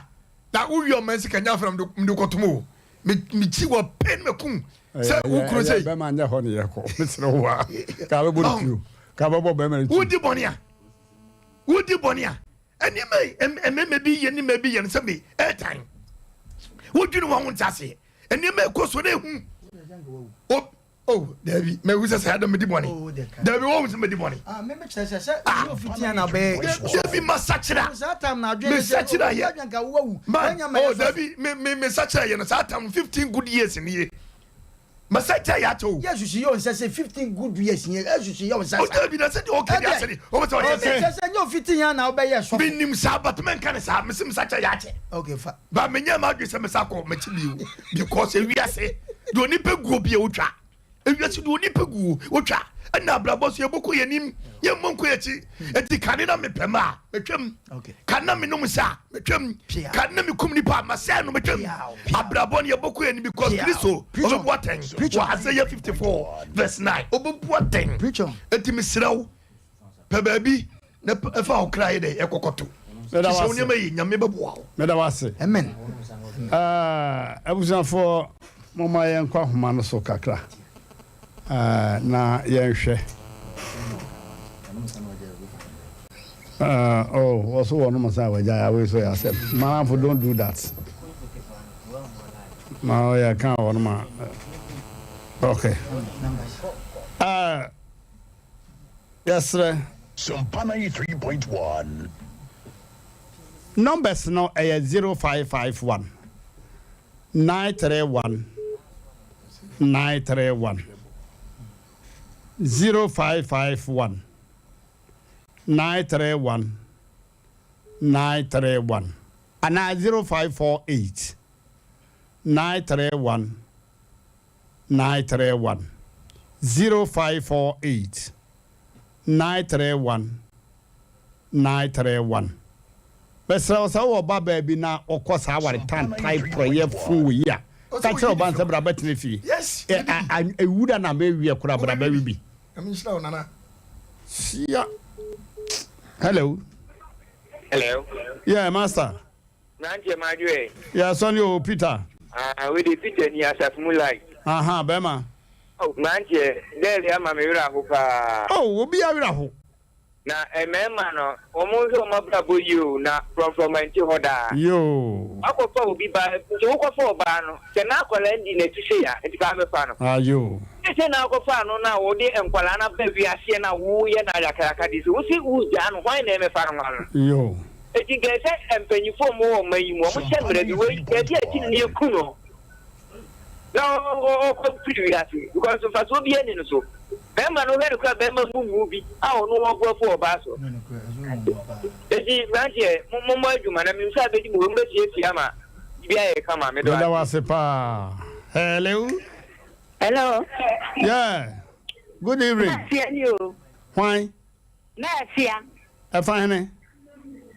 na wo wia ɔman sika nya afei na mede kɔtom o me me kyi wɔ pɛ na makum sɛ wo kunu sɛ. Bɛma nyɛ hɔ ne yɛ kɔ mesrɛ wo a ka bɛbɔ no tuo ka bɛbɔ bɛma no tuo. Wodi bɔne a wodi bɔne a nneɛma yi mmarima bi yɛ ne mmaa bi yɛ no sɛ me ɛɛtan wodwene wɔn ho nte aseɛ nneɛma ɛkɔ so na ehu Oh, dabi, mahu sɛ saa da medi bɔne. Oh, Dabi, wɔhu sɛ medi bɔne. Ah, me kyerɛ sɛ sɛ ah, ofiti ana bɛyɛ. Dabi, masakyera. Saa tam na adwene sɛ mesakyera yɛ. Man, oh, dabi, me me mesakyera yɛ no saa tam 15 good years ni ye. Masakyera yɛ akyɛ o. Yɛ susu yɛ onsa sɛ 15 good years ni yɛ susu yɛ onsa sa. Oh, dabi na sɛ deɛ ɔka di asɛ ni. Ɔbɛ sɛ ɔkyɛ sɛ. Sɛ sɛ nyɛ ofiti yan na ɔbɛyɛ sɔfo. Menim saa but menka ne saa, mese mesakyera yɛ akyɛ. Okay, fa. Ba menyɛ m'adwene sɛ mesa kɔ m'akyi bio because ewiase deɛ onipa guo bia otwa ewiase deɛ onipa guo otwa ɛna abrabɔ so yɛbɔkɔ yɛn anim yɛmmɔ nkɔ yɛn akyi eti kane na mepɛ ma a metwam kane na menom nsa a metwam kane na mekum nipa a masɛe no metwam abrabɔ no yɛbɔkɔ yɛn anim because Kristo ɔbɛbu atɛn wɔ Isaiah 54 verse 9 ɔbɛbu atɛn eti mesrɛ wo pɛ baabi na ɛfa wo kra yɛ dɛ ɛkɔkɔto Meda sɛ wo wase. nneɛma yi nyame bɛboa wo Meda wase. Amen. Eh, abusuafoɔ momma yɛnkɔ ahoma no so kakra eh, na yɛnhwɛ. Eh, oh, wɔso wɔnom nsa a wɔagyae a wei so yɛ asɛm. Manafo don't do that. Ma ɔyɛ ka wɔnom a. Okay. Eh, Yɛsrɛ. Sompa 93.1. Numbers no ɛyɛ 0551 931 931 0551 931 931 anaa 0548 931 931 0548 931 931 Mesrɛ wo sɛ wowɔ ba baa bi na ɔkɔ saa aware tantae porɔeɛ fo wɔ yi a, ka kyerɛ wo ba no sɛ bra bɛtena fie. Ewura na bɛwiɛ koraa bra bɛwe bi. Sia. Hello. Hello. Yeah, master. Mmeranteɛ madwo ɛ. Yɛ sɔne o Peter. Ah wei deɛ Peter ni asafo mu light. Ahaa bɛɛma. Oh mmeranteɛ girl yi ama me werɛ aho paa. Oh obi awerɛ aho. Na mmarima no wɔn nhwɛ wɔn abrabɔ yie o na frɔmfrɔm ɛnte hɔ daa. Yoo. Wakɔfa obi ba nti wokɔfa ɔbaa no sɛ n'akwadaa ndi n'akyi sei a nti kaa bɛfa no. Ah yoo. Sɛ na akɔfa no na wode nkwadaa no aba wiaseɛ na woyɛ no ayakayaka deɛ sɛ wose wogyaa no hwan na ɛmɛfa no ano. Yoo. Enti nka ɛsɛ sɛ mpanyimfo a wɔwɔ ɔman yi mu, wɔhyɛ mmara bi, wei baabi a ɛte no yɛku no na ɔkɔ firi wiase because mfasoɔ biara nni no so. Bɛrima no hwɛ no kora bɛrima mumu bi a ɔno ɔbo afu ɔbaa so. Enti mmeranteɛ mommɔ adwuma na menim sɛ abɛdi mu wɔ mobɛsiesie ama biribi ayɛ kama. Medɔ Meda ase. wo ase paa. Hello. Hello. Yeah. Good evening. Nurse ni o. Hwan? Nurse ya. Ɛfa hene?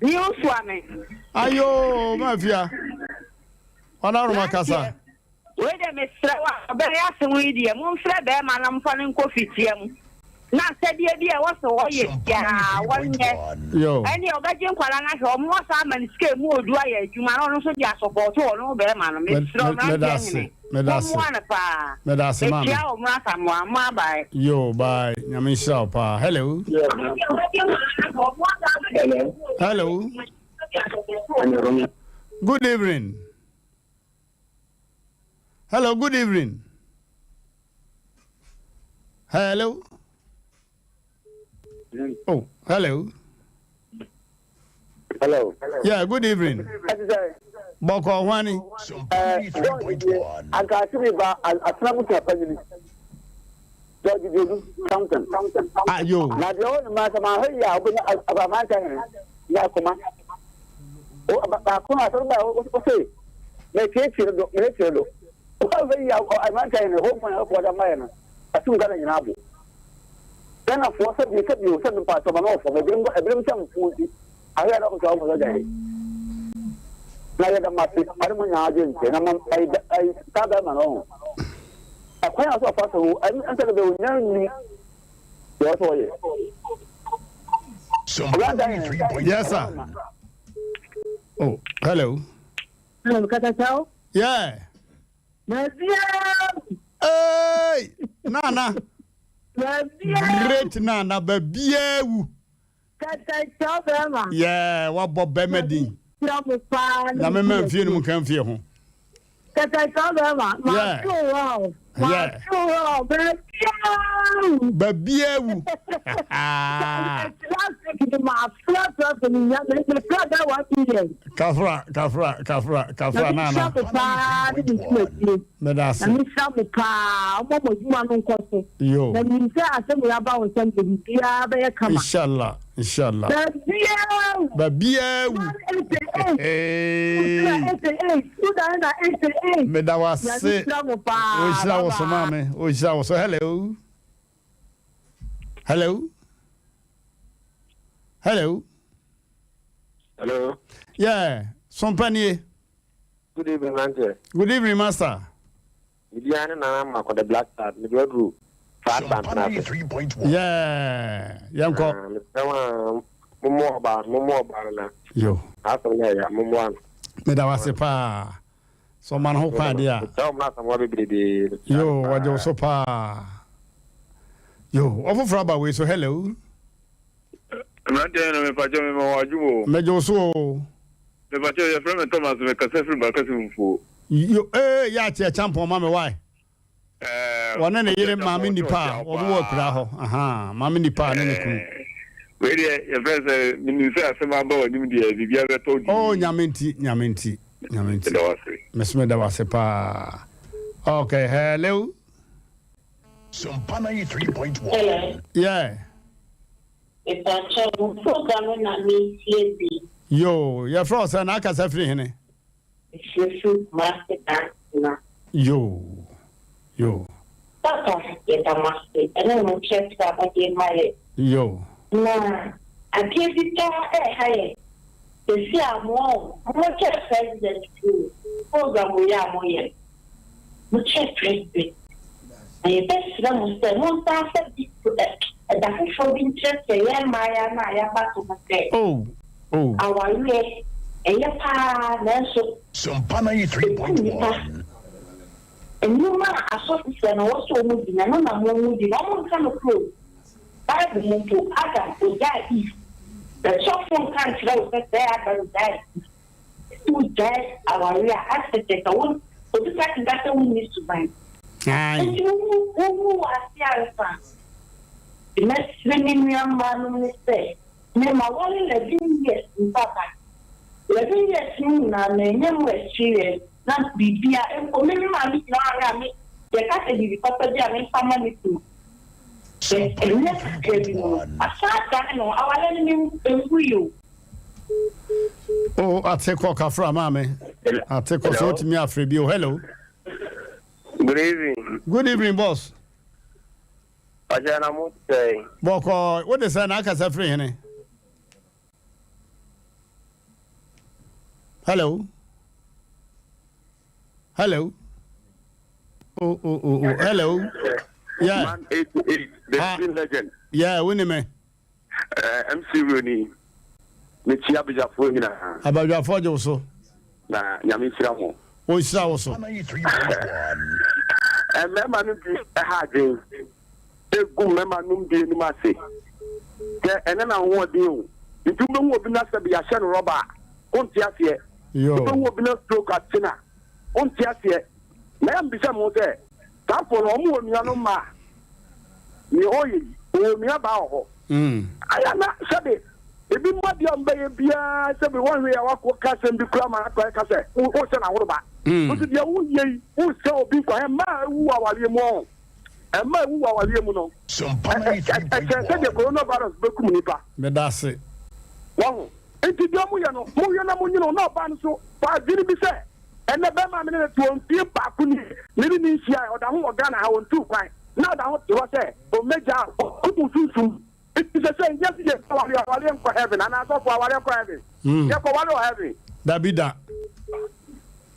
New Suame. Ayoo, Mafia. Ɔdaroma kasa. Wei deɛ mesrɛ wo a, ɔbɛyɛ asɛm yi deɛ, momfrɛ bɛrima na momfa no nkɔ fitia mu. Na asɛdeɛ bi a ɛwɔ sɛ ɔyɛ biara wɔnyɛ. Ɛnneɛ ɔbɛgye nkwadaa no ahwɛ wɔn, wɔsan ama no sika emu odu ayɛ adwuma na ɔno nso de asɔpɔɔto ɔno bɛrima no. Mesrɛ wo, mmeranteɛ hene, mommoa no paa. Medase maame. Mekyia wo mmra Asamoah, mmoa bye. Yoo bye, nyame nhyira wo paa. Hello. Hello. Good evening. Hello, good evening. Hello. Oh, hello. Hello. Yeah, good evening. Bɔkɔ hwani. Ankaase mi ba asena mu tia panyini. George Diodu Samson. Ayo. Na deɛ ɔwɔ ne mma sɛ maa hɔ yi a ɔbɛnya abamanka hene na akoma. Baako na asɛm ba ɔse mɛtiatia no do mɛtiatia no do. Ɔbɛ yi a abamanka hene hɔ mu na ɔkɔ ɔda mma yɛ no. Atum Ghana nyinaa bo. Ghanafoɔ sɛbi sɛbi o sɛbi mpaatɔ ma na ɔfam ebinom ebinom sɛ mfo nti ahwɛ a na ɔkɔtɔ ɔmo sɔgya yi na yɛda mo ase ɔne mo nyinaa adwe nkyɛ na mo ayi ayi saa bɛrima no ɔho ɛkwan a so ɔfa so ɛnsɛ no bɛ onya nni. Deɛ ɔsɛ ɔyɛ. Yes, sir. Oh, hello. Hello, Katakyɛw. Yeah. Baabiara. Hey, Nana. Baabiara. Great Nana, baabiara wu. Katakyɛw bɛrima. Yeah, wabɔ bɛrima din. Hyira mo paa. Nyame ma mfie no mu ka mfie ho. Katakyɛw bɛrima. Yeah. Maa to wɔ o. Maa Yeah. to wɔ o. Baabiara wu. Baabiara wu. Last week ni maa fura fura fura mi nya mi mi fura bɛɛ 1 million. Kafra, kafra, kafra, kafra, Na mi Nana. hyira mo paa ne mi dwumadie. Meda ase. Na mi hyira mo paa ɔmo mo adwuma no nkɔ so. Yo. Na mi sɛ asɛm yɛ aba wo nsɛm de biribiara bɛyɛ kama. Inshallah, inshallah. Baabiara wu. Baabiara wu. 88. Hey. 88. 288. Meda wo ase. Nyame nhyira mo paa. Ohyira wo so Bye-bye. maame. Ohyira wo so. Hello. Hello. Hello. Hello. Yeah. Sompanie. Good evening, Nante. Good evening, master. Media ne nana makɔ the black card. Mede waduru saa santena ase. Yeah. Yɛnkɔ. Mesrɛ wo a mommoa ɔbaa no, mommoa ɔbaa no na Yo. asɛm no ɛyɛ mommoa no. Meda wo ase paa. Sɛ ɔma no ho kwan deɛ a. Mesrɛ wo mmra asamoa bebrebee. Yo, wɔgye wo so paa. Yo, ɔfoforɔ aba wei so. Hello. Mmeranteɛ no mepakyɛ mema wɔ adwuma o. Megye wo so o. Mepakyɛ yɛfrɛ me Thomas mekasa firi Bakasi Fufuo. Yo, ee, yɛ akye ɛkyampɔn ma me wae. Wɔne ne yere maame nipa a wɔn wɔ akura hɔ. Aha, maame nipa a ne ne kunu. Wei deɛ yɛfrɛ sɛ menim sɛ asɛm aba w'anim deɛ biribia bɛtɔ di. Oh, nyame nti, nyame nti, nyame nti. Meda wo ase. Meso meda wo ase paa. Okay, hello. Sompa 93.1. Hello. Yeah. Mepakyɛ wo program no na metie bi. Yo, yɛfrɛ wo sɛ na akasa firi hene? Mefiri Kumasi Dansena. Yo, yo. Papa, yɛda mo ase ɛne mo nkyerɛkyerɛ a mode ma yɛ. Yo. Na adeɛ bi paa ɛɛha yɛ. Sɛsi a mo mokyɛ president o program wei a moyɛ no mokyɛ president na yɛbɛsrɛ mo sɛ monsan fa bi ɛda foforɔ bi nkyerɛkyerɛ yɛn mmaayewa no a yɛaba so no sɛ Oh, oh. awareɛ ɛyɛ paa nanso Sompa ɛku nnipa 93.1. nnwuma a asɔfo sɛ no wɔ sɛ ɔmo di na no na mo mu di na ɔmo nka no kuro Bible mu mpo Adam ogyae Eve sɛ sɔfo nka nkyerɛ wo sɛ sɛ Adam gyae Eve sɛ wogyae aware a asɛ kyɛ sɛ wo obi ka te sɛ wonni suban Aye. nti wowu wowu wɔ ase ansa de mɛsrɛ me nua mmaa nom ne sɛ mema wɔre 11 years mpapa 11 years no nyinaa manya mu experience na biribia mpo me me maame gyina hɔ a me yɛka sɛ biribi papa bi a memfa ma me kunu Sompa ɛnyɛ kakra bi mu no 93.1. asa dan no awale no me ngu yi o. Oh, ate kɔ kafra maame. Ate kɔ so wotumi afrɛ bi o. Hello. Good evening. Good evening, boss. Pakyɛ na mo sɛ Bɔkɔ, wode sɛ na akasa firi hene? Hello. Hello. Oh. Hello. Yeah. Man 88, the Ah. screen legend. Yeah, wo ni me. MC Rooney. Mekyia abadwafoɔ nyinaa Abadwafoɔ gye wo so. na Nyame nhyira mo. Wɔnhyira wo so. 93.1. Mmarima no bi ɛha adwen egu mmarima no bi anim ase sɛ ɛnɛ na ahoɔden o nti wobɛhu obi na sɛ bi yɛahyɛ no rɔba a wonte aseɛ. Yo. Wobɛhu obi na stroke akye na wonte aseɛ na yɛ mbisa mo sɛ saa fo no ɔmo wɔ nuanom ma a nea ɔyɛ yi ɔwɔ nua baa wɔ hɔ aya na sɛbi ebi mma deɛ ɔmbɛyɛ biara sɛbi wɔnhwɛ yɛ wakɔ ka asɛm bi kura ma akɔ ɛka sɛ wohyɛ n'ahoroba nso deɛ woyɛ yi wohyɛ obi nkwa ɛmma a ewu wɔ awareɛ mu ɔn ɛmma a ewu wɔ awareɛ mu no Sompa ɛkyɛn sɛdeɛ 93.1. coronavirus bɛkum nipa. Meda ase. Wɔho nti deɛ ɔmo yɛ no moyɛ na monyene na ɔbaa no so fa adwene bi sɛ ɛnɛ bɛrima me ne ne te ɔmfie baako ni ne ne ne nhyia ɔda ho wɔ Ghana ha ɔntuu kwan na ɔda ho te hɔ sɛ ɔmmɛgya ɔkum sunsum nti sɛ nyɛ sɛ yɛ aware awareɛ nkɔ heaven anaa sɔfo awareɛ kɔ heaven yɛkɔ ware wɔ heaven. Dabi da.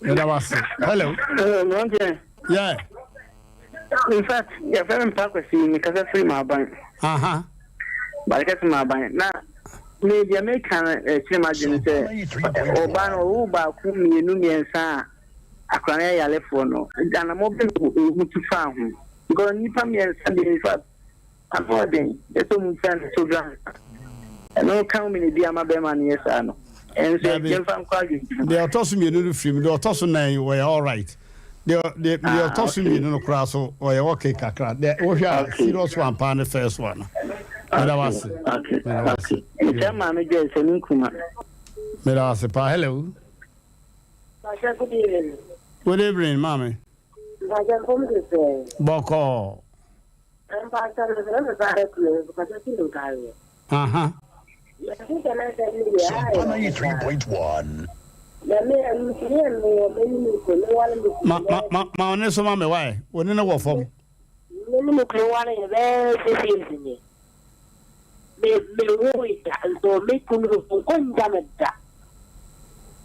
Meda wo ase. Hello. Mmeranteɛ. Yeah. In fact, yɛfrɛ me Mpa Kwasi, mekasa firi m'aban. Aha. Barekɛse mu aban. Na me deɛ meka no ɛkyerɛ m'adwene sɛ ɔbaa no ɔwo baako mmienu mmiɛnsa a akora no yɛ yarefoɔ no anamɔ bɛ na ɔmu tu faa ho because nnipa mmiɛnsa deɛ in fact ano ɔden ɛsɛ ɔmu tua ne so dra ɛno ka wo mene bi ama bɛrima no yɛ saa no ɛnso yɛmfa nkɔ adwene. Deɛ ɔtɔ so mmienu no firim deɛ ɔtɔ so nan wɔyɛ alright. Deɛ deɛ deɛ ɔtɔ so mmienu no koraa so ɔyɛ okay kakra. Deɛ wohwɛ a serious one paa ne first one no. Meda wo ase. Meda wo ase. Mekyɛ maame Joyce ɛne nkruma. Meda wo ase paa. Hello. Mpakyɛ good evening. Good evening maame. Mpakyɛ mpom te sɛ. Bɔkɔɔ. Mpakyɛ mesrɛ me ba akue mpakyɛ ti nkaeɛ. Aha. Sompa 93.1. Ma ma ma ma ɔne so ma me wae. Ɔne no wɔ fam. Me ne me kunu ware yɛ bɛyɛ six years nie. Me me wo da nso me kunu nkɔ ngya me da.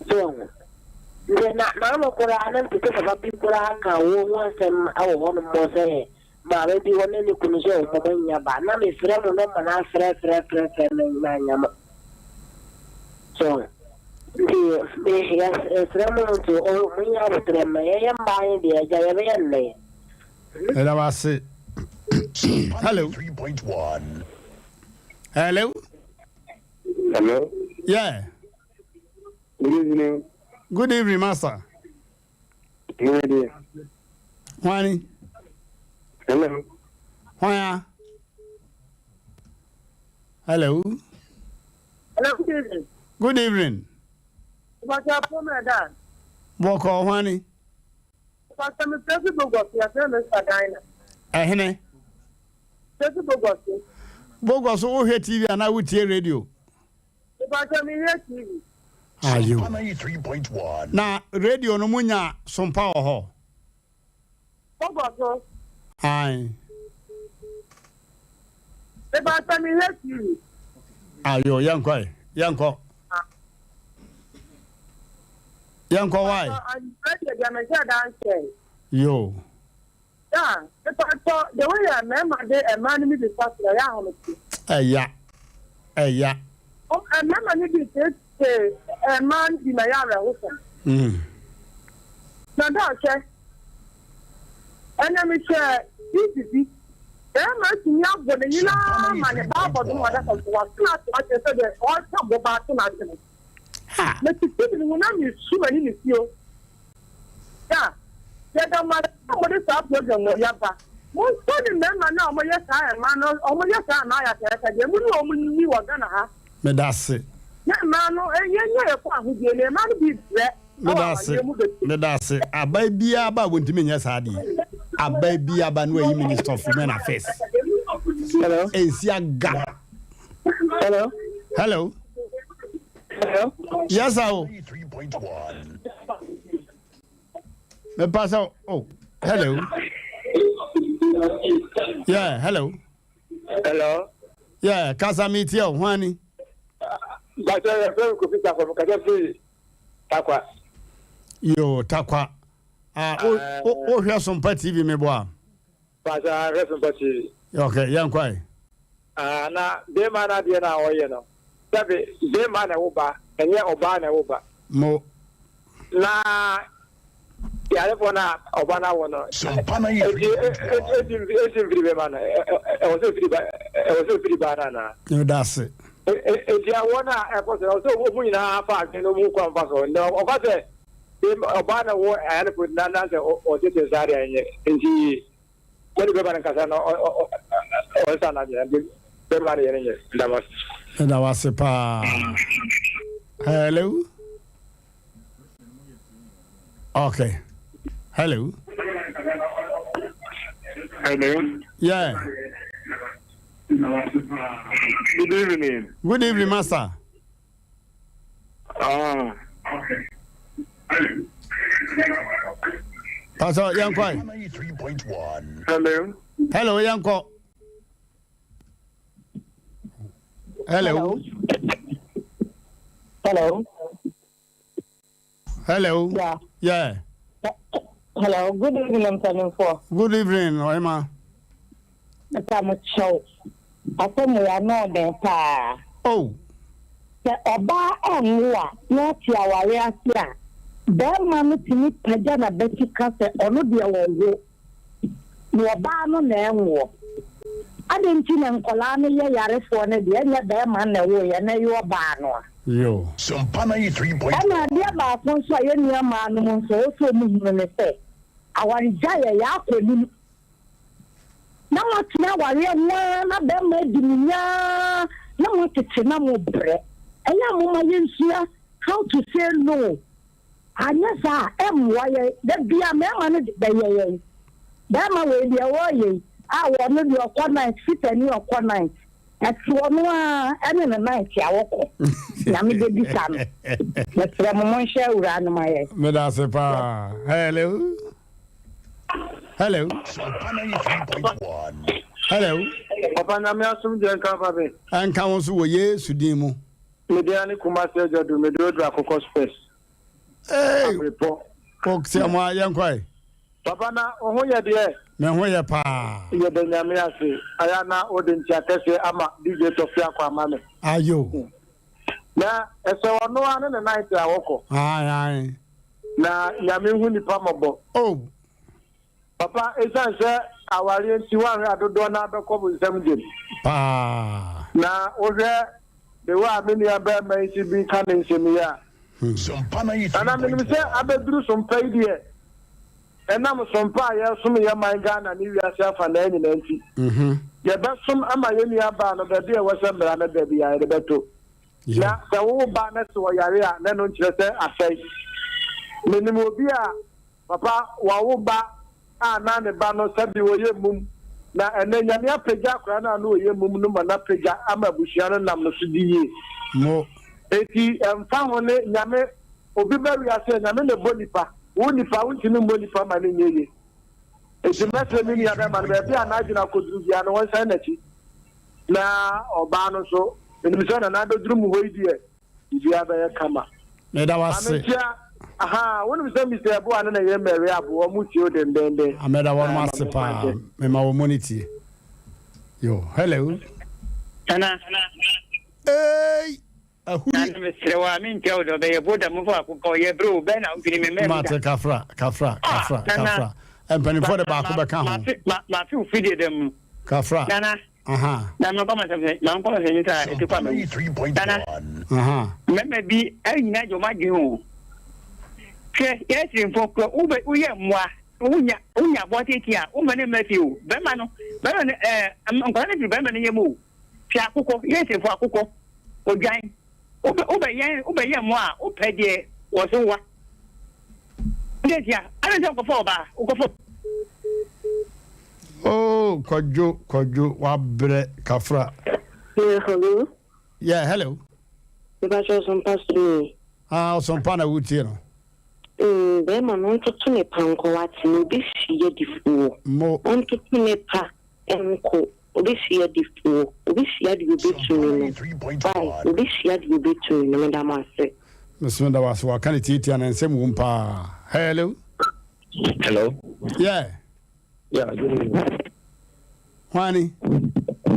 So ho. Nti na n'ano koraa na mpete papa bi koraa ka wo ho asɛm wɔ hɔ nom sɛ Maame bi hɔ ne ne kunu sɛ wɔn mma nnya ba na me frɛ mo nɔma no afrɛ frɛ frɛ frɛ me manya mo so nti me yɛsrɛ mo nti mo nyɛ abotrɛ mma yɛyɛ mmaa yi deɛ agya yɛbɛyɛ nnɛ. Ɛda wase. Hello. Hello. Hello. Yeah. Good evening. Good evening, Master. Hwani? Hello. Hwan a? Hello. Hello, good evening. Good evening. Ìbàjẹ́ fún ẹ̀dá. Bọ̀kọ̀ hwani? Ìbàjẹ́ mi fẹ́ sí gbogbo ọ̀sìn àti ẹ̀mí Sàdáìnà. Ẹ̀hene. Fẹ́ sí gbogbo ọ̀sìn. Gbogbo ọ̀sìn wohwɛ TV anaa wotie radio? Mepakyɛ me hwɛ TV. Ayo. Sompa 93.1. Na radio no mo nya sompa wɔ hɔ? Mo bɔ so. Ae. Mepakyɛ me hwɛ TV. Ayo yɛnkɔ ɛ yɛnkɔ. Yɛnkɔ why? Radio deɛ me nhyɛ da nhyɛ. Yo. Yeah, mepakyɛ the way a mmarima de mmaa no bi fa so ɛyɛ ahomete. Ɛya. Ɛya. Mmarima no bi teetee mmaa no bi ma ɛyɛ awerɛhosɛm. Mm. Na da hwɛ, ɛnɛ mehwɛ TV bi, barima atumi abɔ ne yere ara ma ne ba abɔ dom ɔda fam so, watena ase akyerɛ sɛ deɛ ɔretwa bo ba ato n'ase no. Mete TV no mu na mesu m'ani nisuo. Da. Yɛda mo ase sɛ mode saa program wei aba. Monsɔ ne mmarima no a wɔyɛ saa mmaa no wɔyɛ saa mmaa ayakayaka deɛ mo ne wɔn nni wɔ Ghana ha. Medase. Na mmaa no yɛnya yɛn kɔ ahodie no mmaa no bi brɛ ɛwɔ Medase. awareɛ mu bebree. Medase. Aban biara ba a wɔntumi nyɛ saa adeɛ yi. Aban biara ba na wayi Minister of Women Affairs. Hello. Ɛnsi aga. Hello. Hello. Hello. Yes, sir. o. Mepa sɛ oh hello. Yeah, hello. Hello. Yeah, kasa mi tie o, hwan ni? Bàtà yẹ fẹ́ Kofi Sakwa, mo kasa firi Takwa. Yo, Takwa. Ah, o o hwɛ Sompa TV mi bɔ a. Pakyɛ ahwɛ so mpa TV. Ok yɛn kɔ ɛ. Ah na bema no adeɛ no a ɔyɛ no sɛbe bema na ɛwo ba ɛnyɛ ɔbaa na ɛwo ba. Mo. Na yarefoɔ no a ɔba no awo no eti eti mfiri bema no ɛwɔ sɛ ofiri ba ɛwɔ sɛ ofiri baa no anaa. Yɛda ase. Eti awoɔ no a ɛkɔ so ɛwɔ sɛ ɔmo nyinaa fa adwene na ɔmo hu kwan fa so na ɔka sɛ. Ɔbaa na ɔwɔ ayarefo na na sɛ ɔtete saa deɛ ɛnyɛ nti wɔde bɛma no nkasa na ɔnsa na deɛ bɛma no yɛ no nyɛ ndamase. Meda wo ase paa. Hello. Okay. Hello. Hello. Yeah. Good evening. Good evening, Master. Ah. Pastor, yɛn kɔ yi. Hello. Hello, yɛn kɔ. Hello. Hello. Hello. Yeah. Yeah. Hello. Good evening, mpanimfoɔ. Good evening, Ɔhema. Mpa mo kyɛw. Asɛm wei ano ɔden paa. Oh. Sɛ ɔbaa ɛnwo a na ɔte aware ase a, barima no tumi pagya n'abati ka sɛ ɔno deɛ ɔwo na ɔbaa no na ɛnwoɔ. Adɛn nti na nkwadaa no yɛ yarefoɔ no deɛ ɛnyɛ barima no na ɛwoeɛ na ɛyɛ ɔbaa no a? Yo. Ɛna adeɛ baako nso a yɛn nua mmaa nom nso ɛwɔ sɛ wɔn hunu ne sɛ, awaregyaeɛ yɛ akɔ anim. Na moatena awareɛ ho ara na bɛrima adi mo nya ara na moatete na mobrɛ. Ɛyɛ a momma yɛnsua how to say no. Anyɛ saa a, ɛmmoa yɛn. Da biara mmarima no de bɛyɛ yɛn. Barima wei deɛ ɔreyɛ yi, a ɔno deɛ ɔkɔ night, fitani ɔkɔ night. Ɛte ɔno ara ɛne ne night a ɔkɔ. Nyame bɛbisa no. Mesrɛ mo monhyɛ awuraa no ma yɛn. Meda ase paa. Hello. Hello. Hello. Papa nyame asomdwe nka papa me. Ɛnka wo nso wɔ Yesu din mu. Me din ane Kumasi Agya Du, mede oduru akokɔ spɛs. Hey. Abrepɔ. Ɔsɛ mo a yɛn kɔe. Papa na wo ho yɛ deɛ? Me ho yɛ paa. Yɛda nyame ase. Aya na wode nkyia kɛseɛ ama DJ Tɔfi akɔ ama me. Ayo. Na ɛsɛ ɔno ara ne ne night a wɔkɔ. Ae ae. Na Nyame hu nipa mɔbɔ. Oh. Papa esiane sɛ awareɛ nti woanhwɛ a dodoɔ no ara bɛkɔ bonsam gyem. Paa. Na wohwɛ the way a me nua barima yi si bi ka ne nsɛm yi a. Nana menim sɛ abɛduru sompa yi deɛ ɛnam sompa a yɛresom yɛn man Ghana ne wiase afanaa nyinaa nti yɛbɛsom ama yɛn nua baa no baabi a ɛwɔ sɛ mmara no da biara yɛde bɛto. Na sɛ wo ba no se ɔyare a, na ɛno nkyerɛ sɛ asɛe. Menim obi a, papa, wawo ba a na ne ba no sɛbe ɔyɛ mum, na ɛnnɛ Nyame apagya akwadaa no a na ɔyɛ mum no ma no apagya ama abusua no nam no so di yie. Mo. Enti ɛmfa ho ne Nyame, obi ba wiase a, Nyame na ɛbɔ nipa, wo nipa wontumi mmɔ nipa ma no nyɛ yie. Enti mɛsrɛ me nua bɛrima no, baabi a n'adwene akɔduru biara no, ɔnsan n'akyi. Na ɔbaa no nso, menim sɛ Nana abɛduru mu hɔ yi deɛ, biribiara bɛyɛ kama. Meda wo ase. Maame Ntia, ahaa, wonim sɛ Mister Yeboah ne ne yere Mary Abo, wɔn tie wo dendenden. Ah, meda wɔn ase paa. Mema wɔn mo ne tie. Yo, hello. Nana. Hey! Ahuri. Nana mesrɛ wo a mentua wo dɛ ɔbɛyɛ boda mu fa akokɔ ɔyɛ bere o bɛn na wodwene me mɛm da. Mate kafra kafra kafra kafra mpanimfoɔ de baako bɛka ho. Mafe wo fidie da mu. Kafra. Nana. Aha. Na mankɔ masɛm sɛ mankɔ masɛm nyɛ sɛ ɛte kɔ amawu. Nana. Aha. Mmarima bi nyina gye wɔn adwene o. Hwɛ yɛ sirimfo kura wobɛ woyɛ mmoa wonya wonya aboa tietie a womma ne mma fie o. Bɛrima no bɛrima no ɛɛ nkwadaa no firi bɛrima no yam o. Hwɛ akokɔ, Yesefo akokɔ, odwan, wobɛ, wobɛyɛn, wobɛyɛn mmoa a, wopɛ deɛ wɔso wa. Deɛ ntia, adɛn nti na wokɔfa ɔbaa, wokɔfa. Oh, Kwadwo, Kwadwo, wabrɛ, kafra. Yeah, hello. Yeah, hello. Mepakyɛ ɔsompa so ni. Ah, ɔsompa na wotie no. Mm, bɛrima no ɔntoto ne pa nkɔ wate na obesi adifuo. Mo. Ɔntoto ne pa nkɔ. Obesia di fuo obesia deɛ obetumi no wai obesia deɛ obetumi no meda mo ase. Meso meda wo ase waka no tiatia na nsɛm wom paa hello. Hello. Yeah. Yeah, good evening. Hwani.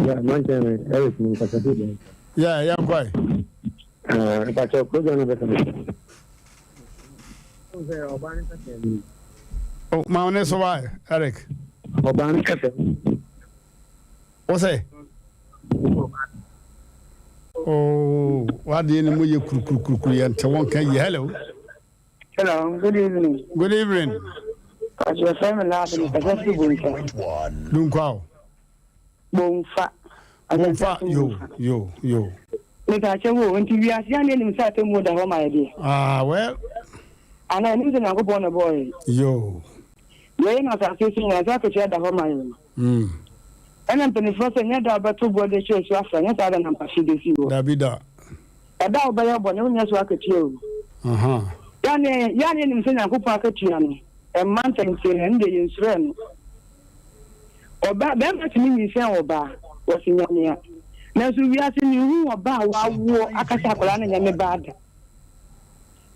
Yeah, man tell me Eric me nkasa fi den. Yeah, yeah, nkɔe. Eh, mpakyɛ program no bɛka me. Sɛ ɔbaa no kasa mu. Oh, ma wo ne so wa Eric. Ɔbaa no kasa mu. Wo sɛ? Oh, wadeɛ no mu yɛ kurukurukurukuru yɛ nte wo nka yie. Hello. Hello, good evening. Good evening. Pàṣẹ fẹ́ mi láti mi kàṣẹ́ sí Bonfa. Dunkwa o. Bonfa. Bonfa yo yo yo. Mepaakyɛw o, nti wiase a na enim sɛ atemmuo da hɔ ma yɛ deɛ? Ah well. Anaa enim sɛ Nyankopɔn na ɛbɔɔ yɛn? Yo. Deɛ ɔyɛ no asase so nyinaa, sɛ akatua da hɔ ma yɛn. Ɛna mpanimfoɔ sɛ, nyɛ da a wobɛto boɔ de ahyɛ osu afra, nyɛ saa da na mpahye bɛsi hɔ. Dabi da. Ɛda a wobɛyɛ bɔne, wonnya so akatua o. Aha. Yɛ a na yɛ a na yɛnim sɛ Nyankopɔn akatua no, ɛmma ntɛm nti no, ɛno deɛ yɛnsuro ɛno. Ɔbaa, barima tumi nyinsɛn ɔbaa, wɔse nyamea. Nanso wiase menhuu ɔbaa a wawoɔ aka sɛ akwadaa no nyɛ me ba da.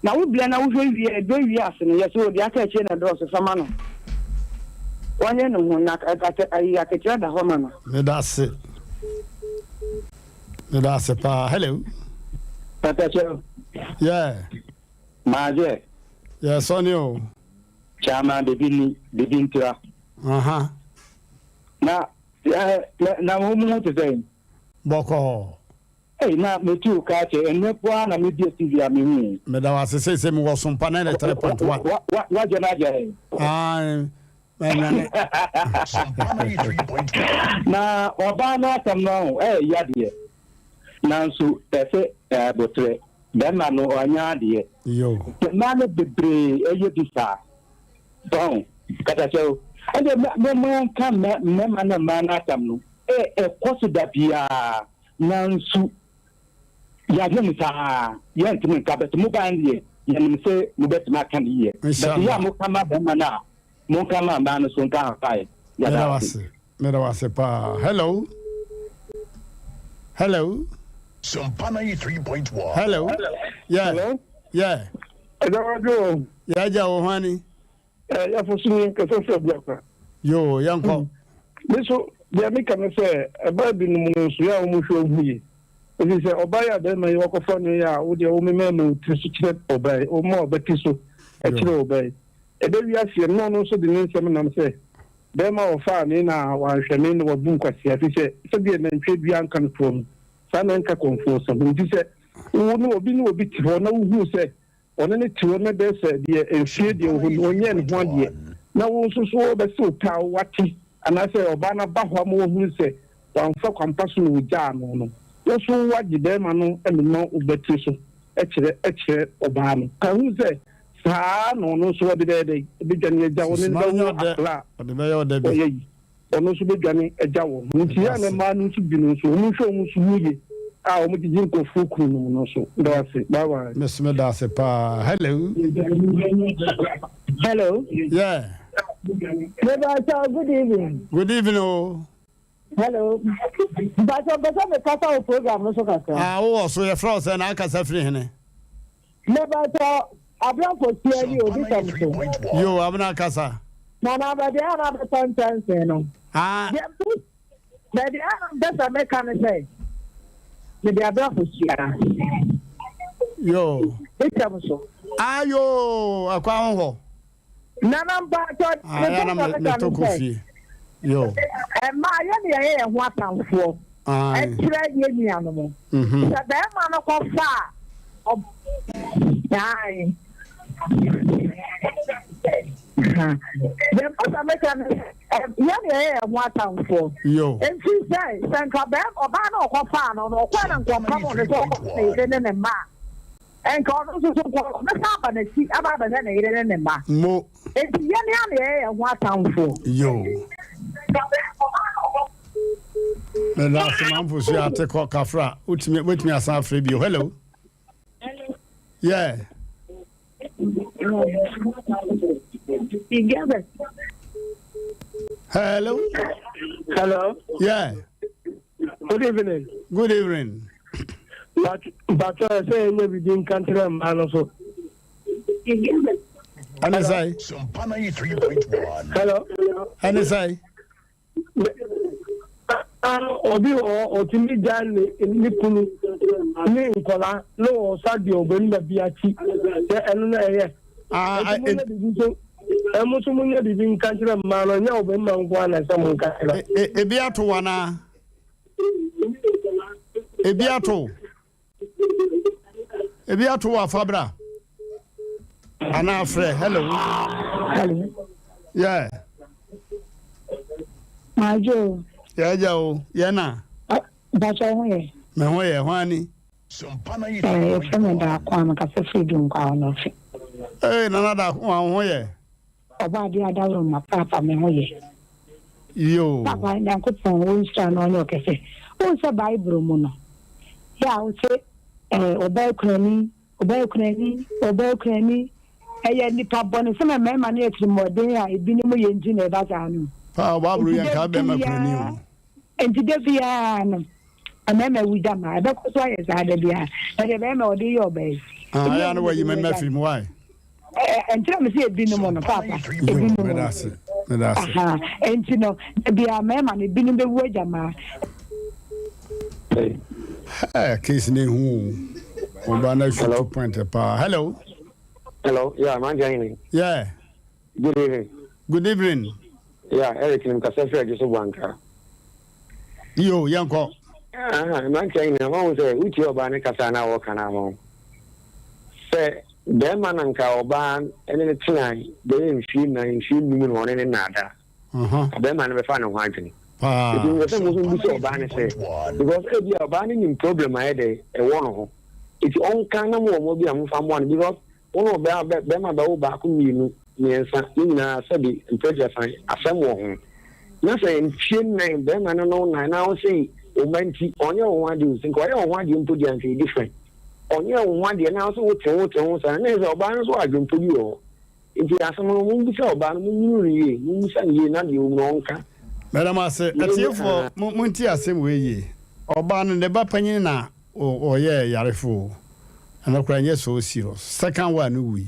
Na wo brɛ na wohwɛ wie a, ɛbɛ wie ase no, yɛse o deɛ aka akyire na ɛdɔɔso, fa ma no. Ɔnyɛ ne ho, na ayi akatua da hɔ ma no. Medase. Meda ase paa. Hello. Patakyɛw. Yeah. Maadze. Yeah, sɔne o. Chairman bibi ni bibi ntura. Aha. Na eh, na mo ho te sɛn? Bɔkɔɔ. Ei na metuu kaa kyɛ ɛnnɛ po ara na mebie TV a mehu wo. Meda wo ase seesei mewɔ Sompa 93.1. Wagya no agya ɛ? Ae, manyane. Na ɔbaa no asɛm no ho ɛyɛ ya deɛ, nanso ɛsɛ aboterɛ. Bɛrima no ɔnyɛ adeɛ. Sɛ mmaa no bebree ɛyɛ bi saa. Ɔho, kasakyɛw. Ɛnde mɛma yɛnka mmarima ne mmaa no asɛm no, ɛkɔ so da biara. Nanso yɛayɛ no saa, yɛntumi nka, but mo ban deɛ, yɛnim sɛ mobɛtumi aka no yie. But yɛ a moka ma bɛrima no a, monka ma mmaa no so nka ho fae. Yɛda ase. Meda wo ase paa. Hello. Hello. Sompa 93.1. Hello. Yeah. Hello. Yeah. Ɛda wadwo. Yeah, agya wo hwani. Eh, yɛfo so ni kɛsɛ sɛ biakora. Yoo, yɛnkɔ. Hmm. Me so, deɛ meka ne sɛ, ɛbaa binom no nso, yɛ a wɔn hwɛ wɔn ho yie. Ɛfiri sɛ, ɔbaa yi a bɛrima yi wakɔfa no yi a, wo deɛ wo mema wo tiri so kyerɛ ɔbaa yi, wo ma ɔba ti so kyerɛ ɔbaa yi. Ɛbɛwi aseɛ no, na ɔno nso de ne nsɛm nam sɛ, bɛrima a ɔfaa me na wanhwɛ me na wabu nkwasea. Ɛfiri sɛ, sɛdeɛ nantwie dua nka no toɔ no, saa na ɛnka kɔmfoɔ nsam. Nti sɛ wo ne obi ne obi te hɔ na wohunu sɛ Ɔne no te hɔ na bɛyɛ sɛ deɛ mfie deɛ wɔ hɔ no, ɔnyɛɛ ne ho adeɛ, na wo nso so wobɛse wo pɛ a woate, anaasɛ ɔbaa no aba hɔ ama woahunu sɛ wamfa kwampa so na ɔgyaa no no, wo nso woagye barima no mema wo batiri so kyerɛ kyerɛ ɔbaa no. Ka hu sɛ saa ara na ɔno nso ɔde bɛyɛ dɛn? Ɔbɛdwane agya wo ne no bɛwo akwadaa a ɔyɛ yi. Ɔno nso bɛdwane agya wɔn. Nti yɛ a na mmaa no nso binom nso, wɔn nhwɛ wɔn nso ho yie a wɔn gyegye nkurɔfoɔ kunu nom no nso. Meda wo ase. Bye bye. Me nso meda ase paa. Hello. Hello. Yeah. Mebakyɛw, good evening. Good evening o. Hello. Mpakyɛw, mpɛ sɛ mekasa wɔ program no so kakra. Ah, wowɔ so, yɛfrɛ wo sɛ na akasa firi hene? Mepakyɛw, Abena Fosuaa ni o, bisa me so. Yoo, Abena kasa. Nana, baabi a na bɛtɔ nkyɛnsee no. Ah. Deɛ mpɛ, baabi a na mpɛ sɛ meka ne sɛ, mede Abena Fosuaa. Yoo. Bisa me so. Ah, yoo, akwa ho hɔ. Nana mpakyɛw Ah, ɛyɛ na me metɔ kɔ fie. Yo. Mmaa yɛ ne yɛyɛ yɛn ho atamfoɔ ɛkyerɛ yɛ nuanom. Mhm. Sɛ bɛrima no kɔ fa a ɔb ae. Deɛ mpɛ sɛ meka ne yɛ ne yɛyɛ yɛn ho atamfoɔ. Yo. Nti sɛ sɛ nka bɛrima ɔbaa no ɔkɔ faa no no ɔkɔɛ na nka ɔmpam no sɛ ɔkɔ ne yere ne ne mma a. Nka ɔno nso so nka ɔbɛsan aba n'akyi aba abɛhwɛ ne yere ne ne mma. Mo. Enti yɛn ara na yɛyɛ yɛn ho atamfo. Yoo. Meda ase ma mfo so ate kɔ kafra. Wotumi wotumi asan afrɛ bio. Hello. Yeah. Hello. Hello. Yeah. Good evening. Good evening. Mpatsɔ ɛsɛ yɛn nyɛ bibi nka nkyerɛ mmaa no so. Ɛne sɛn? Hello. Ɛne sɛn? Obi wɔ hɔ ɔtumi gya ne ne kunu ne nkɔla na ɔsa deɛ ɔbɛnima bi akyi sɛ ɛno na ɛyɛ. Ah, Ɛti mo nyɛ bibi so ɛmo nso mo nyɛ bibi nka nkyerɛ mmaa no ɛnyɛ ɔbɛnima nko ara na ɛsɛ mo nka kyerɛ. Ebi ato wo anaa? Ebi ato wo? Ebi ato wo afa bra anaa frɛ. Hello. Hello. Yeah. Majo. Yeah, ja o. Yeah na. Mpacho ho yɛ. Me ho yɛ ho ani. Eh, yɛfrɛ me Daako a mekasa firi Dunkwa Ɔnɔfe. Ee, Nana Daako a wo ho yɛ. Ɔbɔadeɛ adaworoma paapa me ho yɛ. Yoo. Paapa Nyankopɔn wo nhyira na ɔnyɛ ɔkɛse. Wohu sɛ Bible mu no, yɛ a wose eh, ɔbaa kunani, ɔbaa kunani, ɔbaa kunani. Ɛyɛ nnipa bɔne sɛ mmarima ne atirimuɔden a ebinom yɛ nti na ɛba saa no. Paa, Bible yɛ nka bɛrima kunani o. Enti da biara no, mmarima wu gya mmaa. Ɛbɛkɔ so ayɛ saa da biara. Na deɛ bɛrima ɔde yɛ ɔbaa yi. Ah, ɛyɛ a na wayi me mma firi mu, why? Ɛnti na mese ebinom no, paapa. Ebinom no. Meda ase. Meda ase. Aha. Enti no, da biara mmarima no, ebinom bɛwu agya mmaa. Hey, case ne hu o. Ɔba na shoot to point paa. Hello. Hello, yeah, man joining. Yeah. Good evening. Good evening. Yeah, Eric nim kasa firi adwo so bɔ Yo, yɛnkɔ. Ah, mmeranteɛ nyinaa mahu sɛ wotie ɔbaa ne kasa na wɔka no ama wo sɛ bɛrima na nka ɔbaa ne ne tena bɛyɛ mfie nan mfie num na ɔne ne nnaada ka bɛrima no bɛfa ne ho adwene nti mepɛ sɛ mo nso mbisa ɔbaa no sɛ because ebi a ɔbaa no nim problem ayɛ dɛ ɛwɔ no ho nti ɔnka na mo wɔ mo bi a momfa mmoa no because Wo ne ɔbaa bɛrima bɛwo baako, mmienu, mmiɛnsa, ne nyinaa sɛbe mprɛduasa asɛm wɔ ho. Na sɛ mfie nnan bɛrima no ne wo nan na wo se wo mma nti ɔnyɛ wo ho adeɛ o, sɛ nka ɔyɛ wo ho adeɛ mpo deɛ anka ɛyɛ different. Ɔnyɛɛ wo ho adeɛ na wo se wote ho wote ho saa na ɛyɛ sɛ ɔbaa no nso wɔ adwempɔ bi wɔ hɔ. Nti asɛm no mommisa ɔbaa no, monyini no yie, mommisa no yie na deɛ ɔwɔ mu no ɔnka. Meda mo ase. Atiefoɔ, montie asɛm wei yie. Ɔbaa no, ne ba panin na Ɔyɛɛ yarefo o, ɛno koraa ɛnyɛ so serious. Second one no wui,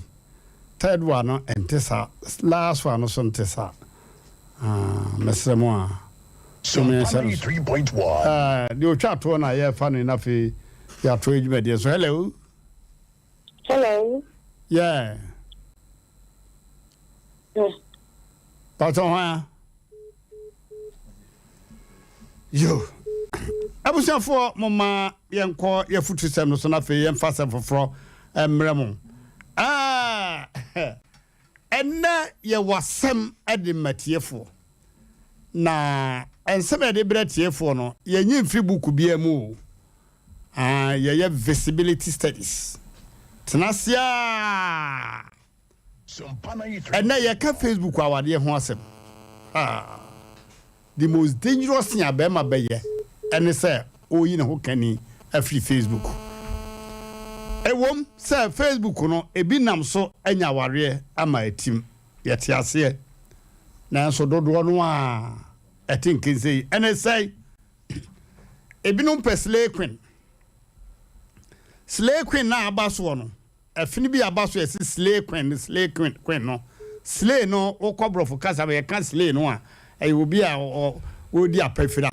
third one no ɛnte saa, last one no so nte saa. Ah, mesrɛ mo a, mom yɛnhyɛ no so. Eh, deɛ ɔtwa toɔ na yɛfa no na afei yɛato adwumadie so. Hello. Hello. Yeah. Pastor hwan a? Yo. Abusuafoɔ momma yɛnkɔ yɛfutusɛm no so na afei yɛmfa asɛm foforɔ mmerɛ mo. Ah, ɛnnɛ yɛwɔ asɛm de ma tiefoɔ. Na nsɛm a yɛde brɛ tiefoɔ no, yɛnyi mfiri buku biara mu o. Ah, yɛyɛ visibility studies. Tena ase a. Ɛnnɛ yɛka Facebook awadeɛ ho asɛm. Haa. The most dangerous thing a bɛrima bɛyɛ ɛne sɛ ɔreyi ne ho kani afiri Facebook. Ɛwom sɛ Facebook no ebi nam so anya awareɛ ama atim, yɛte aseɛ. Nanso dodoɔ no ara ɛte nkensei. Ɛne sɛe. Ebinom pɛ slay queen. Slay queen no a aba soɔ no, Ɛfene bi aba so yɛse slay queen no slay queen queen no slay no wokɔ borɔfo kasa mu yɛka slay no a ɛyɛ obi a ɔredi apafira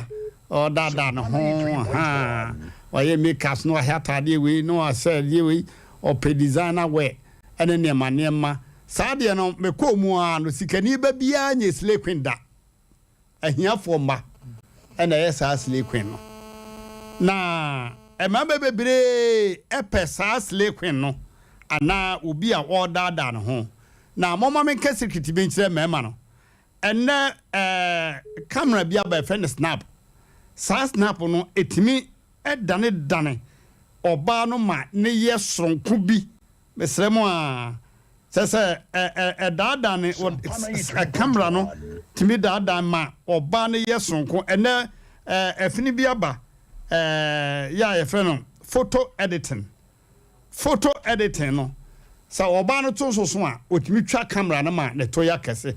ɔdaadaa ne ho ha ɔyɛ makeups na ɔhyɛ ataadeɛ wei na ɔhyɛ adeɛ wei ɔpɛ designer wear ɛne nneɛma nneɛma saa deɛ no mekɔɔ mu ara no sikani ba biara nyɛ slay queen da. Ahiafoɔ mma na ɛyɛ saa slay queen no. Na mmarima bebree pɛ saa slay queen no anaa obi a ɔredaadaa ne ho. Na momma menka secret bi nkyerɛ mmarima no. Ɛnnɛ eh, camera bi aba yɛfrɛ no snap. Saa snap no ɛtumi danedane ɔbaa no ma ne yɛ soronko bi. Mesrɛ mo aa, kyerɛ sɛ ɛ ɛ ɛdaadaa ne ɛ camera no tumi daadaa ma ɔbaa no yɛ soronko. Ɛnɛ ɛ ɛfini bi aba ɛ yɛ a yɛfrɛ no photo editing. Photo editing no, sɛ ɔbaa no to nsoso a, ɔtumi twa camera no ma ne to yɛ akɛse.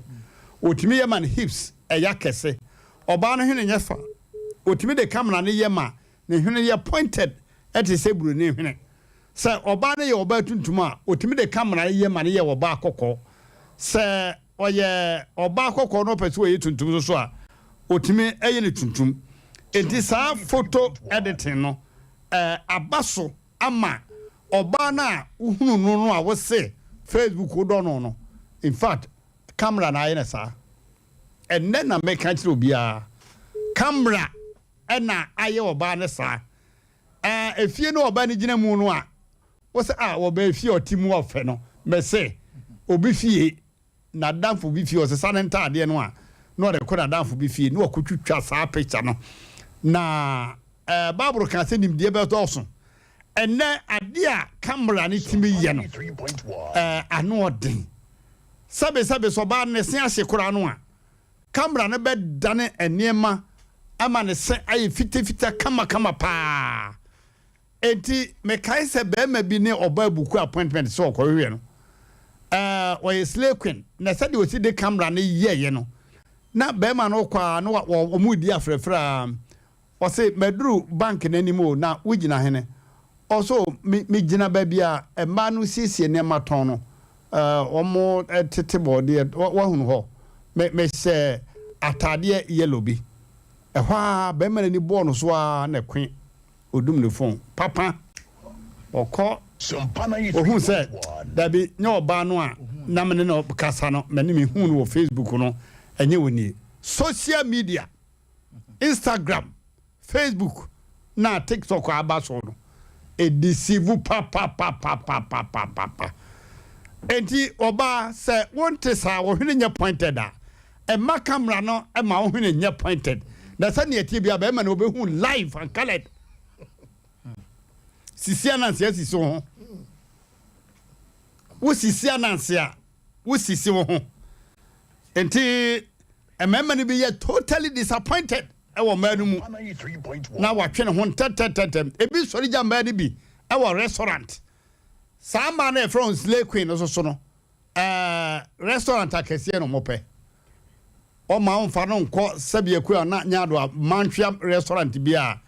Ɔtumi yɛ ma ne hips ɛyɛ akɛse. Ɔbaa no hwene nyɛ fa. Ɔtumi de camera no yɛ ma ne hwene yɛ pointed te sɛ buroni hwene. Sɛ ɔbaa no yɛ ɔbaa tuntum a, ɔtumi de kamera yɛ ma no yɛ ɔbaa kɔkɔɔ. Sɛ ɔyɛ ɔbaa kɔkɔɔ na ɔpɛ sɛ ɔyɛ tuntum nso so a, ɔtumi yɛ no tuntum. Enti saa photo editing no, aba so ama ɔbaa no a wohunu no no a wose Facebook wodɔ no no, in fact, camera na ayɛ no saa. Ɛnnɛ na meka kyerɛ obiara, camera na ayɛ ɔbaa no saa. Ɛɛ efie no ɔbaa no gyina mu no a, wosɛ a ɔbaa efie a ɔte mu ɔfɛ no, mɛsɛ obi fie, n'adamfo bi fie, ɔsesa ne ntaadeɛ no a, na ɔde kɔ n'adamfo bi fie, na wakɔtwitwa saa picture no. Na ɛɛ Bible ka sɛ nimdeɛ bɛdɔɔso. Ɛnnɛ adeɛ a camera no tumi yɛ no, ɛɛ ano ɔden. Sɛbesɛbe sɛ ɔbaa no ne se ahye koraa no a, Camera no bɛdane nneɛma ama ne se ayɛ fitafita kamakama paa. Enti mekae sɛ barima bi ne ɔbaa buku appointment sɛ ɔkɔhwehwɛ no. Ɛɛ, ɔyɛ slay queen, na sɛdeɛ ɔsi de camera no yɛeɛ no, na barima no kɔ a na wɔredi afrɛfrɛ ara. Ɔse, Maduru bank no anim o, na wogyina hene? Ɔse, O, me, megyina baabi a mmaa no siesie nneɛma tɔn no, ɛɛ, wɔtete bɔɔdeɛ, woahunu hɔ? Me, mehyɛ ataadeɛ yellow bi. Ɛhɔ ara, barima no ani bɔɔ no so ara na ɛkwe. Odum ne phone papa ɔkɔ ohun sɛ dabi nyɛ ɔbaa no a na me ne no kasa no mɛ ne me hu no wɔ Facebook no ɛnyɛ wɔ nie social media Instagram Facebook na TikTok aba so no edeceive papapapapapapapa enti ɔbaa sɛ wonte saa wɔhwene nyɛ pointed a Mma camera no ma wo hwene nyɛ pointed na sɛnea ɛteɛ biara bɛrima no ɔbɛhu live and colored. Sisi ananse asisi wo ho. Wo sisi ananse a, wo sisi wo ho. Nti mmarima no bi yɛ totally disappointed ɛwɔ mmaa no mu na watwe ne ho ntɛntɛntɛntɛm. Ebi sɔre gya mmaa no bi ɛwɔ restaurant. Saa mmaa no a yɛfrɛ wɔn slay queen no soso no, Ɛɛ restaurant akɛseɛ na wɔpɛ. Wɔma wo mfa no nkɔ sɛbi akua na nyado a mantwea restaurant bi a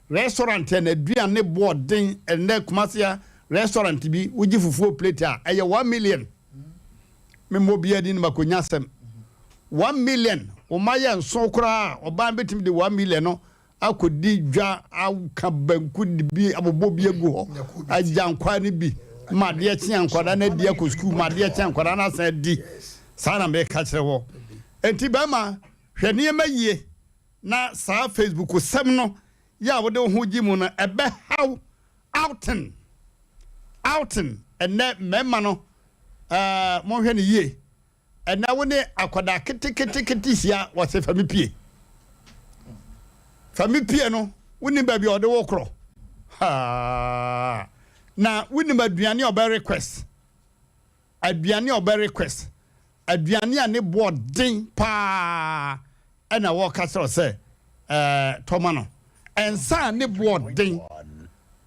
restaurant a n'aduane boɔ den ɛnnɛ Kumasi ha restaurant bi wogye fufuo plate a ɛyɛ 1 million. Memmɔ obiara din na makɔnya asɛm. 1 million wo mma yɛ nson koraa a ɔbaa no bɛtumi de 1 million no akɔdi dwa aka banku de bi abobɔ bi agu hɔ agya nkwa no bi ma adeɛ kye a nkwadaa no adi akɔ sukuu ma adeɛ kye a nkwadaa no asan adi saa na meka kyerɛ wɔ enti bɛrima hwɛ nneɛma yie na saa Facebook sɛm no yɛ a wode wo ho gye mu no ɛbɛhaw outing outing ɛnɛ mmarima no ɛɛ monhwɛ no yie Ɛnɛ wo ne akwadaa keteketekete hyia wɔse fa me pie. Fa me pie no wonim baabi a ɔde wo korɔ. Haa. Na wonim aduane a ɔbɛ request. Aduane a ɔbɛ request. Aduane a ne boɔ den paa ɛna wɔka kyerɛ sɛ ɛɛ tɔ ma no. Nsa a ne boɔ den.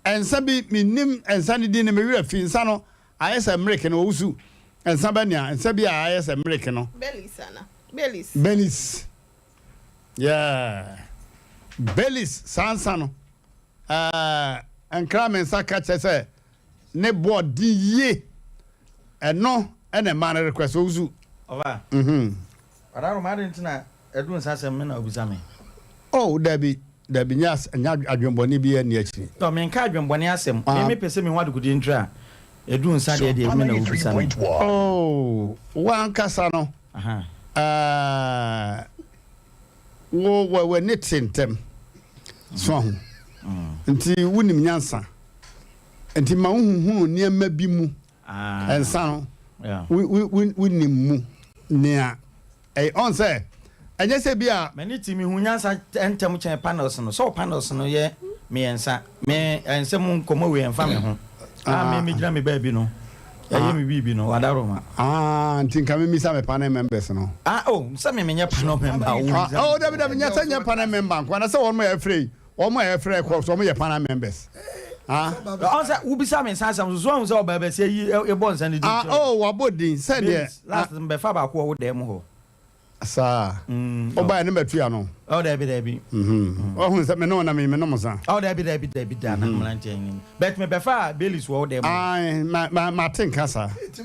Nsa bi mennim nsa ne din no me werɛ fi nsa no Ayɛ sɛ mmereke no, ɔwusu. Nsa bɛ nea, nsa bi a ayɛ sɛ mmereke no. Baileys ana? Baileys. Baileys. Yeah. Baileys, saa nsa no. Ɛɛ, nkra me nsa ka kyerɛ sɛ ne boɔ den yie. Ɛno ɛna mmaa no request, ɔwusu. Ɔba. Mhm. Ɔdaroma, adɛn nti na ɛduru nsa asɛm me na wobisa me? Oh, dabi, dabi, nyɛ as, nyɛ adwenbɔne biara nni akyiri. Tɔ, menka adwenbɔne asɛm. Ah. Me mepɛ sɛ mehu adekodeɛ ntiri a ɛduru nsa deɛ deɛ me na wobisa me. Oh, wo ankasa no, Aha. eh, wo, wɔ, w'ani te ntɛm. So ahu? Nti wonim nyansa. Nti ma wohuhunu nneɛma bi mu. Ah. Nsa no, Yeah. wo, wo, wo, wonim mu nea Ɛyɛ ɔn sɛ ɛnyɛ sɛ bi a. M'ani te mehu nyansa ntɛm kyɛn panels no. Sɛ wo panels no yɛ mmiɛnsa, me ɛnsɛ mu nkɔmmɔ wei ɛmfa me ho. A me megyina me baabi no, ɛyɛ me biribi no, wadaroma. Ah, nti nka me misa me panel members no. Ah, oh, sɛ me menyɛ panel member. Ah, oh, dabi dabi, nyɛ sɛ nyɛ panel member nko, na sɛ wɔn a ɛfrɛ yi, wɔn a ɛfrɛ kɔ so wɔn yɛ panel members. Ah. Ɔn sɛ wobisa me nsa asɛm so, so ɔhu sɛ ɔbaa bɛsi ayi ɛbɔ nsa ne din Ah, oh, wabɔ din sɛ deɛ. Last mbɛfa baako wɔ wo dan mu hɔ. Saa. Wobaeɛ ne matua no. Oh, dabi dabi. Ɔhu sɛ me ne wo na me menom nsa. Oh, dabi dabi dabi da na mmeranteɛ ni. But mebɛfa Baileys wɔ wo dan mu. Ae, ma ma mate nka saa. Mate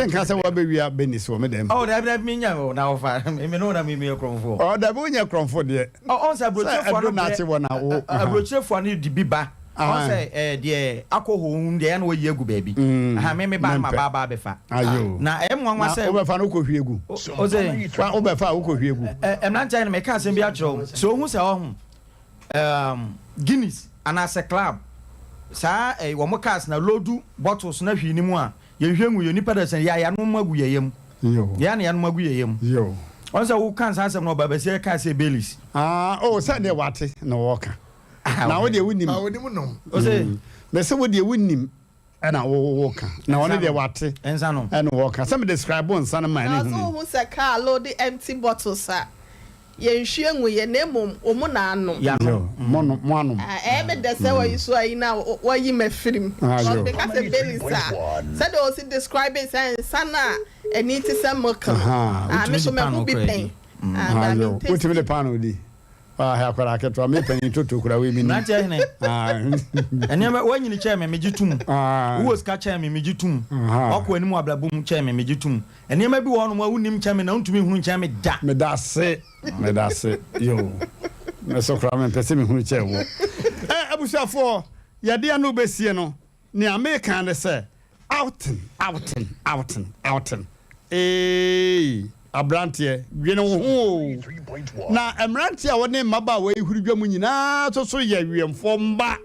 nka sɛ woabɛwia Baileys wɔ me dan mu. Oh, dabi dabi menya o na wɔfa me ne wo na me meyɛ korɔmfoɔ. Oh, dabi wonyɛ korɔmfoɔ deɛ. Ɔn sɛ aburokyerefoɔ no brɛ aburokyerefoɔ no de bi ba. Ɔn sɛ ɛɛ deɛ alcohol mu deɛ ɛna wɔyi agu baabi. Aha me me ba no ma ba ba abɛfa. Na ɛyɛ nwanwa sɛ. Na wobɛfa no wokɔ hwie gu. Ose. Wa wobɛfa a wokɔ hwie gu. Ɛ mmeranteɛ no meka asɛm bi akyerɛ wo. Sɛ ohu sɛ ɔho ɛɛm Guinness anaasɛ club saa ɛɛ wɔn cars na loadu bottles na hwii ne mu a. Yɛnhwɛ ngu yɛn nipa da sɛn yɛ yɛanom agu yɛ yam. Yɛ na yɛanom agu yɛ yam. Ɔn sɛ woka nsa asɛm no ɔba bɛsi ɛka sɛ Baileys. Ah oh sɛ deɛ wate na wɔka. Na wo deɛ wonim. Ah onim nom. Ose. Mese wo deɛ wonim ɛna wo wo ka. Na ɔno deɛ wate. Nsa no. Ɛna wɔka. Sɛ me describe nsa no ma ɛne hu. Na ɔsɛ wohu sɛ car load empty bottles a. Yɛnhwie ngu yɛ na mmom wɔn na anom. Yɛanom. Mo nom, mo anom. Ah, ɛyɛ me dɛ sɛ wayi so ayi na wayi me afiri mu. Ah, Because yo. meka sɛ Baileys a, sɛdeɛ ɔsi describe sɛ nsa no a ani te sɛ milk no. Aha. Ah, me Wotumi so de mahu paanoo bi koraa pɛn. di. Ah, Ah, but yo. me taste Wotumi de paanoo di. Ah, hɛ akwadaa ketewa, me panyin toto kura wei mi nim. Mmeranteɛ hene, Ah. nneɛma woanyini kyɛn me, megye tom. Ah. Wowɔ sika kyɛn me, megye tom. Aha. Woakɔ anim wɔ abrabɔ mu kyɛn me, megye tom. Nneɛma bi wɔ hɔnom a wonnim nkyɛn me na wontumi nhunu nkyɛn me da. Medase, medase, yoo. Mɛsɔ koraa mempɛ sɛ mehunu kyɛ wɔ. Ɛ abusuafoɔ, yɛde ano bɛsie no, nea meka ne sɛ, outing, outing, outing, outing. Eeii, aberanteɛ, dwene wo ho o. Na mmeranteɛ a wɔne mmabaawa yi huri dwa mu nyinaa nso so yɛ wiɛmfoɔ mma.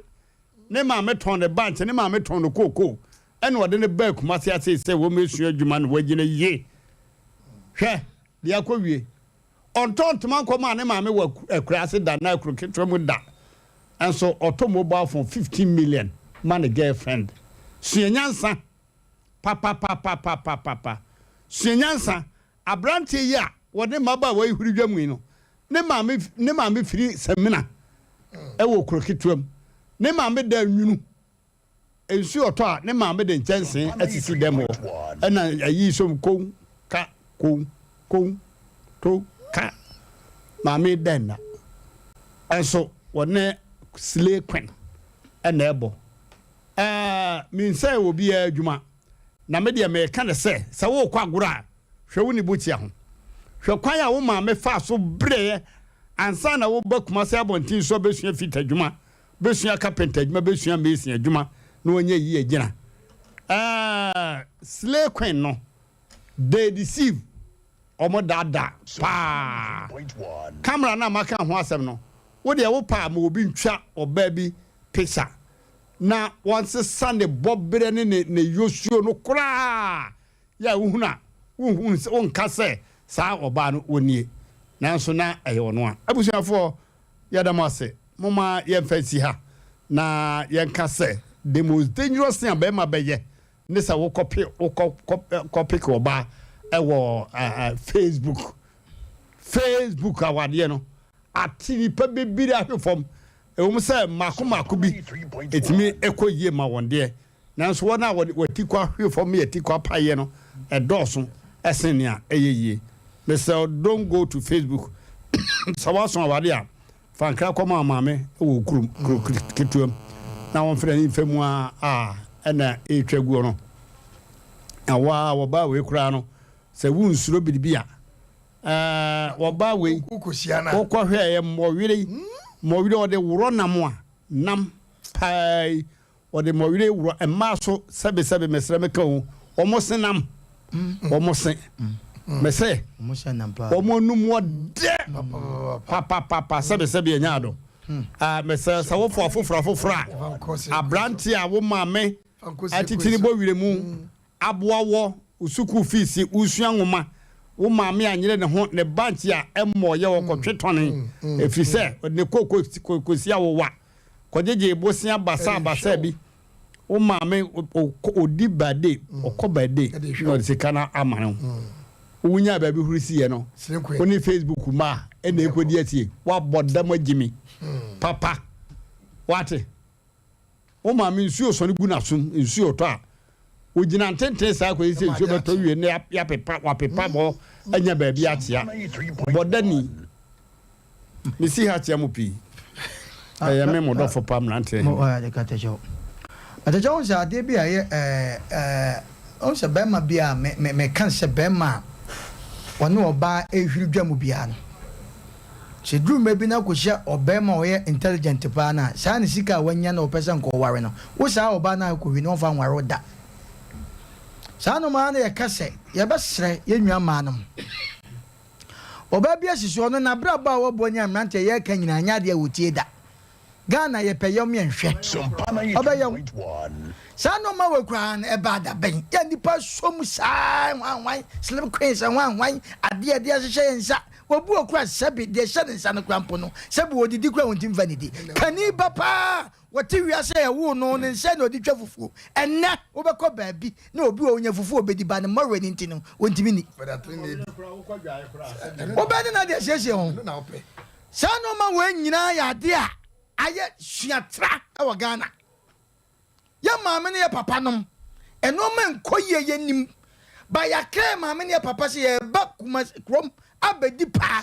Ne maame tɔn ne bankye, ne maame tɔn ne kookoo, ɛna ɔde no baa Kumasi ase sɛ wɔmmɛsua adwuma na wagyina yie. Hwɛ deɛ akɔwie. Ɔntɔɔ ntoma nkɔmaa ne maame wɔ akuraase da anaa kuro ketewa mu da. Nso ɔtɔ mobile phone 15 million ma ne girlfriend. Sua nyansa papapapapapapa. Sua nyansa. Aberanteɛ yi a wɔde mmabaawa yi huri dwa mu yi no, ne maame ne maame firi Samina wɔ kuro ketewa mu. Ne maame da nwunu. Nsuo ɔtɔ a, ne maame de nkyɛnsee asisi dɛm hɔ, ɛna ayi som kow ka kow kow to ka. Maame dɛn na ɛnso wɔne slay queen ɛna ɛbɔ. Ɛɛ mensɛe obiara adwuma, na me deɛ meka ne sɛ, sɛ worekɔ agorɔ a, hwɛ wo ne bokyia ho. Hwɛ kwan a wo maame faa so brɛeɛ ansa na woba Kumasi abɔnten so abɛsua fita adwuma bɛsua carpenter adwuma, bɛsua mason adwuma na wɔnyɛ yie agyina. Ɛɛ slay queen no, they deceive, wɔn daadaa paa. Camera no a maka ho asɛm no, wo deɛ wo paa ma obi ntwa ɔbaa bi picture na wɔnsesa ne bɔberɛ ne ne ne yosuo no koraa yɛ a wohunu a wonhunu sɛ wonka sɛ saa ɔbaa no ɔnie nanso na ɛyɛ ɔno a. Abusuafoɔ yɛda mo ase Momma yɛmfa nsi ha na yɛnka sɛ the most dangerous thing a barima bɛyɛ ne sɛ wokɔpe wokɔ kɔ pick ɔbaa ɛwɔ Facebook. Facebook awadeɛ no ate nipa bebiri ahwe fam. Ɛwom sɛ mmaako mmaako bi ɛtumi ɛkɔ yie ma wɔn deɛ, Nanso wɔn a wɔde wɔn tikɔ ahwe fam yɛ tikɔ apaeɛ no ɛdɔɔso sen nea ɛyɛ yie. Mesrɛ wo don't go to Facebook. Sɛ woaso aware a, fa nkra kɔma wo maame wɔ wo kurom, kuro ketewa mu na wɔmfa n'ani mfa mu ara a ɛna ɛretwa guo no. Na wo ara wɔbaa wei koraa no, sɛ wonsuro biribi a, ɛɛ wɔbaa wei wokɔhwɛeɛ mmɔwere mmɔwere ɔde worɔ nam a nam paa yi Wɔde mmɔwerɛ wura mmaa so sɛbesɛbe mesrɛ meka o, wɔn se nam, wɔn se, mese wɔn anum wɔ dɛ papapapa sɛbesɛbe ɛnyɛ ado. Ah, mesrɛ sɛ wofo afoforo afoforo a, aberante a wo maame atiti ne bɔ werɛ mu aboa wɔ wo sukuu fees, wosua nwoma, wo maame anyere ne ho ne bankye a ɛmmɔ yɛ ɔkɔtwe tɔne, ɛfiri sɛ ɔde ne kooko kɔsi awowa. Kɔgyegye bosea basaa basaa bi. Wo maame ɔdi birthday, ɔkɔ birthday na ɔde sika no ama no. Wonyaa baabi huri siiɛ no, wo ne Facebook mma a ɛna ɛkɔdi asie. Woabɔ dam agyimi papa. Woate? Wo maame nsuo sɔne gu n'asom, nsuo tɔ a, ɔgyina ntenten saa kɔsi sɛ nsuo bɛtɔ wie na yɛapepa, wapepa bɔ anya baabi akyea. Bɔdani. Mesi ha kyia mo pii. Ɛyɛ me mo dɔfo pa mmeranteɛ he. Atɛkyɛ wohu sɛ adeɛ bi a ɛyɛ ɛɛ wohu sɛ bɛrima bi a me me meka sɛ bɛrima a ɔne ɔbaa ɛhwiri dwa mu biara no sɛ duru mmerɛ bi na kɔhyia ɔbɛrima a ɔyɛ intelligent paa no a saa ne sika a wanya na ɔpɛ sɛ nka ɔware no wo saa ɔbaa no a kɔhwi no ɔmfa nware wo da saa nomaa no yɛka sɛ yɛbɛsrɛ yɛn nua mmaa nom Ɔbaa bi asi so, ɔno n'abrabɔ a ɔbɔ ne a mmeranteɛ yɛreka nyinaa nyɛ adeɛ a wɔtie da. Ghana yɛpɛ yam yɛnhwɛ. Ɔbɛyɛ wo. Saa nnoɔma wei koraa no ɛbaa da bɛn? Yɛ nnipa sɔ mu saa hwanhwan, slim queens hwanhwan, adeɛ yɛde ahyehyɛ yɛn nsa. Obi wɔ koraa sɛbe deɛ ɛhyɛ ne nsa no koraa mpo no, sɛbe ɔdidi koraa ɔntumi mfa nnidi. Kani ba paa Wɔte wiase a yɛwoo no ne nsa na ɔde twa fufuo. Ɛnnɛ, wobɛkɔ baabi na obi wɔ hɔ ɔnya fufuo a ɔbɛdi but ne mmɔwerɛ no nti no, ɔntumi nni. Wobɛne no ade asiesie ho. Saa nnoɔma wei nyinaa yɛ adeɛ a ayɛ suatra wɔ Ghana. Yɛn maame ne yɛn papa nom, nnoɔma nkɔ yie yɛnim but yɛaka yɛn maame ne yɛn papa sɛ yɛreba Kumasi kurom abɛdi paa.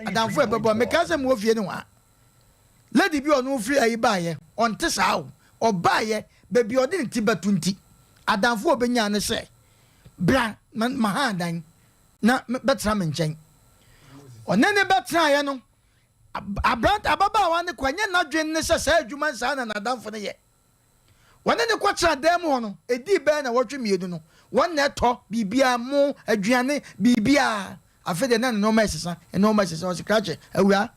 Adamfo a ɛbɛbɔ, mekaa sɛ mewɔ fie ne hɔ a. Lady bi a ɔno firi ayi baeɛ, ɔnte saa o. Ɔbaeɛ, baabi a ɔde ne ti bɛto nti, adamfo a ɔbɛnyaa ne sɛ, bra ma maha adan na bɛtena me nkyɛn. Ɔne ne bɛtenaeɛ no, Aberante, ababaawa no kɔ, ɛnyɛ n'adwene ne sɛ saa adwuma no saa na n'adamfo no yɛ. Wɔne no kɔtena dan mu hɔ no, ɛdii bɛyɛ nnawɔtwe mmienu no, wɔn na ɛtɔ biribiara, mo, aduane, biribiara. Afei deɛ na ne nneɛma resesa, nneɛma resesa. Ɔse, Krakye, awuraa,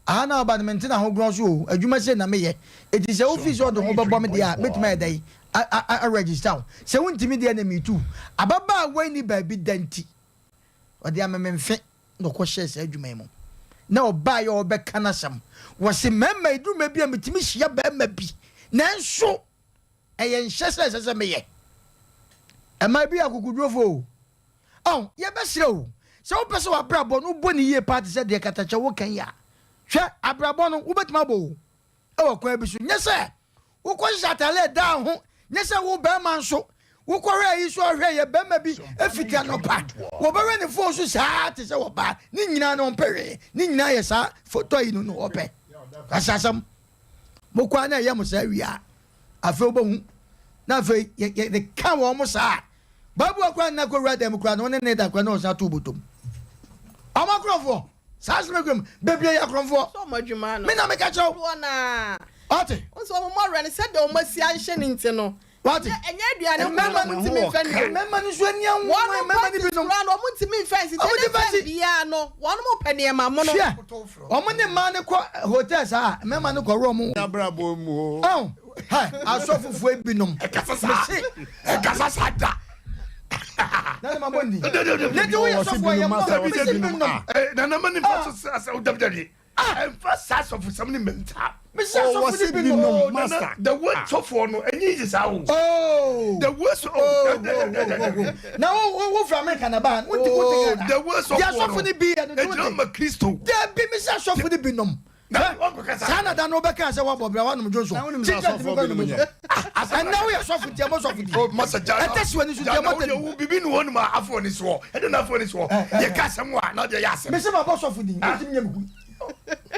aha na woba no, mente n'ahoborɔ so o, adwuma sei na meyɛ. Enti sɛ wofii sɛ wode wo ho bɛbɔ me deɛ a, mɛtumi ayɛ dɛn a register wo? Sɛ wontumi deɛ na meretu wo. Ababaawa yi nni baabi da nti, ɔde amememfe na ɔkɔhyɛɛ saa adwuma yi mu. Na ɔbaeɛ a ɔrebɛka n'asɛm. Wɔse mmarima ɛduru mmerɛ bi a metumi hyia barima bi nanso ɛyɛ nhyɛ sɛ ɛsɛ sɛ meyɛ. Ɛmaa bi yɛ akokodurofoɔ o. Ɔn, yɛbɛsrɛ o, sɛ wopɛ sɛ w'abrabɔ no wobɔ no yie paa te sɛ deɛ katakyɛ woka yi a, hwɛ abrabɔ no wobɛtumi abɔ o ɛwɔ kwan bi so. Nyɛ sɛ Wokɔhyehyɛ atade a ɛda wo ho, nyɛ sɛ wo barima nso. Wokɔhwɛ ayi so ahwɛ yɛ barima bi fiti anɔpa. Wɔbɛhwɛ ne fon so saa te sɛ ɔbaa. Ne nyinaa no ɔmpɛ hwee. Ne nyinaa yɛ saa fotɔ yi no na ɔpɛ. Kwasi asɛm. Mokɔ a na ɛyɛ mo saa wie a, afei wobɛhu. Na afei yɛde ka wɔn mo saa. Bible akora nna kɔwura dan mu koraa na ɔne ne da koraa na ɔsan to bɔtɔm. Ɔmo akorɔfoɔ. Saa asɛm yi kurom bebree yɛ akorɔmfoɔ. Sɛ wɔn adwuma no. Me na meka kyerɛ wo. Dodoɔ no ara. Wate. Wɔn sɛ wɔn mmɔwerɛ no sɛdeɛ wɔn asi ahyɛ no nti no. Wate. Ɛnyɛ aduane nko na wɔn ntumi mfa nni o. Mmarima no nso ani anwo wɔn mmarima no binom. Wɔn koraa wɔn ntumi mfa nsi. Wɔn ti fɛ biara no wɔn mo pɛ nneɛma mono. Hwɛ wɔn ne mmaa no kɔ hotel saa mmarima no kɔ wɔ wɔn. Abrabɔ mu o. Ɔn hɛ asɔfofoɔ binom. Ɛkasa saa. Ɛkasa saa da. Nana ma bɔ ndi. Ne ti woyɛ sɔfo a yɛ mmɔ bi si bi nom. Nana ma ne nfa so sɛ asɛ dabi dabi. Ɛnfa saa sɔfo sɛm ne mmɛm saa. Mesi asɔfo ni bi nom. Nana the word sɔfo no ɛnyɛ easy saa o. The word sɔfo. Na wo wo wo fura America na ba. Wo ti wo ti Ghana. The word sɔfo no. Deɛ asɔfo ni bi yɛ no. Egyina ma Kristo. Dabi mesi asɔfo ni bi nom. Saa na da no wobɛkaa sɛ woabɔ bra woanom dwonso kyikya ntumi kɔ nom nso ɛnɛ woyɛ sɔfo nti ɛmɔ sɔfo di ɛtɛ si w'ani so nti ɛmɔ tɛ bibi ne wɔnom a afɔ ne soɔ ɛde na afɔ ne soɔ yɛka asɛm a na ɔde yɛ asɛm mese mabɔ sɔfo din wontumi nyɛ me hu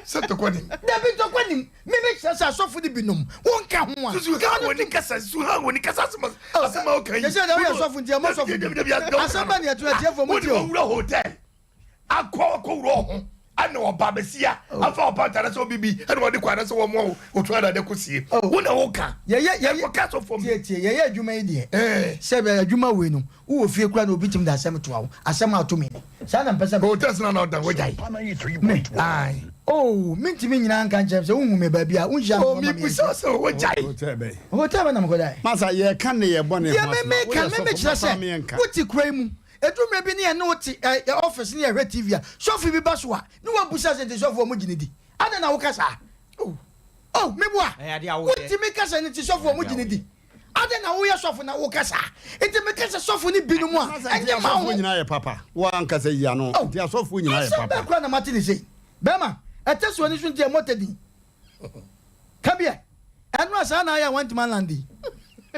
sɛ tɔkɔ nim dabi tɔkɔ nim meme kyerɛ sɛ asɔfo no binom wonka ho a susu ha wɔ ni kasa susu ha wɔ ni kasa asɛm asɛm a woka yi yɛsɛ dɛ woyɛ sɔfo nti ɛmɔ sɔfo di asɛm bɛ ne ɛto atiefoɔ mu tie o wode wura hotel akɔ akɔwura ɔho ɛna ɔba bɛsia oh. afa ɔpa ntare sɛ ɔbibi ɛna ɔde kɔ anasɛ wɔn mo otu ada de kɔ sie oh. wo na woka yɛyɛ yɛyɛ ɛkɔka so fam tie tie yɛyɛ adwuma yi deɛ eh. sɛ bɛ adwuma wei no wowɔ fie kura na obi tumi de asɛm to awo asɛm ato mi saa na mpɛ sɛ o tɛsi na na ɔda wogyae me oh mentumi nyinaa nka nkyɛn sɛ wohu me baabi a wonhyia me oh mebisa sɛ wogyae hotel bɛ na mekɔdae masa yɛka ne yɛ bɔne ho asɛm deɛ meka me mekyerɛ sɛ wote kura yi mu Ɛduru mmerɛ bi ne yɛne wo te ɛ office ne yɛhwɛ TV a, sɔfo bi ba so a, ne wabusa sɛ nti sɔfo wɔn gye no di? Adɛn na woka saa? Oh, oh, meboa. Wontumi ka sɛ nti sɔfo wɔn gye no di. Adɛn na woyɛ sɔfo na woka saa? Nti meka sɛ sɔfo ne binom a, ɛnyɛ ma wo. Asɔfo nyinaa yɛ papa. Wo ankasa yi ano. Oh, Nti asɔfo nyinaa yɛ asɛm papa. bɛɛ koraa na mate ne sei. Bɛrima, ɛtɛ so ani so nti ɛmmɔ tɛ din. Ka bi ɛ. Ɛno a saa na ayɛ a wantumi alande yi.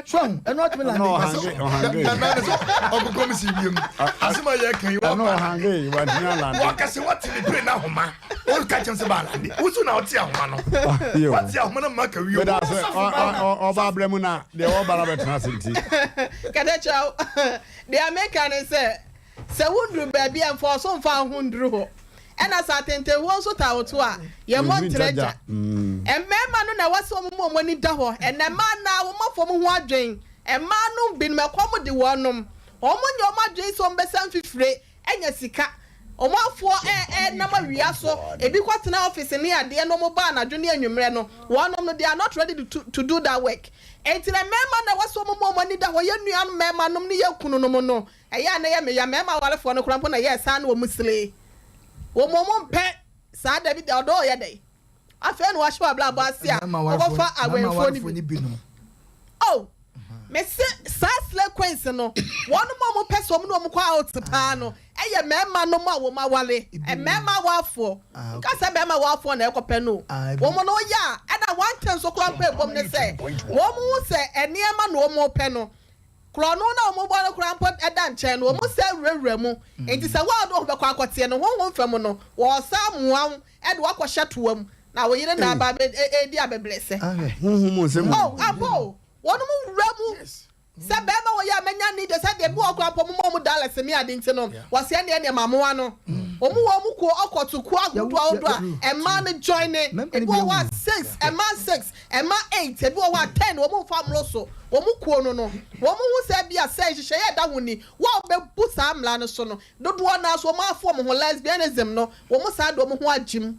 So ahu, ɛno atumi lande. Ɛno ɔhange, ɔhange. Nana ne sɛ ɔkokɔ mi si wiem. Asɛm a yɛka yi Ɛno ɔhange, wantumi alande. Wɔka sɛ wɔte ne pere na ahoma. Wɔka kyɛm sɛ baalande. Wosu na ɔte ahoma no. Wɔte ahoma no ma ka wiem. Meda sɛ ɔba abrɛ mu na deɛ wɔba no bɛtena ase nti. Kɛtɛ kyerɛw, deɛ meka ne sɛ Sɛ woduru baabi a, mfa ɔso mfa wo ho nduru hɔ. Ɛna sɛ atentenhoɔ nso taa wo to a, yɛ mmɔ ntrɛ gya. Mmarima no na ɛwɔ sɛ wɔn mu wɔn ani da hɔ. Ɛnɛ mmaa no ara, wɔn afa wɔn ho adwen. Mmaa nom binom, ɛkɔm de wɔnom. Wɔn nyɛ wɔn adwen sɛ wɔn bɛsa mfifire anya sika. Wɔn afoɔ ɛ ɛ nam awia so, ebi kɔ tena office ne adeɛ na wɔn ba anadwo ne anwummerɛ no, wɔnom no, they are not ready to to do that work. Enti na mmarima na ɛwɔ sɛ wɔn mu wɔn ani da hɔ. Yɛn nuanom mmarima nom ne yɛn kununom no, Ɛyɛ a na ɛyɛ me ya, mmarima awarefoɔ no koraa mpo na ɛyɛɛ saa na wɔn slee. Wɔn wɔn mpɛ saa dabi da ɔdɔ ɔyɛ dɛn? Afei na wahyɛ w'abrabɔ ase a wɔkɔfa awɛnfoɔ no bi. Oh, mese saa slay queens no, wɔn a wɔn pɛ sɛ wɔn ne wɔn kɔ out paa no, ɛyɛ mmarima nom a wɔn aware, mmarima awarefoɔ. Nka sɛ mmarima awarefoɔ na ɛkɔpɛ no o. Wɔn no yɛ a, ɛna one thing nso koraa mpo ɛbom ne sɛ, wɔn hu sɛ nneɛma na wɔn pɛ no, Korɔno no a wɔbɔ no koraa mpo da nkyɛn no, wɔsan wurawura mu. Enti sɛ wo a wode wo ho bɛkɔ akɔteɛ no, honhom fam no, wɔresan amoa wo de wo akɔhyɛ toa mu, na wo yere na aba abɛdi abɛbrɛsɛ. Honhom mu nsɛm mu. Oh, ampa o, wɔnom wura mu sɛ bɛrima wɔ yi a manya ne deɛ, sɛ deɛ bi wɔ hɔ koraa mpo wɔma wɔn dollars ne ade nti no, wɔse ɛnneɛ neɛ mamoa no. Wɔn wɔ wɔn kuo ɔkɔto kuo ahodoɔ ahodoɔ a mmaa no joine. Ebi wɔ hɔ a six, mmaa six, mmaa eight, ebi wɔ hɔ a ten, wɔn mfa mmoro so. Wɔn kuo no no, wɔn hu sɛ ebia sɛ nhyehyɛeɛ a ɛda ho ni, wɔn a wɔbɛbu saa mmara no so no, dodoɔ no ara nso wɔn afa wɔn ho, lesbianism no, wɔn saa de wɔn ho agyim.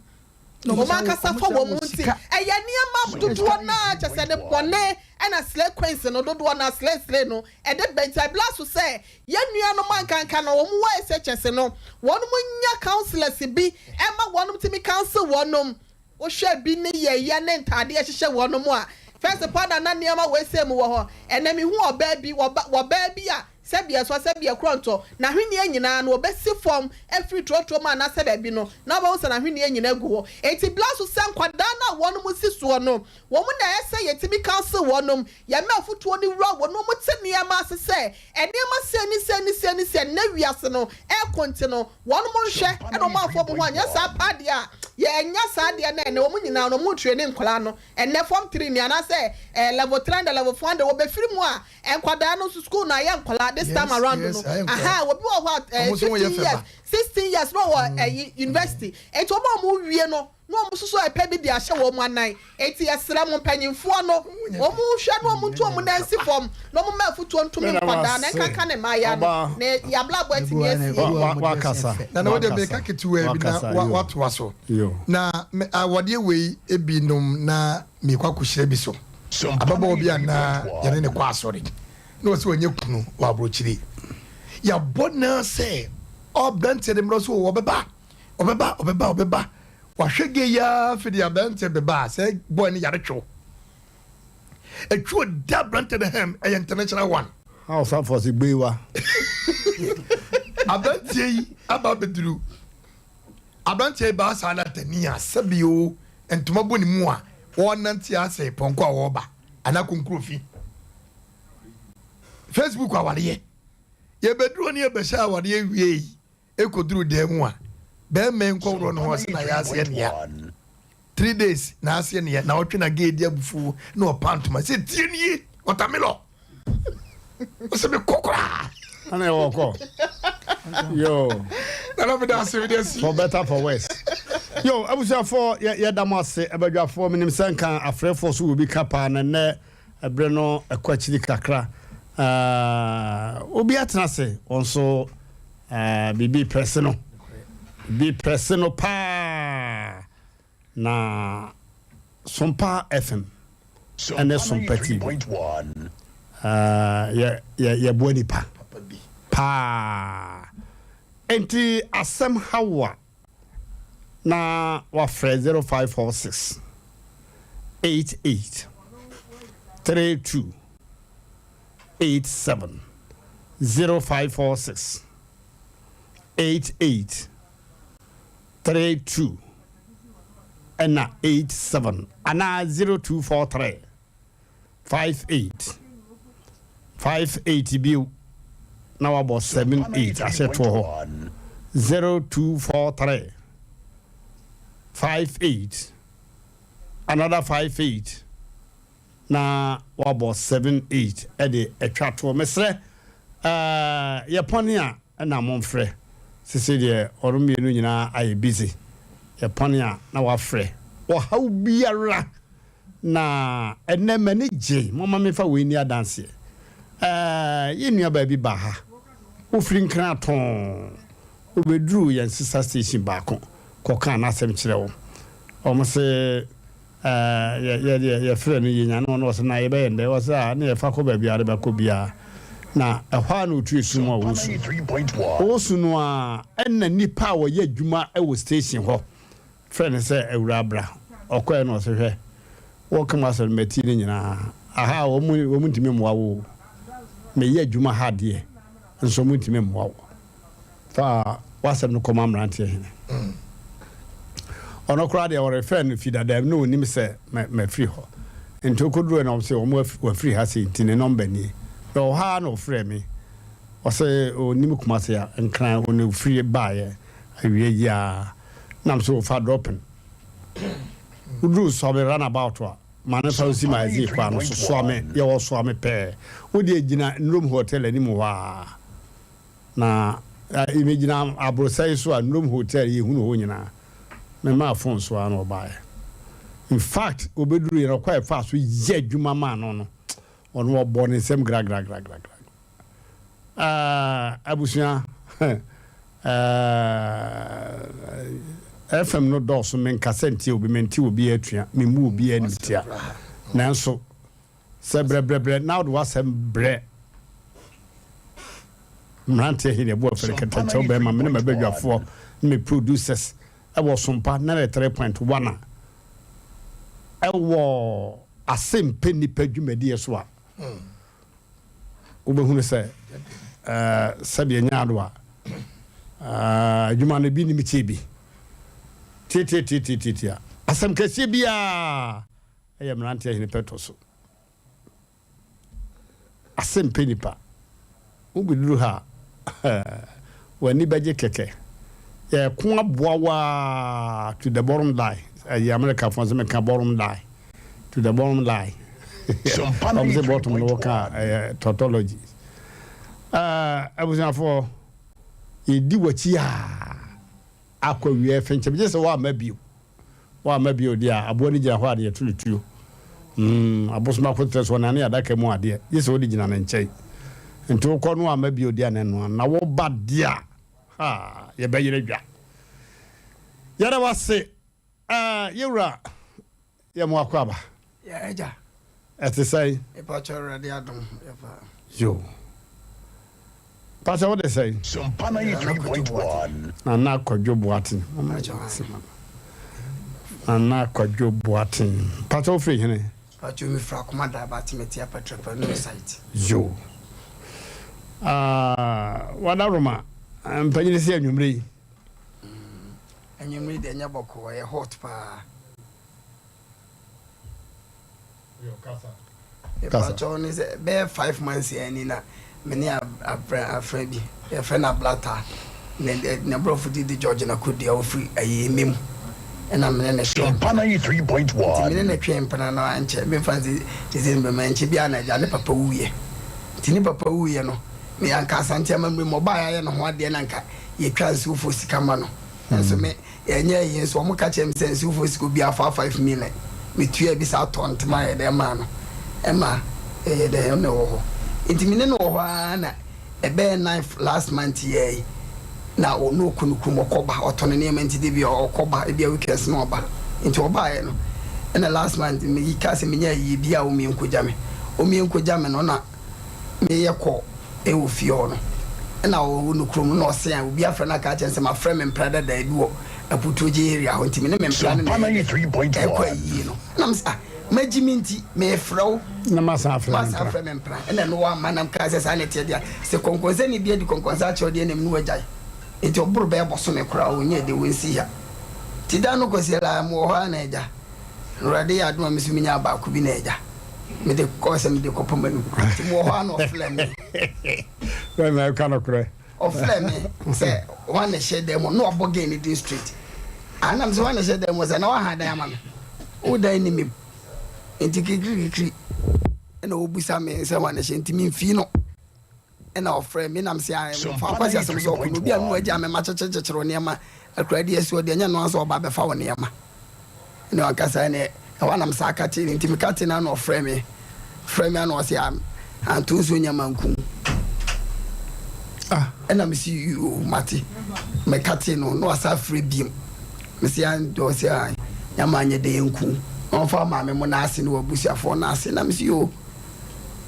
Wɔn ankasa fa wɔn ho nti, ɛyɛ nneɛma dodoɔ no ara kyɛ sɛ ne bɔne ɛna slay queens no dodoɔ no ara slay slay no ɛde ba nti ɛbla so sɛ yɛn nuanom ankanka no wɔn wɔ SHS no wɔn nya counsellors bi ɛma wɔn tumi counsel wɔn. Wohwɛ bi ne yɛyɛ ne ntaadeɛ ɛhyehyɛ wɔn a first paa na na nneɛma wei sɛ mu wɔ hɔ ɛnɛ mehu ɔbaa bi wɔbaa bi a Sɛdeɛ ɛsɔ, sɛdeɛ korɔntɔ, n'ahweneɛ nyinaa no, wɔbɛsi fam afiri trɔtrɔ mu anaasɛ baabi no, na wobɛhu sɛ n'ahweneɛ nyinaa gu hɔ. Enti bla so sɛ nkwadaa no a wɔnom si soɔ no, wɔn na ɛyɛ sɛ yɛtumi counsel wɔnom, yɛma afutuo no wura wɔn, na wɔte nneɛma ase sɛ nneɛma sei ne sei ne sei ne sei, ɛnnɛ wiase no ɛrekɔ nti no, wɔnom nhwɛ na wɔn amfa wɔn ho anyɛ saa paa deɛ a, yɛannya saa deɛ no a, ɛnnɛ wɔn nyinaa no wɔretraini nkwadaa no, ɛnnɛ form three ni anaasɛ eh, level 300, level 400, wɔbɛfiri mu a, Nkwadaa no nso school no ayɛ nkwadaa this time around no aha obi wɔ hɔ a eh, 15 years 16 years na ɔwɔ ɛyi mm. university eti wɔn a wɔn wie no na wɔn nso so ɛpɛ bi de ahyɛ wɔn anan eti ɛsrɛ mo mpanyinfoɔ no wɔn hwɛ na wɔn nto wɔn nan si fam na wɔn mma afutuo ntumi nkwadaa na nkanka ne mmaaya no na yabrabɔ atumi asie. Wakasa na na wode meka ketewa bi na watoa so na awadeɛ wei ebinom na mekɔ akɔhyira bi so. Ababaawa bi a na yɛne no kɔ asɔre na ɔsɛ ɔnyɛ kunu wɔ aburokyire. Yɛabɔ no sɛ ɔbranteɛ de mmerɛ so ɔbɛba, ɔbɛba, ɔbɛba, ɔbɛba. Wahwɛ gay yi ara afei deɛ aberanteɛ bɛba a sɛ boy no yare twew. Ɛtwi ɔda aberanteɛ no hɛm ɛyɛ international one. Hausa fɔ se gbewa. Aberanteɛ yi aba abɛduru. Aberanteɛ yi baa saa na tani a sɛbi o ntoma bɔ ne mu a ɔrenante asɛ pɔnkɔ a ɔreba anaa konkurofi. Facebook awareɛ. Yɛbɛduru hɔ ne yɛbɛhyɛ awareɛ wiei ɛkɔduru dan mu a, bɛrima yi nkɔworɔ ne ho ɔse na yɛaseɛ nea. 3 days na aseɛ neɛ na ɔtwe na gay di abufuo na ɔpa ntoma sɛ tie nie ɔtamelɔ ɔsɛ mekɔ koraa. Ana ɛwɔ kɔ yo. Nana meda ase mede asi. For better for worse. Yo abusuafoɔ yɛ yɛda mo ase abadwafoɔ menim sɛ nka afrɛfoɔ so wɔ bi ka paa na nnɛ ɛberɛ no ɛkɔ akyiri kakra uh, obi atena ase wɔn so uh, biribi prɛse no biribi prɛse no paa na Sompa FM ɛne Sompa TV uh, yɛ yɛ yɛboa nipa paa enti asɛm hawa na wafrɛ 0546 88 32 87 0546 88 32 ɛna 87 anaa 0243 58 58 bio na wabɔ 78 ahyɛ toɔ hɔ 0243 58 another 58 na wabɔ 78 ɛde atwa toɔ. Mesrɛ ɛɛ yɛpɔne a ɛna momfrɛ sese deɛ ɔno mmienu nyinaa ayɛ busy yɛpɔne a na wafrɛ ɔhaw biara. Na ɛnnɛ m'ani gye, momma memfa wei nni adanseɛ. Ɛɛ, yɛn nuabaa bi baa ha, ɔfiri Nkran tɔnn, ɔbɛduruu yɛn sesa station baako kɔkaa n'asɛm kyerɛɛ wɔn. Wɔn se, ɛɛ, yɛ, yɛ deɛ yɛfrɛ no yɛnya no, na ɔse na yɛbɛyɛ no dɛn? Ɔse, ah, na yɛfa kɔ baabi a ɔde bɛkɔ biara. Na ɛhɔ ara na ɔtu esu mu a ɔresu. Ɔresu no ara, ɛnna nnipa a wɔyɛ adwuma wɔ station hɔ Frɛ no sɛ awuraa bra. Ɔkɔɛ na ɔse hwɛ wɔka mu asɛm no matie ne nyinaa. Aha wɔn wɔn ntumi mmoa wo o. Meyɛ adwuma ha deɛ nso wɔn ntumi mmoa wo. Fa w'asɛm no kɔma mmeranteɛ hene. Ɔno koraa deɛ ɔrefɛ no fi dada mu na ɔnim sɛ mafiri hɔ. Nti ɔkɔduruɛ na ɔse wɔn wafiri ha sei nti ne nɔmba nie. Mewɔ hɔ ara na ɔfrɛɛ me. Ɔse ɔnim Kumase a Nkran ɔna ɔfiri baeɛ awia yi ara. Nam so fa dropping. Woduru Suame runabout a, ma no fa nsi Magazine kwan no so. Suame, yɛwɔ Suame pɛɛ. Wo deɛ gyina Nrom Hotel anim hɔ ara na Megyina abrosai so a Nrom Hotel yɛhunu hɔ nyinaa. Memaa phone so ara na ɔbaeɛ. In fact, ɔbɛduruiɛ no ɔkwan a ɛfaa so yɛ adwuma maa no no, ɔno ɔbɔɔ ne nsam gragragragragra. Ah, abusua, eh, FM no dɔɔso, menkasa ntia obi, mente obiara atua, memmu obiara animtia. Nanso, Sɛ brɛbrɛbrɛ na wode w'asɛm brɛ mmeranteɛ he deɛ bo afiri kɛtɛnkyɛw bɛɛma me ne m'abadwafoɔ ne me producers wɔ Sompa 93.1 a ɛwɔ Asempɛ Nnipa dwumadie so a, wobɛhunu sɛ sɛdeɛ ɛnyɛ ado a adwuma no bi nim kyɛ bi. Tiatiatiatiatia asɛm kɛseɛ biara yɛ mmeranteɛ hene pɛ tɔ so. Ase mpɛ nipa. Wobɛduru ha a, w'ani bɛgye kɛkɛ. Yɛko aboa wo ara to the bottom line. Ɛyɛ Amerikafoɔ sɛ meka bottom line. To the bottom line. Wɔn sɛ bottom no wɔka ɛyɛ tautology. Abusuafoɔ, yɛdi w'akyi a akɔ awieɛ fenkyem gye sɛ woamma bio. Woamma bio deɛ a, aboa no gyina hɔ a deɛ yɛto no tuo. Mm, abosom akoterɛ so ɔnane adaka mu adeɛ, gye sɛ wode gyina ne nkyɛn. Nti wokɔ no woamma bio deɛ a na ɛnoa. Na woba deɛ a, ha, yɛbɛyere dwa. Yɛda wo ase, eh, yɛwura. Yɛ mo akwaaba. Yɛ agya. Ɛte sɛn? Mepakyɛ Awurade adom yɛ paa. Yo. Pakyɛ wo de sɛn? Sompa 93.1. Nana Kwadwo Boateng. Nana Kwadwo Boateng. Pakyɛ wo firi hene? Pakyɛ me firi Akoma Daba te mete Apatrapa new site. Yo. Ah, wada Roma mpanyini sɛ anwummere yi. Mm, anwummere deɛ nyɛ bɔkɔɔ, ɛyɛ hot paa. Mepakyɛw ne sɛ bɛyɛ 5 months ani na me ne afra bi yɛfrɛ no Ablata, ne ne borɔfo di de George na Kodua, ofiri ayi mu ɛna me ne ne twe Sompa mpena. Nti me ne 93.1. ne twe mpena no ankyɛ, memfa nse te sɛ mbɛma nkyɛ biara na agya ne papa wuyɛ. Nti ne papa wuyɛ no, me anka Asante amammerɛ mu ɔbaa yɛayɛ ne ho adeɛ na anka yɛtwa nsuofoɔ sika ma no. Nanso me Yɛnyɛɛ yei nso, wɔka kyerɛɛ me sɛ nsuofoɔ sika obiara fa 5 million. Metuaa bi saa tɔɔ ntoma yɛ dɛn maa no. Ɛma ɛyɛ dɛn ɔno ɛwɔ hɔ. Nti me ne no wɔ hɔ ara na ɛbɛyɛ 9 last month yi ara yi na ɔno ɔkɔ ne kurom ɔkɔ ba, ɔtɔ ne nneɛma nti da biara ɔkɔ ba, ebia weekends na ɔba. Nti ɔbaeɛ no ɛna last month me kaa sɛ menya ayie bi a ɔmmie nkɔgya me. Ɔmmie nkɔgya me no na meyɛ kɔ wɔ fie hɔ no, nna ɔwɔ no kurom no na ɔse a obi afrɛ no aka akyerɛ no sɛ mafrɛ me mpra dadaa bi wɔ Aputuogye area hɔ nti me ne me mpra no na ɛyɛ dɛ ɛkɔ ayie no. Nna mese ah magyi me nti mefrɛ wo na masan afrɛ me masan mpra. afrɛ me mpra. Ɛna ɛno wamma na mekaa sɛ saa na ɛteɛ deɛ a sɛ kɔnkɔnsani bi adi kɔnkɔnsa akyerɛ wo deɛ ɛna me ne wo agyae. Nti ɔboro bɛyɛ bɔsome koraa ɔnyɛɛ dɛ ɔnsii ha. Nti da no kɔsi la mewɔ hɔ ara na agya Awurade yɛ adom a me nso menyaa baako bi na agya mede kɔɔ sɛ mede kɔpɔ m'anum nti mewɔ hɔ a na ɔfrɛ me. Bɛn na ɛka nokorɛ? Ɔfrɛ me sɛ hwan na ɛhyɛ dan mu na wabɔ gɛn ne din straight. Ah na mesɛ hwan na ɛhyɛ dan mu sɛ na waha dan ama me. Wo dan ni me nti kirikirikiri ɛna ɔbusa me sɛ hwan na ɛhyɛ nti memfii no. Ɛna ɔfrɛɛ me na mese ae Sompa mefa Kwasi asɛm sɛ ɔkɔ no obi a ne wagya me ma kyekyerɛkyekyerɛ wo nneɛma akura de asi hɔ deɛ ɛnyɛ noa sɛ ɔba abɛfa wo nneɛma ɛna wankasa ɛne ɛhɔ a na mesa aka tee no nti meka tee no ana ɔfrɛ me frɛ me ana ɔse anto nsuo nyɛ manku ah ɛna mese yoo mate meka tee no na wasa frɛ biem mese ɔse ae nyama anyɛ dɛ yɛnku na ɔmfa maame mo n'ase ne wabusuafoɔ n'ase na mese yoo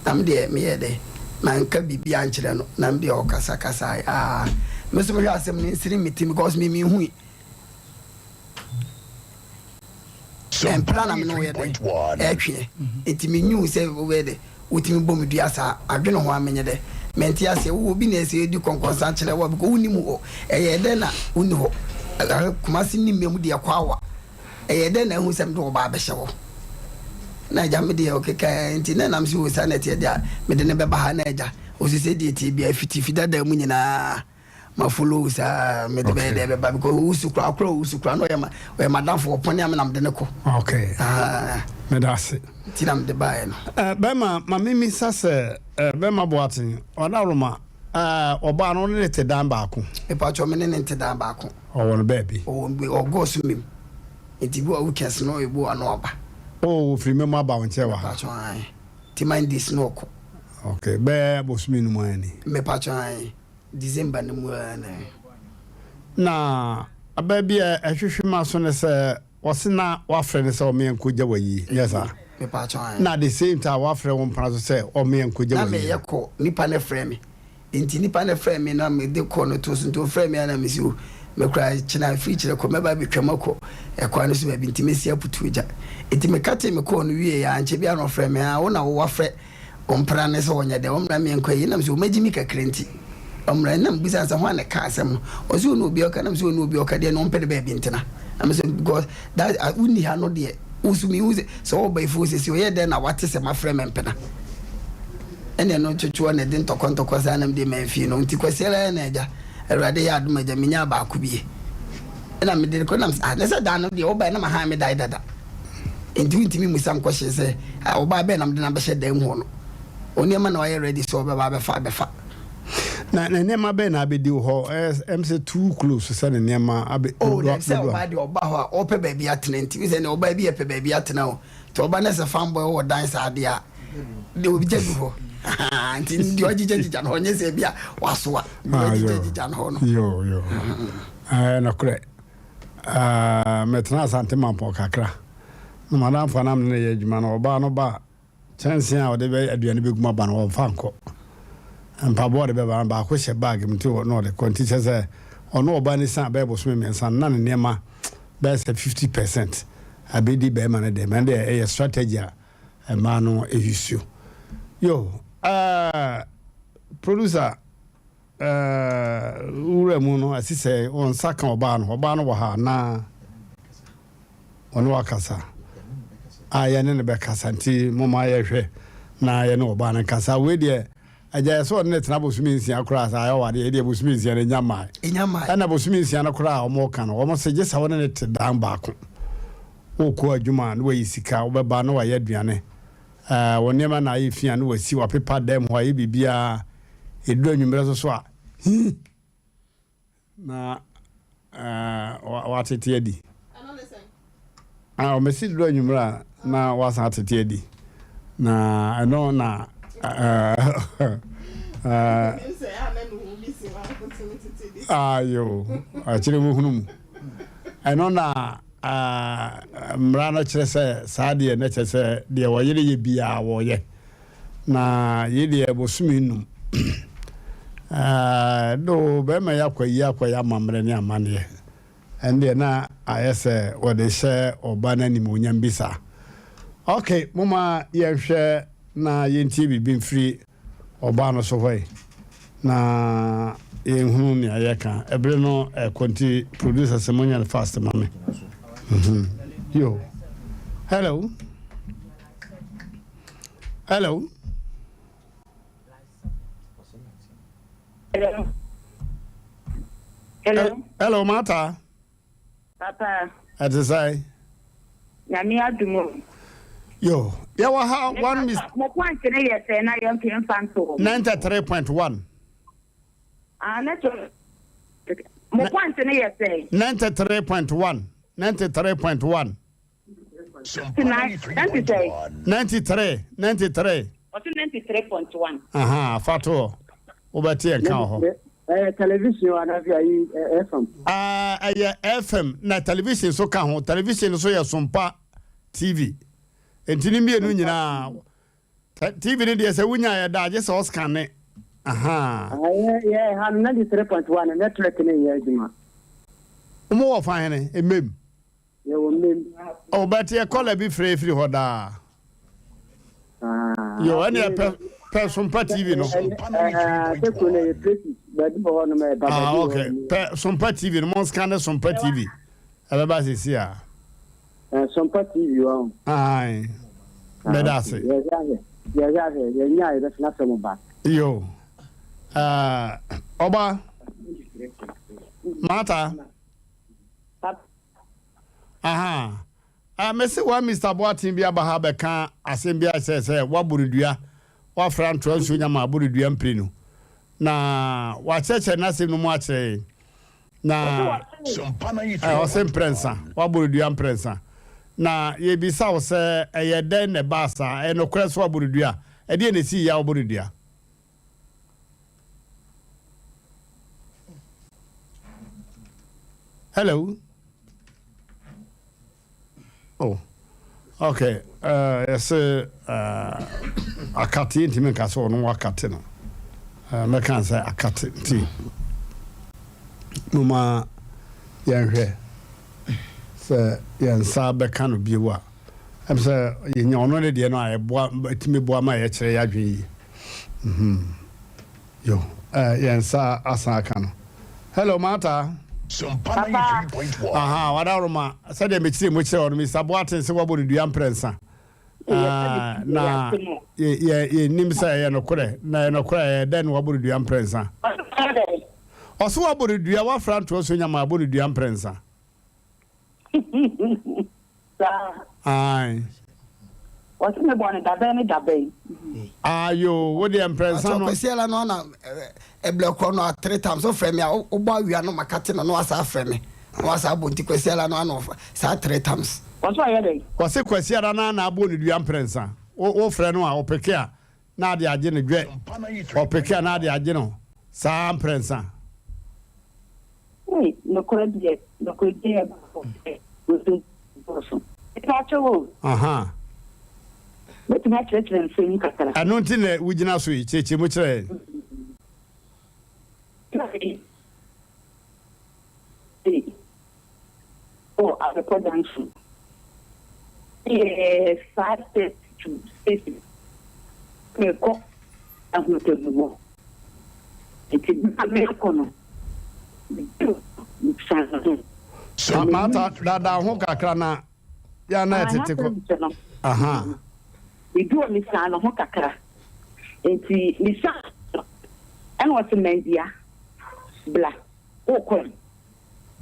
Na me deɛ meyɛɛ dɛ manka biribi ankyerɛ no na me deɛ ɔkasa kasae aa me nso mehwɛ asɛm no nsiri me ti because me menhui ɛmpra na me ne woyɛ dɛ ɛtweɛ nti menyu sɛ wobɛyɛ dɛ wotumi bɔ me dua saa adwene ho a menyɛ dɛ mente aseɛ wowɔ bi na ɛsɛ ɛdi kɔnkɔnsa kyerɛ wɔ because wonim hɔ ɛyɛ dɛ na wonni hɔ Kumasi nim mu deɛ kɔ awa Ɛyɛɛ dɛn na ahu sɛ mede wo ba abɛhyɛ hɔ? Na agya, me deɛ ɔkekaeɛ nti na ɛnam sɛ o saa na ɛteɛ deɛ a, mede no bɛba ha. Na agya, ɔsi sɛ deɛ ɛteɛ biara fiti fi dada mu nyinaa ma follow wo saa mede bɛyɛ dɛ bɛba because ɔwusu koraa koraa ɔwusu koraa na ɔyɛ ma ɔyɛ madamfo ɔpɔne a me na mede no kɔ. Okay. Ah. Meda ase. Nti na mede baeɛ no. Eh, bɛma ma memisa sɛ eh, bɛma Boateng, ɔda Roma. Ɛɛ, ɔbaa no, wo ne no te dan baako? Mepakyɛw, me ne no nte dan baako. Ɔwɔ no baabi? Ɔwɔ ɔgɔɔ so mem. Nti bi wɔ weekends no ebi wɔ ano aba. Oh, ofiri mem aba wo nkyɛn wɔ ha? Mepakyɛw, ae. Nti Mondays no ɔkɔ. Okay, bɛyɛ bosome no mu ara ni? Mepakyɛw, ae. December no mu ara na. Na aba bi a ɛhwehwe m'aso ne sɛ Ɔse na wafrɛ no sɛ ɔmeɛ nkɔgya wayi, nyɛ saa? Na at the same time wafrɛ wo mpena so sɛ ɔmeɛ nkɔgya Na wayi. meyɛ kɔ, nipa no frɛ me. Nti nipa no frɛ me na mede kɔ no to so, nti ɔfrɛ me a na mese o, me koraa kyena firi kyerɛ kɔ, mɛba abɛtwam akɔ ɛkwan no so baabi, nti mɛsi aputuo gya. Nti mekatee me kɔɔ no wieeɛ a, ankyɛ biara na ɔfrɛ me, ah wo na wo wafrɛ Ɔmpra no sɛ ɔnyɛ dɛ, ɔmmra me yɛnkɔ ayi. Nam sɛ ɔmagye me kakra nti, ɔmmra. Nam bisa no sɛ hwan na ɛka asɛm no. Ɔse ɔne obi a ɔka. Nam sɛ ɔne obi a ɔka deɛ na ɔmpɛ ne baabi ntena. Nam sɛ because that uh, wonni ha no deɛ, wo so mehu sɛ sɛ ɔba afuo sɛsi ɔyɛ dɛn na wate sɛ mafrɛ me mpena. Ɛne ɛno twetweɔ na ɛde ntɔkwa ntɔkwa saa nam deɛ mamfie no. Nti Kwasiara na agya, Awurade yɛ adom agya, menyaa baako bie. Ɛna mede kɔ nam sɛ ah, ne sɛ da no deɛ wobae na mahan me dae dada. Enti wontumi mmisa me kɔhye sɛ, Ah, ɔbaa bɛn na mede no abɛhyɛ dan mu hɔ no? Wo nneɛma na wayɛ ready sɛ ɔbɛba abɛfa abɛfa. Na ne nneɛma bɛn na abɛdi wo hɔ? Ɛyɛ sɛ too close sɛ ne nneɛma abɛ. Oh, dabi, sɛ ɔbaa deɛ ɔba hɔ a, ɔpɛ baabi atena nti. Wohu sɛ nea ɔbaa bi yɛ pɛ baabi atena o. Nti ɔba na sɛ fanboy wɔ dan saa deɛ a, deɛ ɔgya gu hɔ. Nti deɛ ɔgyigyagyigya no hɔ, nyɛ sɛ bi a wasoa. Deɛ ɔgyigyagyigya no hɔ no. Yo, yo. Ɛyɛ nokorɛ. Ah, metenaa Asante Mampɔn kakra. Na m'adamfo a na me ne no yɛ adwuma no, ɔbaa no ba a, kyɛnsee a ɔde bɛ aduane bɛgu mu aba no, ɔmfa nkɔ. Mpaboa a ɔde bɛba no, baako hyɛ bag mu nti na ɔde kɔ. Nti kyerɛ sɛ, ɔno ɔbaa no sian bɛyɛ bosome mmiɛnsa no, na ne nneɛma bɛyɛ sɛ 50% abɛdi barima no dɛm. Ɛno deɛ, ɛyɛ strategy a mmaa no use. Yo, eh, producer. Eh, wura mu no, ɛsi sɛ wɔn nsa ka ɔbaa no. Ɔbaa no wɔ ha anaa? Ɔne wakasa. A yɛne no bɛkasa nti moma yɛhwɛ na yɛne ɔbaa no nkasa. Wei deɛ, agya yɛ sɛ ɔne ne tena bosome nsia koraa sɛ ayɛ ɔwadeɛ, ɛdeɛ bosome nsia no ɛnya mmae. Ɛnya mmae. Ɛna bosome nsia no koraa a wɔka no, wɔn se gye sɛ wɔne ne te dan baako. Wokɔ adwuma a na wayi sika, wobɛba na wayɛ aduane. Ɛɛ, wo nneɛma na ayɛ fi a na wasi, wapepa dan mu hɔ, ayɛ biribiara. Ɛduru anwummerɛ nso so a, hi! Na ɛɛ, watete adi. Ah, ɔmɛsi duru anwummerɛ a na wasan atete adi. Na ɛno na ɛɛ, ayo, akyire wohunu mu. Ɛno na Mmara no kyerɛ sɛ saa deɛ na kyerɛ sɛ deɛ ɔyere yɛ biara wɔyɛ. Na yei deɛ bosome nnum. Do bɛrima yi akɔ yi akɔyɛ amammerɛ ne amanneɛ. Ɛno deɛ na ayɛ sɛ wɔde hyɛ ɔba no animuonyam bi saa. Ok, momma yɛnhwɛ na yɛntie biribi mfiri ɔbaa no so hɔ yi na yɛnhunu nea yɛka. Ɛbere no ɛkɔ nti producer sɛ monyɛ no fast ma me. Mhm. Yo. Hello. Hello. Hello. Hello. Hello, Martha. Papa. Ɛte sɛn? Nyame adom o. Yo, yɛwɔ ha one mis. Mo point no yɛ sɛn na yɛn yɛn fa nto hɔ. 93.1. Ah, ne to. Mo point no yɛ sɛn? 93.1. 93.1. 93. 93, 93. Ɔse 93.1. Aha, fa to hɔ. Wobɛte yɛn ka wɔ hɔ. Ɛyɛ television anaasɛ ayi FM? Ɛyɛ FM na television nso ka ho. Television nso yɛ Sompa TV. Nti ne mmienu nyinaa. TV no deɛ sɛ wonya yɛ da agye sɛ ɔscanne. Aha. Yɛ ha no 93.1 network no nyɛ adwuma. Wɔn wɔ fa hene? Mmem. Yɛwɔ mmem. Oh, but yɛ kɔla bi frɛ firi hɔ daa. Yo, ɛne pɛ pɛ Sompa TV no. Sɛ kuro no yɛ places baabi wɔ hɔ nom ɛba baabi Ah, okay. Pɛ Sompa TV no, mo scan ne Sompa TV. Ɛbɛba sisi a. Sompa TV wɔ ho. Aye. Mɛda ase. Yɛhwɛ ahwɛ. Yɛhwɛ ahwɛ. Yɛnya a yɛbɛsena frɛ mo ba. Yo. Ɔba. Martha. Aha. Ah, mese wa Mr. Boateng bi aba ha bɛka asɛm bi akyerɛ sɛ waboro dua, wafra ntoa nsuo nyama aboro dua mprenu. Na wakyerɛkyerɛ n'asɛm no mu akyerɛ yɛn. Na ɔse mprɛnsa, wabɔ no dua mprɛnsa. Na yɛbisa wo sɛ ɛyɛ dɛn na ɛbaa saa? Ɛyɛ nokorɛ sɛ wabɔ no dua? Ɛdeɛn na ɛsii yɛ a wobɔ no dua? Hello. Oh, okay. Uh, yɛse uh, akate yɛntumi nka sɛ ɔno wakate no. Uh, mɛka sɛ akate nti moma yɛnhwɛ sɛ yɛn nsa bɛka no bio a ɛm sɛ yɛnya ɔno ne deɛ no a ɛboa ɛtumi boa ma yɛkyerɛ yɛ adwene yi. Mm-hmm. Yo, eh, yɛn nsa asan aka no. Hello, Martha. Papa. Aha, wadaworoma, sɛdeɛ mekyerɛ mu kyerɛ ɔno, Mr. Boateng sɛ wabɔ no dua mprɛnsa. Ah, na yɛnim sɛ ɛyɛ nokorɛ, na ɛyɛ nokorɛ ɛyɛ dɛn na wabɔ no dua mprɛnsa? Ɔso wabɔ no dua, wafra ntoɔ so nyama abɔ no dua mprɛnsa. Saa. Ae. Wɔse me bɔ no dabɛn ne dabɛn. Ayo, wo deɛ mprɛnsa no. Kwasiara no ana ɛblɛ korɔ no a three times wofrɛ me a wobɔ awia no makate no na wasa afrɛ me na wasa abɔ nti Kwasiara no ana saa three times. Wɔse ɔyɛ dɛn? Wɔse Kwasiara no ana abɔ ne dua mprɛnsa. Wo wofrɛ no a ɔpeke a na ade agye no dwɛ. Ɔpeke a na ade agye no saa mprɛnsa. Ei nokorɛ deɛ nokorɛdie yɛ baako pɛ wɔ dɔɔso. Mepakyɛw o. Ahaa. Mɛtumi akyerɛkyerɛ nsɛm mu kakra. Ɛno nti na wugyina so yi, kyerɛkyerɛ mu kyerɛ yɛn. Wɔ Abepɔ Junction. Yɛ 5:30 to 6. Mekɔ Ahuntamu hɔ. Nti bere a merekɔ no, meduu mesan me ho. Martha, daadaa ho kakra na yɛ a na ɛtete kɔ. No. Aha. Meduu hɔ mesan me ho kakra. Nti mesan no, ɛna ɔse Mandia, bla, wokɔ he?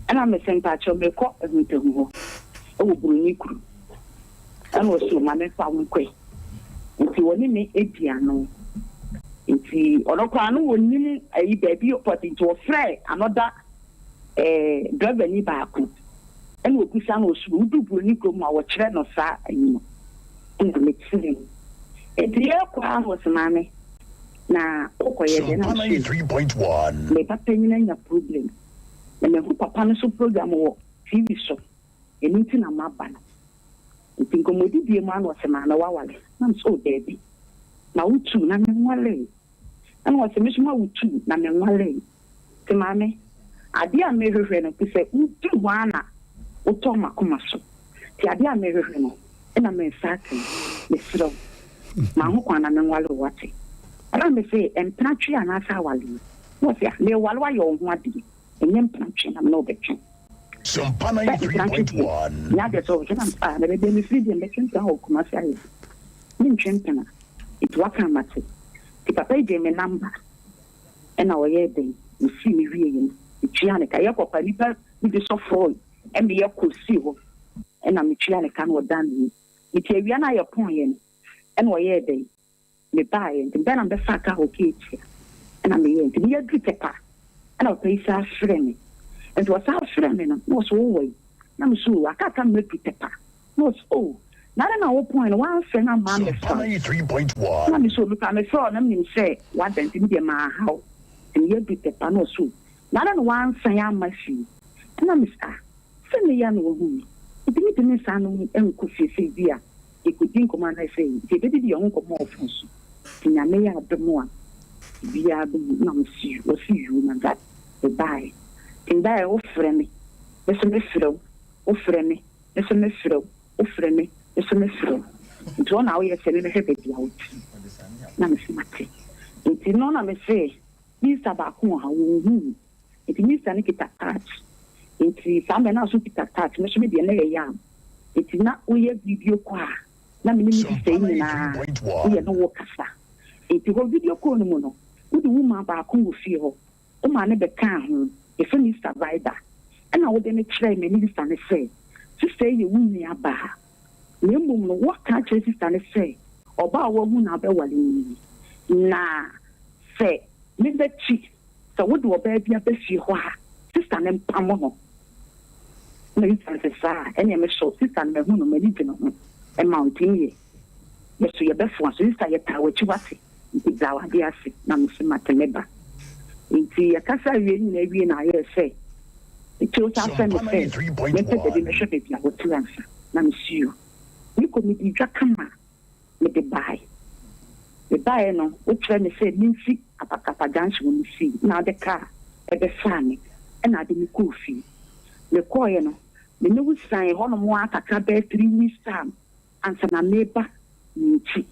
Ɛna mese mpakyɛw mekɔ Ahuntahu hɔ wɔ Buroni kuro. Ɛna ɔse o ma memfa wo nkɔe. Nti ɔne me di ano. Nti ɔno koraa no ɔnnim ayi baabi pɔtee nti ɔfrɛɛ another eh, driver ni baako. Ɛna ɔbisa no ɔse wodu Buroni kurom a wɔkyerɛ no saa ayi no. Ɛna mekyerɛ mu. Nti yɛkɔ ara na ɔse maame na wokɔyɛ dɛn? Na mese me ba panyin anya problem. Na mahu papa no so program wɔ TV so, ɛno nti na maba no. Nti nkɔmmɔdidie mu ara na ɔse, Maame woaware? Na mese, Oh daabi, mawo tuu na menwaree. Ɛna ɔse, Me nso mawo tuu na menwaree. Nti maame, adeɛ a merehwehwɛ no, te sɛ woduru hɔ ara na wotɔ m'akoma so. Nti adeɛ a merehwehwɛ no, ɛna me nsa aka yi, mesrɛ wo, ma ho kwan na menware wo, woate? Ɛna mese, Mpena twe anaasɛ awareɛ? Na ɔse, ah, mereware wo ayɛ wo ho adeɛ, ɛnyɛ mpena twe na me ne wo bɛtwe. Sɛ mpena twe deɛ, nyɛ adeɛ sɛ wobɛtwe. Na mese, ah, na baabi a mefiri deɛ, mɛtwe mpena wɔ Kumasi ayɛ dɛ. Mentwe mpena. Nti waka a mate. Nti papa yi gyee me number, ɛna ɔyɛɛ dɛn, mesii no wieeɛ no, metuaa ne ka. Yɛkɔ pa, nnipa bi de sɔfoɔ ɛna yɛkɔ sii hɔ, ɛna metuaa ne ka na ɔdan m'ani. Nti awia no a yɛpɔneeɛ no, ɛna ɔyɛɛ dɛn, Mebaeɛ nti bɛ na mebɛfaa kaa wɔ Ketia ɛna meyɛɛ nti meyɛ duru Tɛpa ɛna papa yi saa frɛ me nti ɔsaa frɛ me no na ɔse wowɔ yi na me so oo aka aka mɛduru Tɛpa na ɔse oo na adɛn na wo pɔn no wamfrɛ no amma ammɛfa wo na me so oo mekora mefrɛ wo na menim sɛ wada nti medeɛ manha wo nti meyɛ duru Tɛpa na ɔse oo na adɛn na wansan amma fie ɛna me se ah Sɛ meyɛ a na wahu me. Enti mintumi nsan no mu nkɔ fie sɛ ebia yɛkɔdi nkɔmmɔ anaasɛ eyi. Nti yɛbɛdidi yɛn ho nkɔmmɔ wɔ fon so. Nti Nyame yɛ adom a, obiara bɛhu. Na mese yuu. Ɔse yuu na that mebaeɛ. Nti mebaeɛ wofrɛ me, me nso mefrɛ wo, wofrɛ me, me nso mefrɛ wo, wofrɛ me, me nso mefrɛ wo. Nti wo na woyɛ sɛ mebɛhwɛ baabi a wote. Na mese mate. Nti no na mese minista baako wɔ ha, wɔnhuu me. Nti minista no kita touch nti saa mmerɛ no na nso kita touch me nso me deɛ na ɛyɛ yam nti na woyɛ video call a na me ne me sista yi nyinaa woyɛ ne wo kasa nti hɔ video call no mu no wode wo maa baako wɔ fie hɔ wo maa no bɛkaa ho yɛfrɛ no sista Vida ɛna wode no kyerɛɛ me ne sista no sɛ sista yi yɛ wo nua baa na mmom no woaka akyerɛ sista no sɛ ɔbaa a woahu no abɛwale no ni na sɛ. Me m'akyi, sɛ wode ɔbaa bi aba fie hɔ a, sista no mpamo no. Ɛna sista no sɛ, Saa a, ɛneɛ me so, sista no mahu no, m'ani gye ne ho, ɛma wo nti neɛ, yɛ so yɛbɛfoa so. Sista yɛtaa w'akyi wate, nti bra w'adeɛ ase. Na me se, Mate me ba. Nti yɛkasa wie no nyinaa wie na ayɛɛ sɛ, Teo san frɛ me sɛ mempɛ baabi mɛhwɛ baabi a wɔte ansa. Na me se, Yoo. Mekɔ medii dwa kama. mede bae. Mebaeɛ no, wokyerɛɛ me sɛ mensi Apakapa junction hɔ, mesii, na wode kaa bɛfaa me na ade me kɔɔ fie. Mekɔeɛ no, me ne wo sianee hɔnom ara kakra bɛyɛ 3 weeks time ansa na mereba me nkyi.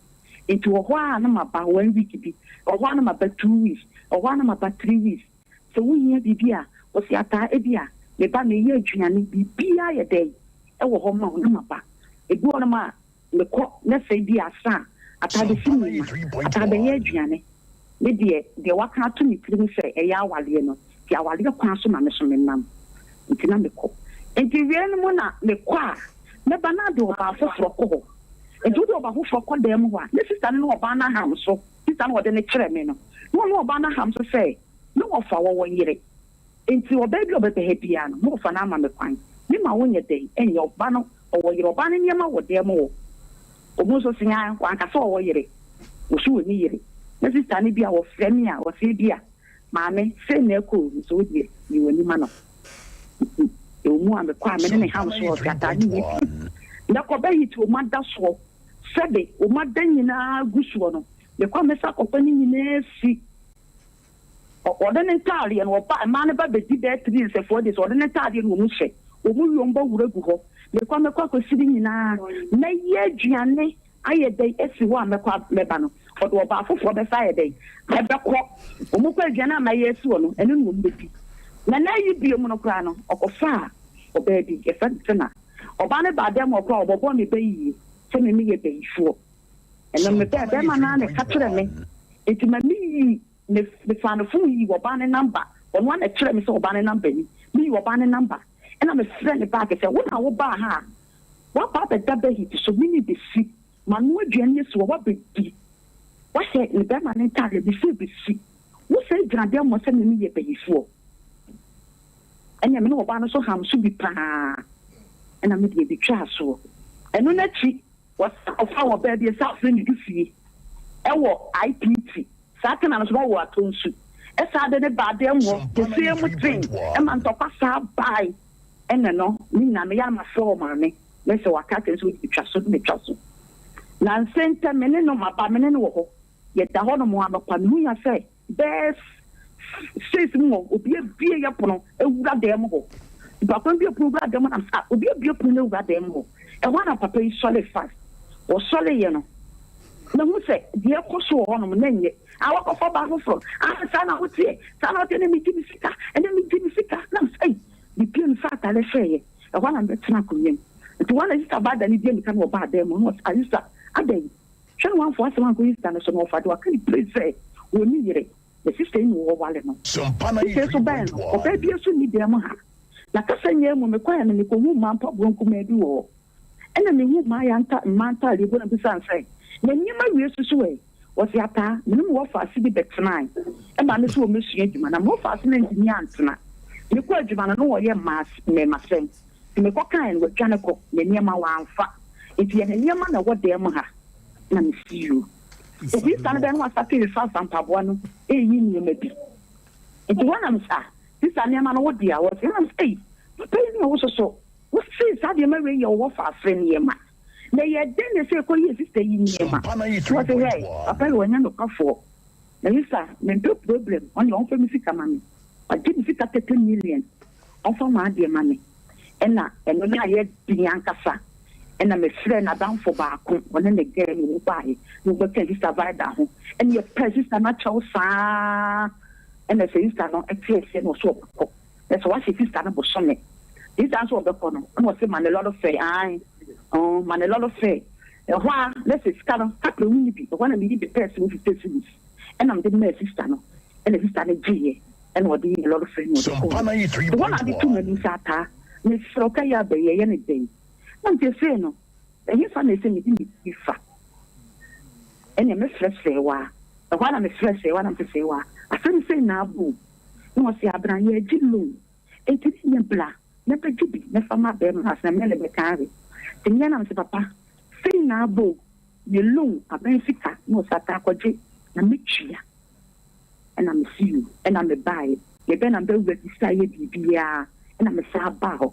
Nti wɔ hɔ ara na maba one week bi, wɔ hɔ ara na maba 2 weeks, wɔ hɔ ara na maba 3 weeks. Sɛ wohia biribi a, wɔse ataa ebia meba meyɛ aduane, biribiara yɛ dɛn wɔ hɔ ma wo na maba. Ebi wɔ hɔnom a, Mekɔ na sɛ ebia asa a, ataa bɛsi me mma, ataa bɛyɛ aduane. Me deɛ, deɛ waka ato me tirim sɛ ɛyɛ awareɛ no, nti awareɛ kwan so na me nso menam. Nti na mekɔ. Nti wei no mu na mekɔ a, mɛba na ade ɔbaa foforɔ kɔ hɔ. Nti wode ɔbaa foforɔ kɔ dan mu hɔ a, ne sista no ne ɔbaa no aham so, sista no a ɔde no kyerɛɛ me no, na ɔne ɔbaa no aham so sɛ ne wɔfa wɔwɔ yere. Enti ɔbaa bi a ɔbɛba ha biara no, morefa no ama me kwan. Mema wo nyɛ dɛn? Ɛnyɛ ɔba no, ɔwɔ yere. Ɔbaa no nneɛma wɔ dan mu hɔ. Ɔmu nso se, Aane, wanka sɛ ɔwɔ yere. Ɔse ɔnni yere. Na sista no bi a ɔfrɛ me a, ɔse ebia, Maame, sei na ɛkɔ o. Mese, Wo deɛ, yi w'ani ma no. Nti, ɛwɔ mu a mekɔ a, me ne ne ham so, ɔse ataade nyɛ pii. Mɛkɔ bɛyi ti wɔn ada soɔ, sɛbe wɔn ada nyinaa gu soɔ no, mekɔ a mɛsa akɔfa ne nyinaa si. Ɔde ne ntaadeɛ no, ɔba, mmaa no ba bɛdi bɛyɛ 3 days, 4 days, ɔde ne ntaadeɛ no wɔn hyɛ, wɔn wie wɔn bɔ wura gu hɔ. Mekɔ a mɛkɔ akɔsi ne nyinaa, mɛyɛ aduane ayɛ dɛn asi hɔ a mɛkɔ a mɛba no, ɔde ɔbaa foforɔ bɛsa ayɛ dɛn ɛbɛkɔ. Wɔn kɔ aduane a mayɛ asi hɔ no, ɛno na wɔn bɛdi. Na na ayi bio mu no koraa no, ɔkɔfaa ɔbaa bi, yɛfrɛ no Tina. Ɔbaa no baa dɛm hɔ koraa, ɔbɔbɔɔ me bayie sɛ me meyɛ bayifoɔ. Ɛno mebɛɛ bɛrima no ara na ɛka kyerɛɛ me. Nti ma me yii me me faa no phone yii ɔbaa no number, ɔno ara na ɛkyerɛɛ me sɛ ɔbaa no number ni, me yii ɔbaa no number ɛna me frɛɛ no back sɛ wo na wo baa ha a w'aba abɛda bɛhit so me ne bɛsi, manoa aduane asi hɔ w'abɛdi, w'ahyɛ ne bɛrima no ntaadeɛ me sɛ bɛsi, wo sɛe gyina dɛn mɔ sɛ me me yɛ bayifoɔ? Ɛnna me ne ɔbaa no nso ham so bi paa ɛna me deɛ betwaa soɔ. Ɛno no akyi Wɔsan kɔfaa ɔbaa bi san frɛ no du fie wɔ IPT. Saa tena no nso na ɔwɔ Atonsu. Ɛsan de no baa dɛm hɔ the same thing ɛma ntɔkwa saa bae. Ɛna no ne nyinaa meyɛ a na mafrɛ ɔmaame na sɛ waka akyerɛ me sɛ wode twa so na metwa so. Nansa ntam me ne no maba me ne no wɔ hɔ. Yɛda hɔnom anɔpa mehu ya sɛ Bɛyɛ 6 mu hɔ, obi abue yɛ pono awura dan mu hɔ. Nipa ko no bue pono wura dan mu na ah, obi abue pono no awura dan mu hɔ. Ɛhɔ ara na papa yi sɔre fast. Ɔsɔreeɛ no, mahu sɛ deɛ ɛkɔ so wɔ hɔnom na ɛnyɛ. Ah, wakɔfa ɔbaa foforɔ. Ah, saa na woteɛ, saa na woteɛ, ɛnna megye me sika, ɛnna megye me sika. Na mesɛ, ei, mebue no sɛ atare hyɛeɛ. Ɛhɔ ara na mebɛtena akonnwa mu. Nti wɔn na sista baa da no bue me ka na ɔbaa dan mu. Na ɔsɛ, ah, sista, adɛn? Hwɛ na wamfa w'asɛm ankɔ Easter no so na ɔfa de waka ne pire sɛ ɔnni yere na sister yi na ɔware no. Sister yi nso baɛ no ɔbaa biara nso nni dan mu ha. Na kasa nyɛɛ mu mekɔɛ no mekɔhuu mmaa mpaboa nkumaa bi wɔ hɔ. Ɛna mehuu mmaa ya nta mmaa ntaadeɛ gu na mebisaa no sɛ na nneɛma wei susu ɛ? Ɔse ataa me ne me wɔfaase bi bɛtenae ɛma me sɛ ɔmmɛsua adwuma na me wɔfaase no antumi antena. Mekɔɔ adwuma no na ɔyɛ mmaa mmɛɛmasɛm. Nti mekɔ kaeɛ no wadwane kɔ ne nneɛma wamfa nti yɛ ne nneɛma na ɛwɔ dan mu ha na mesi you nti sista no bɛn no wasate refafa mpaboa no ɛreyi nneɛma bi nti hɔ na mesa ah sista nneɛma no wo dea wɔse na mesa ei papa yi ne wo soso wose saa nneɛma wei yɛ wɔ fa afrɛ nneɛma na yɛ dɛn na ɛsɛ ɛkɔ yie sista yi nneɛma wɔse hɛ papa yi wɔnyɛ nokwafoɔ. Melissa, mempɛ problem, ɔno deɛ ɔmfa me sika ma me, wagye me sika 30 million, ɔmfa m'adeɛ ma me. Ɛna ɛno no ayɛ den ankasa, ɛna mefrɛɛ n'adamfo baako, ɔne ne girl na wɔn baeɛ, na wɔbɛkaa Sister Vida ho, ɛna yɛpɛɛ sister no akyɛw saa, ɛna sɛ sister no te aseɛ na ɔsɛ ɔbɛkɔ, na sɛ wahyɛ sister no bosome, sister no sɛ ɔbɛkɔ no, ɛna ɔse ma ne lɔre fare, ae, ɔn, ma ne lɔre fare. Ɛhɔ ara na sɛ sika no kakra wonni bi, ɛhɔ ara na meyi me pɛɛse mu 50 cedis ɛna mede maa sista no, ɛna sista no gyeeɛ ɛna ɔde yɛɛ lɔre fare na ɔde kɔeɛ. Ɛhɔ na ade too m'anim sɛ ataa, mesrɛ wo ka yi aba yi ɛyɛ no dɛn? Na seesei no ɛhefa na ɛsɛ mede me ti fa? Ɛnneɛ mɛfrɛ Sɛɛwaa. Ɛhɔ ara na mefrɛɛ Sɛɛwaa na mese Sɛɛwaa, Asɛm sei na aba o. Na ɔse abena yɛregye loan nti ne nyɛ bra na bɛgye bi na fa ma bɛɛma no asena mene no bɛka awe. Nti mea na mese papa sei na aba o, yɛ loan aban sika na ɔse ataa kɔgye na mɛtua. Ɛna mese yoo, ɛna mebaeɛ. Mebɛ na mebɛ register yɛ biribiaa ɛna mesan baa hɔ.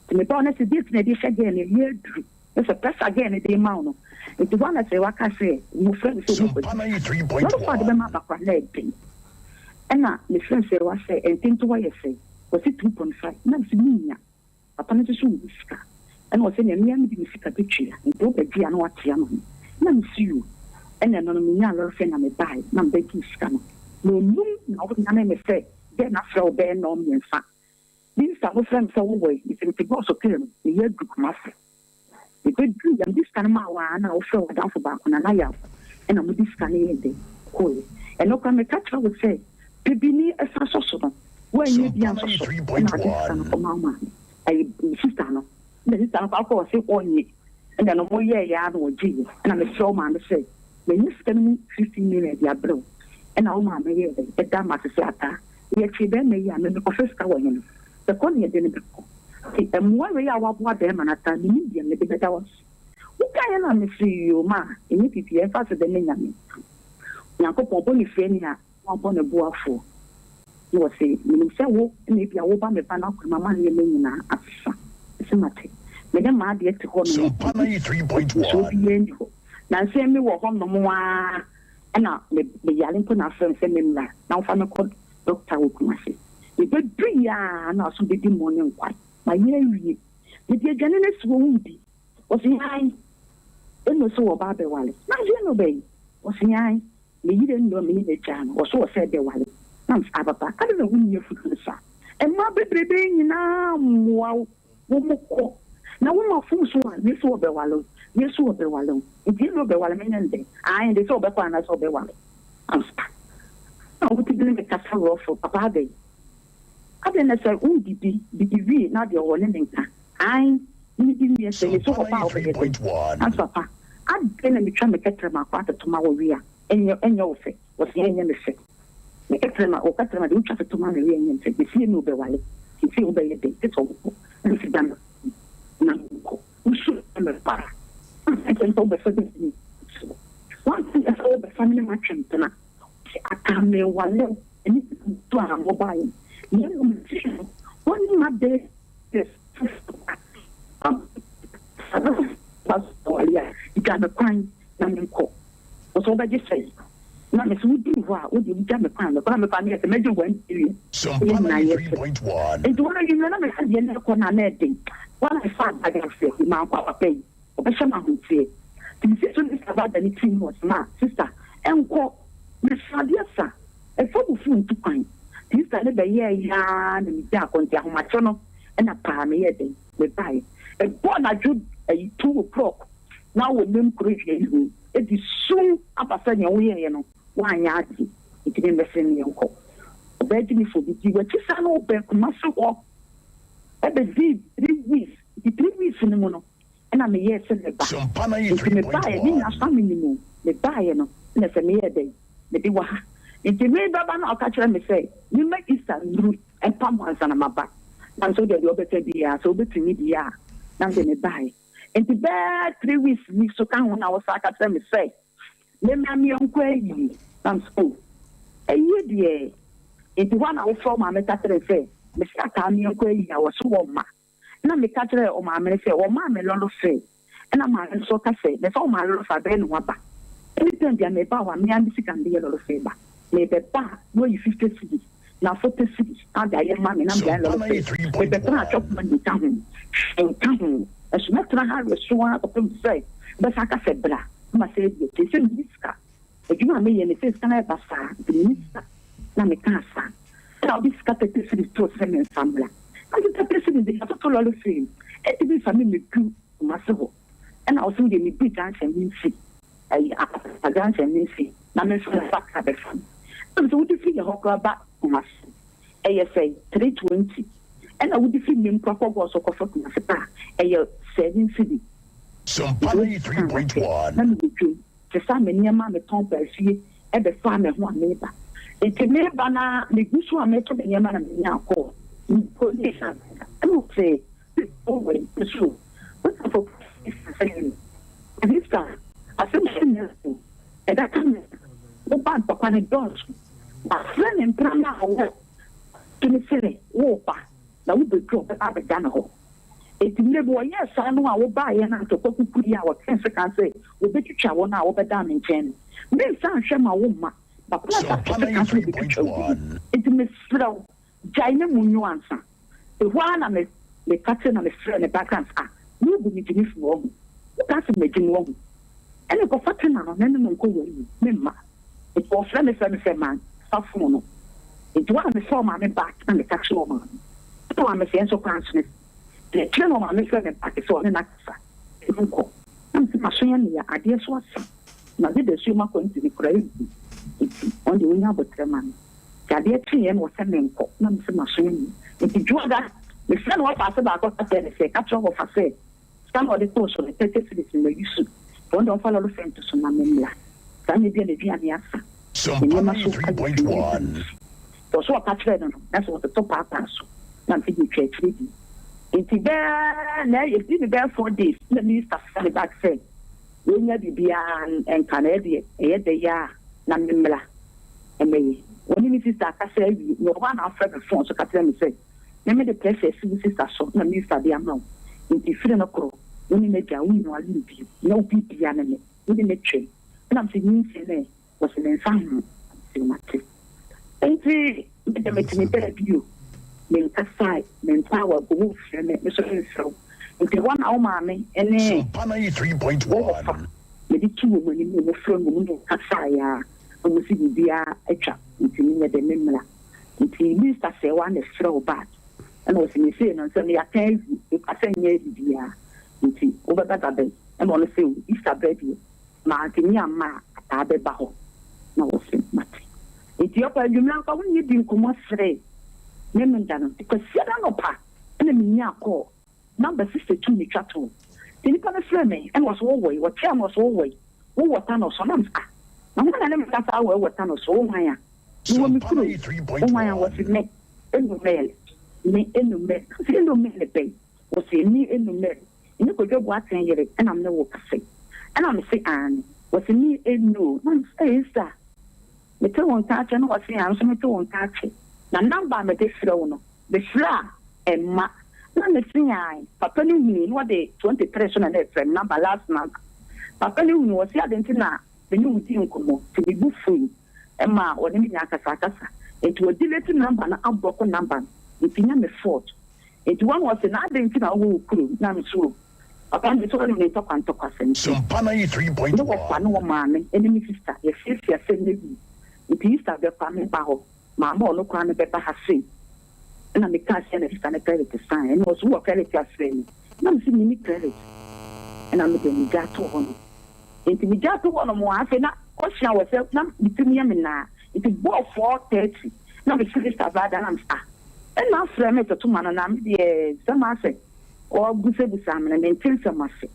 Nti mebaa hɔ na sɛ date na yɛde hyɛ girl no ɛyɛ aduru. Na sɛ pressure girl no de rema wo no, nti hɔ a na sɛ waka sɛ mmofra bi sɛ wɔn kɔ di. Lɔre kwan a ɔde bɛma aba koraa na ɛden. Ɛna me frɛ sɛ wa sɛ ntentewa yɛ sɛn? Ɔse 2.5. Na mese mennya. Papa no nso so nni sika. Ɛna ɔse nea me ara mede me sika bɛtua. Nti wobɛgye a na wate ama me. Na mese yoo. Ɛna ɛno no menyaa lɔre fare na mebaeɛ na mebɛgyee sika no. Na ɔnum na ɔnyane me sɛ girl no afrɛ wo bɛyɛ nnɔn mmiɛnsa. Minista no frɛ me sɛ wowɔ he? Mese mete bɔs kaa mu, meyɛ adu Kumasi. Mebɛdurui a, mede sika no maa wo ara na wofrɛɛ w'adamfo baako, Nana Yaw, ɛna mode sika no yɛɛ dɛn? Kɔeɛ. Ɛno koraa meka kyerɛ wo sɛ pɛ bi ne san sɔ so no, woannya bi ansɔ so ɛna wode sika no kɔmaa wo maame, ɛyi, me sista no. Ɛna sista no koraa kɔɔ ɔse ɔnnye. Ɛna ɛno moyɛeɛ ara na ɔgyeeɛ. Ɛna mefrɛ wo maame sɛ manya sika no mu 15 million de abrɛ wo. Ɛna wo maame yɛɛ dɛn? Ɛda m'ase sɛ ataa. Yɛkyee bɛɛma yi a, me mekɔfa sika wɔ hene? Bɛkɔ ne yɛde no bɛkɔ. Nti mmoa wei a woaboa bɛɛma no ataa, mennim deɛ mede bɛda wo ase. Wokaeɛ no a mesee yoo ma ɛnyɛ biribiara, ɛmfa aseda mma Nyame. Onyankopɔn ɔbɔ ne firani a, na wabɔ ne boafoɔ. Na ɔse, menim sɛ wo na ebia woba me ba no akwan mu ama nneɛma nyinaa asesa. Mese mate. Me ne m'adeɛ te hɔ nom, mfomsoɔ biara nni hɔ. Nansa yi mewɔ hɔ nom ara Ɛna me me yare mpo na afrɛ me sɛ me mmra na wɔmfa me kɔ dɔkta wɔ Kumasi. Me bɛ dui aa na ɔso bɛdi mo ne nkwan. Ma yɛ awie. Me de aduane no asi hɔ wo ndi. Ɔse ae. Eno so wɔ ba abɛ wale. Na mese eno bɛn? Ɔse ae. Me yere eno a me ne no agyaa no ɔso wɔ sɛ bɛ wale. Na mese ah papa adɛn na wo nni afutuo saa? Mmaa bebrebe yi nyinaa mmoa wo. Wo mo kɔ na wo ma fom so a yesu ɔbɛwale wo yesu ɔbɛwale wo nti yesu ɔbɛwale me nyɛ ndɛn ae de sɛ ɔbɛkɔ anaa sɛ ɔbɛwale ampa na wo ti ne me kasa rɔfo papa adɛn adɛn na sɛ wo didi didi wie na deɛ ɔwɔ ne me nka ae me didi wie sɛ yesu ɔba a ɔbɛyɛ dɛn nanso papa adɛn na metwa me kɛtrɛma akɔ atoto ma wo wie a ɛnyɛ ɛnyɛ wo fɛ. Wɔse ɛnyɛ me fɛ. Me kɛtrɛma o kɛtrɛma deɛ wotwa toto ma me wei ɛnyɛ me fɛ. Mesie ne wobɛwale seesei wobɛyɛ dɛn gye sɛ wokɔ na mesi da no na menkɔ. Wosu frɛ me paa woanka nkyerɛ me sɛ wobɛfa bi ne so woanka nkyerɛ sɛ wobɛfa me ne matwe mpena. Wose ataa mewale wo ɛne sika a wɔbaeɛ no na mmom seesei no wo ne m'abɛyɛ foforɔ a wale a gya me kwan na menkɔ. Wo sɛ wobɛgye sɛn? Na mese woduru hɔ a wode wogya me kwan mekɔ na mefa meyɛ sɛ mɛgye one billion. Yɛ nyinaa yɛ sɛ. Nti wɔn anwummerɛ na mehwɛ deɛ na ɛkɔ no a na ɛden. Wɔn a mefa bag a sɛ mankɔ a papa yi ɔbɛhyɛ me ahoteɛ. Nti mesi so ne Savada ne team no ɔsɛ ma sister nkɔ mesua adeɛ sa ɛfa wo fon tu kwan. Nti sister no bɛyɛɛ yaa na megyaa kɔ nti ahomakye no ɛna paa meyɛɛ dɛn mebaeɛ. Ɛbɔɔ anadwo ayi 2 o'clock na wɔ mem kuro dua yi ho de su aba sɛ nea woyɛeɛ no woanyɛ adeɛ nti me mmɛsene ne yɛnkɔ. Ɔbaa gyimifoɔ bi dii w'akyi saa na ɔbaa Kumasi hɔ ɛbɛdii 3 weeks nti 3 weeks no mu no ɛna meyɛɛ sɛ meba nti mebaeɛ ne nyinaa so na menim o mebaeɛ no ɛna sɛ meyɛɛ dɛn mede wɔ ha nti mebɛba no ɔka kyerɛ me sɛ memma Easter nnuru mpam hɔ ansa na maba na mesɛ wodeɛ deɛ wobɛka biara sɛ wobɛtumi deɛ a na mede mebaeɛ nti bɛɛ 3 weeks ni so ka ho na wɔsa ka kyerɛ me sɛ memmra meɛnkɔ ayie na mesɛ o ayie deɛ nti hɔ a na wofrɛ wo maame ka kyerɛ sɛ mesɛ ataa meɛnkɔ ayie a wɔso wɔ mma na meka kyerɛ ɔmaame no sɛ wɔmaa me lɔre fare ɛna maame no so ka sɛ mɛsɛ ɔmaa lɔre fare bɛyɛ ne ho aba anytime bia meba hɔ a mea me sika mede yɛ lɔre fare ba mebɛba a na wayi 50 cedis na 40 cedis na de ayɛ ma me na mede ayɛ lɔre fare mebɛtena atwa kuma ne nka ho hwee nka ho ɛso mɛtena ha reso ara kɔpem sɛ bɛsa aka sɛ bra ma sɛ deɛ kyerɛ sɛ menni sika adwuma a meyɛ no sɛ sika no ayɛ basaa nti menni sika na mekaa saa ɛna wode sika 30 cedis too sɛ memfa mmra na mese 30 cedis de yɛatoto lɔre fare ɛntumi mfa me mmɛdu Kumase hɔ ɛna wo sɛ wodeɛ medu junction memfi ɛyi Apapa junction memfi na memfa mfa kaa bɛfa me ɛna sɛ wode firi yɛ hɔ koraa ba Kumase ɛyɛ sɛ 320 ɛna wode firi mem kora kɔ Goaso kɔfa Kumase ba a ɛyɛ 7 cedis na mewɔ dwom te sɛ me nneɛma a metɔn baa fie ɛbɛfaa me ho a meba. Nti mereba no ara, megu so a mereto me nneɛma na menyaa call. Mekɔdii saa ɛna ɔse, Wowɔ yi? Mese o, wosafo sɛ me. Sister, asɛm si na o, ɛda ka me wo ba ntɔkwa no dɔɔso. Wafrɛ ne mpena no a ɔwɔ so no sɛ woreba na wobɛduru a ɔbɛba abɛda ne hɔ. Enti mmerɛ bi wɔyɛɛ saa no a wobaeɛ no a ntɔkwa kukuruiɛ a wɔtwee sekan sɛ wɔbɛtwitwa wɔn a wɔbɛdaa me nkyɛn no, mensan nhwɛ ma wo mma. Papa no atwe sekan sɛ ɔbɛtwitwa wo bi. Enti mesrɛ wo, gyae na mu nwo ansa. Ehɔ ara na me meka kyerɛ na mefrɛɛ ne ba kaa sɛ, Ah, worebu me gyimifo wahu. Woka sɛ magye me wahu. Ɛne kɔfa Tena no na ɛne no nkɔ w'ayi, memma. Enti wɔfrɛ me frɛ me frɛ mamfa fon no. Enti hɔ a na mefrɛ ɔmaame back na meka kyerɛ ɔmaame. Ɛna ɔmaame sɛ yɛn nso kwan so ne sɛ. Deɛ ɛkyerɛ na ɔmaame frɛ me back sɛ ɔne no akasa. Menkɔ. Na mese maso yɛ me ya, adeɛ so asa. Na ade da asuom akwantu no koraa nhu. Enti ɔno deɛ ɔnya aboterɛ ma me. Nti adeɛ kyeeɛ na ɔsɛ menkɔ na mese maso yɛ me. Nti Dwoada, mefrɛ no wɔfa ase baako ka kyerɛ no sɛ, ka kyerɛ wɔfa sɛ sika no a ɔde too so no, 30 cedis no mayi so. Nti ɔno deɛ ɔmfa lɔre fare nto so na memmra. Saa mmerɛ bi a n'aduane asa, ne nneɛma so ayɛ fi na ɔnni nsi. Nti ɔse ɔka kyerɛɛ no no, na sɛ ɔtoto paapaa so na mese deɛ twa akyire deɛ. Nti bɛɛ na ɛdii no bɛyɛ four days na minister frɛ me back sɛ, Wanya biribiara nka no ɛdeɛ ɛyɛ dɛ yi ara na me mmra mmɛyɛ. Ɔne me sister akasa awie na ɔhɔ a na afrɛ me phone so ka kyerɛ me sɛ me mede pressure asi wo sister so na minister de ama wo nti firi no korɔ wo ne no agya wo nware no bio na wo biribiara ne me wo ne no atwam ɛna mese nyinsɛn ɛ Wɔse me nsa ho nti mate. Enti me de mete me baabi o, menkasae, mentaa w'ago, womfrɛ me, me nso memfrɛ wo. Enti ɛhɔ na wo maame ne wo wɔfa mede too wɔn anim na wɔfrɛ me, wɔne me kasaeɛ a, na wɔse biribiara atwa nti menyɛ dɛn memmra. Nti Minista Serwaa na ɛfrɛ wo back ɛna ɔse me sei no nsɛm no yɛaka awie, mekasa nyɛ biribiara nti wobɛba da bɛn? Ɛna ɔno se o Easter berɛ deɛ Mantumi amma a ataa bɛba hɔ na wɔse mate. Enti ɔkɔ anwummerɛ anka wo ne yɛ di nkɔmmɔ seree Memenda no nti Kwasiada anɔpa na menyaa call number sister tuu me twa too nti nipa no frɛ me ɛna ɔse wowɔ he wɔkyea me ɔse wowɔ he wowɔ Tano so na mese ah na hwan na ne me kasa awɔ ɛwɔ Tano so wo hwan a mewɔ me kuro wo hwan a wɔse me Enumel me Enumel na mese Enumel bɛn Wɔse me Enumel Ɛnyɛ Kwadwo Boateng yere na me ne wo kasa yi? Ɛna me se aane. Wɔse me Enu o. Na me se ei Esther, mete wo nka akyɛ? Na ɔse aane, nso mete wo nka akyɛ. Na number a mede frɛ wo no, me frɛ a ɛmma. Na me se aane. Papa no hunuu na ɔde 23 so na na ɛfrɛ me number, last number. Papa no hunuu, ɔse aden nti na me ne wo di nkɔmmɔ? Nti me bo fui ma ɔne me nyaa akasakasa. Nti ɔdelete number no ablɔko number no. Nti nyɛ me fault. Enti wɔn wɔse, Na adɛn nti na wowɔ wo kurom? Na mese, O, papa, me sɛ wonim ne ntɔkwa ntɔkwa sɛm nti. Ne wɔfa ne wɔ maame ne me sista, yɛasiesie asɛm no awie. Enti Easter bɛkɔ a, meba hɔ. Mamma ɔno koraa no bɛba ha sei. Ɛna mekaa sɛ na sista no credit san. Ɛna ɔse, wowɔ credit a frɛ me. Na mese, menni credit. Ɛna me deɛ megyaa too hɔ nom. Enti megyaa too hɔ nom a, afei na question a wɔ sɛ, na me tirim yɛ me naa. Nti bɔɔ 4:30 na me sister ba da na me sɛ ah ɛna afrɛ me toto ma no na me deɛ nsɛm asɛ ɔbusabusa me no mente nsɛm ase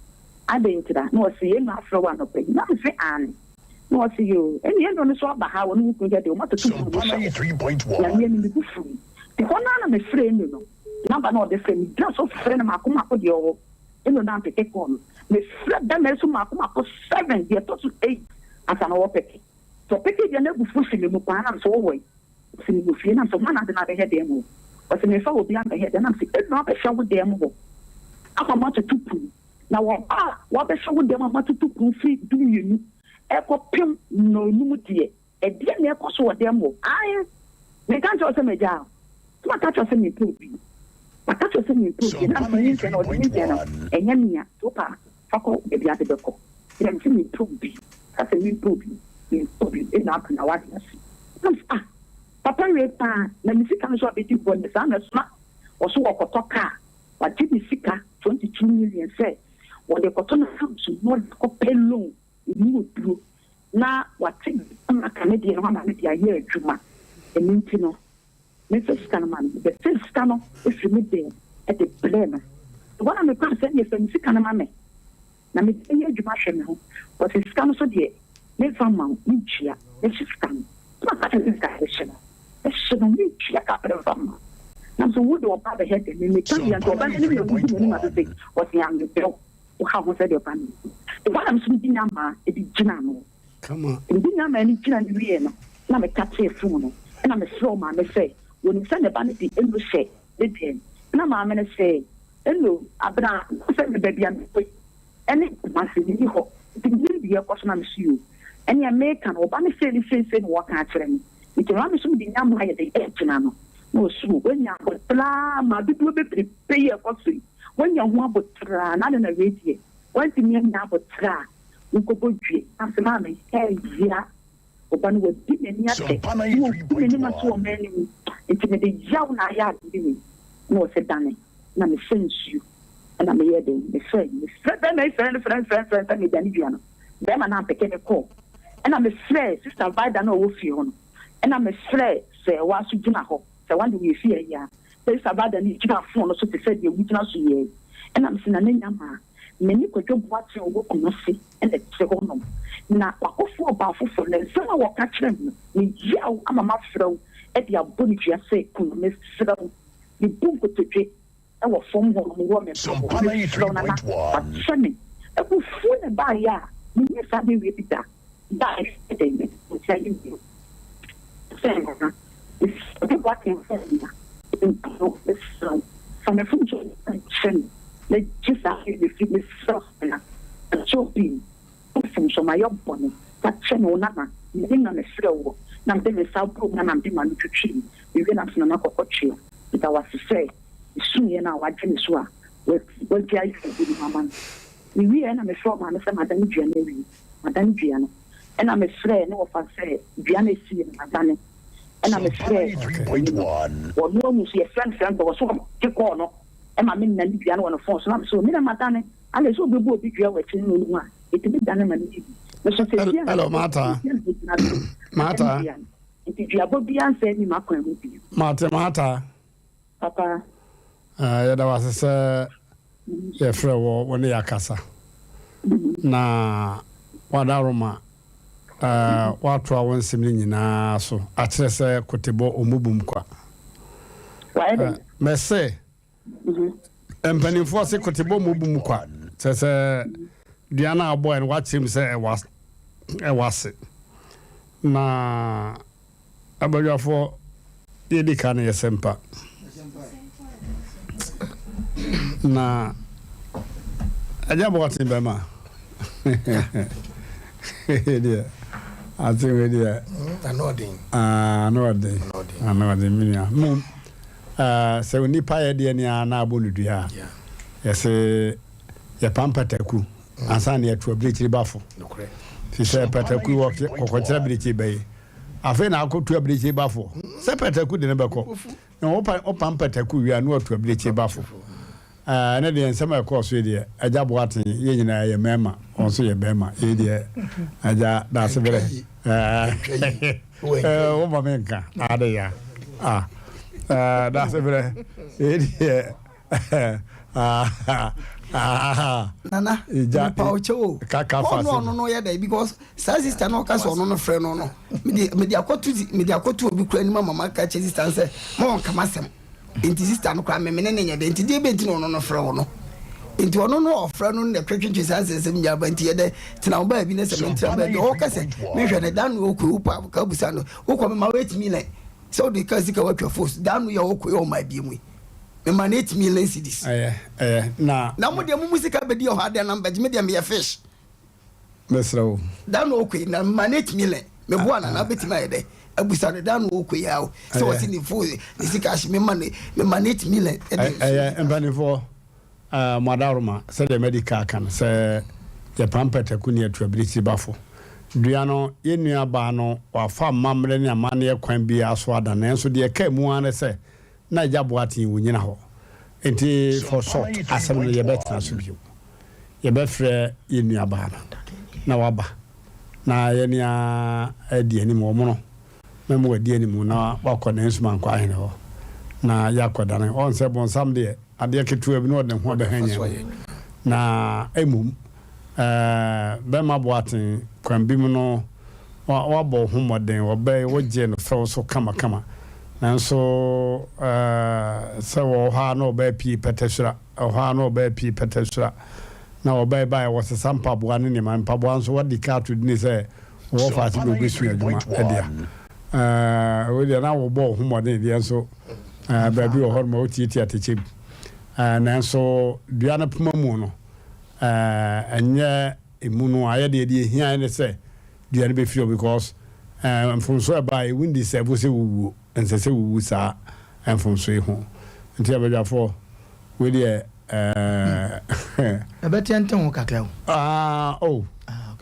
adɛn ntira na ɔse yɛn na afrɛ wo anɔpa yi na me se aane na ɔse yoo ɛne yɛn no so aba ha wɔne wo kunu deɛ wɔn atoto mu wɔn hyɛ hɔ na me ani me bu fui nti hɔ naa na me frɛ enu no namba na ɔde frɛ me gyina so frɛ no mako mako deɛ ɔwɔ enu na mpeke kɔɔ no me frɛ bɛma so mako mako seven deɛ ɛtɔ so eight ansa na ɔwɔ pɛke. Sɛ ɔpeke deɛ na abufuo hyɛ me mu paa na mesɛ wowɔ he? Ɔse mewɔ fie na mesɛ hwan na ade no abɛhɛ dan mu hɔ? Ɔse memfa obiaa mmɛhɛ dan na mesɛ Eno abɛhwɛ wo dan mu hɔ ama moatoto pon na wɔba a wɔabɛhwɛ wo dan mu ama moatoto pon firi dumienu ɛkɔpem nnɔnum deɛ ɛdeɛn na ɛkɔ so wɔ dan mu hɔ? Ae menka nkyerɛ wo sɛ magyaa wo sɛ maka kyerɛ wo sɛ mempɛ obi maka kyerɛ wo sɛ mempɛ obi na mesɛ nyinsɛn no ɔde nyinsɛn no ɛnyɛ mea nti wopɛ a fa kɔ baabi ade bɛkɔ. Na mese mempɛ obi, ka sɛ mempɛ obi, mempɛ obi, ɛna ato na wade ase. Na mese ah, papa wei paa, na me sika nso abɛdi hɔ nnɛ, saa na ɛso na ɔso ɔkɔtɔ kaa, wagye me sika 22 million sɛ wɔde kɔtɔ no house na ɔde akɔpɛ loan, ɛmu oduro, na wate ama aka ne deɛ no ama ne de ayɛ adwuma, ɛno nti no. Memfa sika no ma no. Mebɛfaa sika no firii me dan mu de brɛɛ no. Ɛhɔ na mekaa sɛ, Ɛnneɛ fa me sika no ma me na mede bɛyɛ adwuma ahwɛ me ho. Ɔse, Sika no nso deɛ, memfa mma wo, mentua. Mɛhye sika no. Na maka kyerɛ no sɛ sika mehye no, mehye no, mentua ka pere mfa mma. Na me sɛ wo de ɔba bɛhwɛ dɛ, me meka bia nti ɔba n'anim na wogu m'anim ase se ɔse amepɛ wo, woha ho sɛdeɛ ɔba no. Ɛhɔ na me nso mede nyamaa de gyina ano. Mede nyamaa no gyina no wieɛ no, na mekatee fon no, ɛna mefrɛɛ ɔmaame sɛ wɔnim sɛ ne ba no de nnuro hyɛ ne dɛm. Ɛna maame no se, Eno, abena, wohu sɛ me baabi a mekɔ yi ne Kumasi, menni hɔ, nti mennim deɛ ɛrekɔ so na mese yoo. Ɛneɛ meka no, ɔba no sei ne sei sei na wɔka akyerɛ me, nti maame nso mede nyamaa ayɛ dɛn agyina no. Na ɔse o, woanya aboterɛ ara ma dodoɔ bebrebe yi a ɛkɔ so yi, woanya ho aboterɛ ara, na adɛn na wei deɛ, woantumi annya aboterɛ a wonkɔbɔ due. Na mese maame, ɛyea. Ɔba no wadi m'ani akyɛ na wagu m'anim ase wɔ m'anim nti mede yaw na ayɛ adeɛ wei. Ɛna ɔse dane na mesɛ nsuo ɛna meyɛɛ dɛn mesɛe mefrɛ bɛrima yi frɛ no frɛ no frɛ no frɛ no sɛ medane dua no bɛrima no ampeke me call ɛna mefrɛ sister Vida no a ɔwɔ fie hɔ no ɛna mefrɛ sɛ wa nso gyina hɔ sɛ wa de wɔyɛ fie ayi a sɛ sister Vida no gyina phone no so te sɛ deɛ wogyina so yɛ ɛna mese na ne nya maa Me ne Kwadwo Boateng a ɔwɔ Kumasi na ɛte hɔnom. Na wakɔfa ɔbaa foforɔ, na nsɛm a wɔka kyerɛɛ me no, me yaw ama mafrɛ wo de abɔ no dua sɛ kunu. Mesrɛ wo, mebu nkotodwe wɔ fam hɔnom wɔ me mpaebɔ mu. Mesrɛ wo, Nana, fa kyɛ me. Abufuo na ɛbaeɛ a menyɛɛ saa adeɛ wei bi da. Da a ɛyɛ dɛn me nsa yi bio sɛ Nana, mesrɛ wo, Boateng sɛ nea mpo no, mesrɛ wo, fa me mfomsoɔ nyinaa kyɛ me. Megye saa adeɛ no firi mesrɛ wo Nana, kyɛ obi mfomsoɔ, mayɛ bɔne, fa kyɛ me wo Nana, menim na mesrɛ woɔ, na mede me nsa boro mu na mede m'ano twitwiri mu, mewie na mese Nana kɔkɔ twea, meda wo ase sɛ mesuiɛ no a wagye me so a wagyae abunom ama me. Mewieɛ na mefrɛ ɔmaame sɛ madane dua no awie, madane dua no, ɛna mefrɛɛ ne wɔfa sɛ dua no ɛsiiɛ no madane, ɛna mefrɛɛ ɔyi no, ɔno amu so yɛfrɛ no frɛ no pɛ, ɔse ɔgye kɔɔ no. Ɛma me nna ne dua no wɔ ne fon so na me so me na madane ana sɛ obi bu obi dua wɔ akyi no no a ɛtumi dane ma no yɛ bi me so sɛsi a Hello, Martha. Martha. Nti duabɔ biara nsa nni m'akwan mu bio. Mate Martha. Papa. Uh, yɛda wo ase sɛ yɛfrɛ wɔ wo ne yɛakasa na wadaroma uh, woatoa wo nsɛm no nyinaa so akyerɛ sɛ kotebɔ ɔmmobom kwa. Uh, mɛsɛ Mpanimfoɔ se kotebɔ mmɔ bu mu kwa. Kyerɛ sɛ dua no a wobɔeɛ no woakyerɛ mu sɛ ɛwɔ ɛwɔ ase. Na abadwafoɔ yɛdi ka no yɛ sɛmpa. Na agya bɔɔten bɛma. Deɛ ate wei deɛ. Ano ɔden. Ano ɔden. Ano ɔden me nua. Mom. Sɛ onipa yɛ deɛ nea na abɔ no dua a, yɛse yɛpam pataku ansa na yɛto abirekyiri bafo. Fi sɛ pataku wɔ kɔkɔkyerɛ abirekyiri bɛyi. Afei na akɔtu abirekyiri bafo. Sɛ pataku de no bɛkɔ. Na wopam pataku wie a na watu abirekyiri bafo. Ɛɛ ne deɛ nsɛm a ɛkɔɔ so yi deɛ, Agya Boateng, yɛn nyinaa yɛyɛ mmarima, wɔn nso yɛ barima. Yei deɛ, Agya Daasebrɛ, ɛɛ woma me nka ade ya. Ah, ɛɛ Daasebrɛ, yei deɛ, ah, ah, Nana, mepa wo kyɛw o. Kaka fa Ɔno ɔno no yɛ dɛ because saa sister no ɔka sɛ ɔno no frɛ no no, mede mede akɔto mede akɔto obi kura anim ama maka kyerɛ sister no sɛ ma ɔnka m'asɛm. Nti sister no koraa me mene ne nyɛ dɛ nti deɛ bɛ nti na ɔno no frɛ wo no nti ɔno no ɔfrɛ no na twetwetwe saa nsɛnsɛm nyinaa ba nti yɛ dɛ tena wo baabi na sɛ mentena baabi ɔka sɛ mehwɛ no da no ɔkɔ wo pa ka busa no wokɔ mema wo 8 million sɛ wode ka sika woatwa fos da no yɛ ɔkɔ yɛ ɔma abie mu yi mema no 8 million cedis ɛyɛ ɛyɛ na na mo deɛ mo mu sika bɛdi ɔhɔ adeɛ na mbɛgye me deɛ meyɛ fish Mesrɛ wo. Da no ɔkɔ yi na ma no etumi lɛ me boa na na betumi ayɛ dɛ abusa no da no ɔkɔ yi awo sɛ ɔsi ne fo ne sika ahye me ma ne me ma no etumi lɛ. Ɛyɛ mpanimfoɔ mo adaworoma sɛdeɛ madi ka aka no sɛ yɛpam pataku ne yɛto abirekyiri bafo dua no yɛn nua baa no wafa amammerɛ ne amanneɛ kwan biara so ada nanso deɛ ɛkaa mu ara ne sɛ na Agya Boateng wonyina hɔ nti for short asɛm no yɛbɛtena so bio. Yɛbɛfrɛ yɛn nuabaa no na waba na yɛne a adi anim. Ɔmono mɛma wadi anim na wakɔ ne nsomankɔ ahene hɔ na yɛakɔdane. Ɔn sɛ bonsam deɛ adeɛ ketewa bi na ɔde ne ho abɛhanya mu. Na mmom ɛɛ bɛma Boateng kwan bi mu no. Woabɔ wo ho mmɔden, wɔbɛe, wogyee no fɛw so kamakama. Nanso sɛ wɔ hɔ ara na ɔbaa pie pɛtɛsura, ɛhɔ ara na ɔbaa pie pɛtɛsura. Na ɔbaa baeɛ, wɔsesa mpaboa ne nneɛma. Mpaboa nso, wɔadi ka ato dini sɛ wɔwɔ faase bi a wɔbɛsua adwuma dea. Wei deɛ na wobɔ wo ho mmɔden deɛ nso baabi wɔ hɔ nom a wotiatia atɛkyɛ mu. Nanso dua no poma mu no, ɛnyɛ emu no ayɛ deɛ deɛ ɛhia ne sɛ dua no bɛfiri hɔ because mfomsoɔ a ɛbaeɛ wo deserve sɛ wowuo, ɛnsɛ sɛ wowu saa mfomsoɔ yi ho. Nti abadwafoɔ wei deɛ ɛɛ. Ɛbɛteɛ nte ho kakra o. Ah oh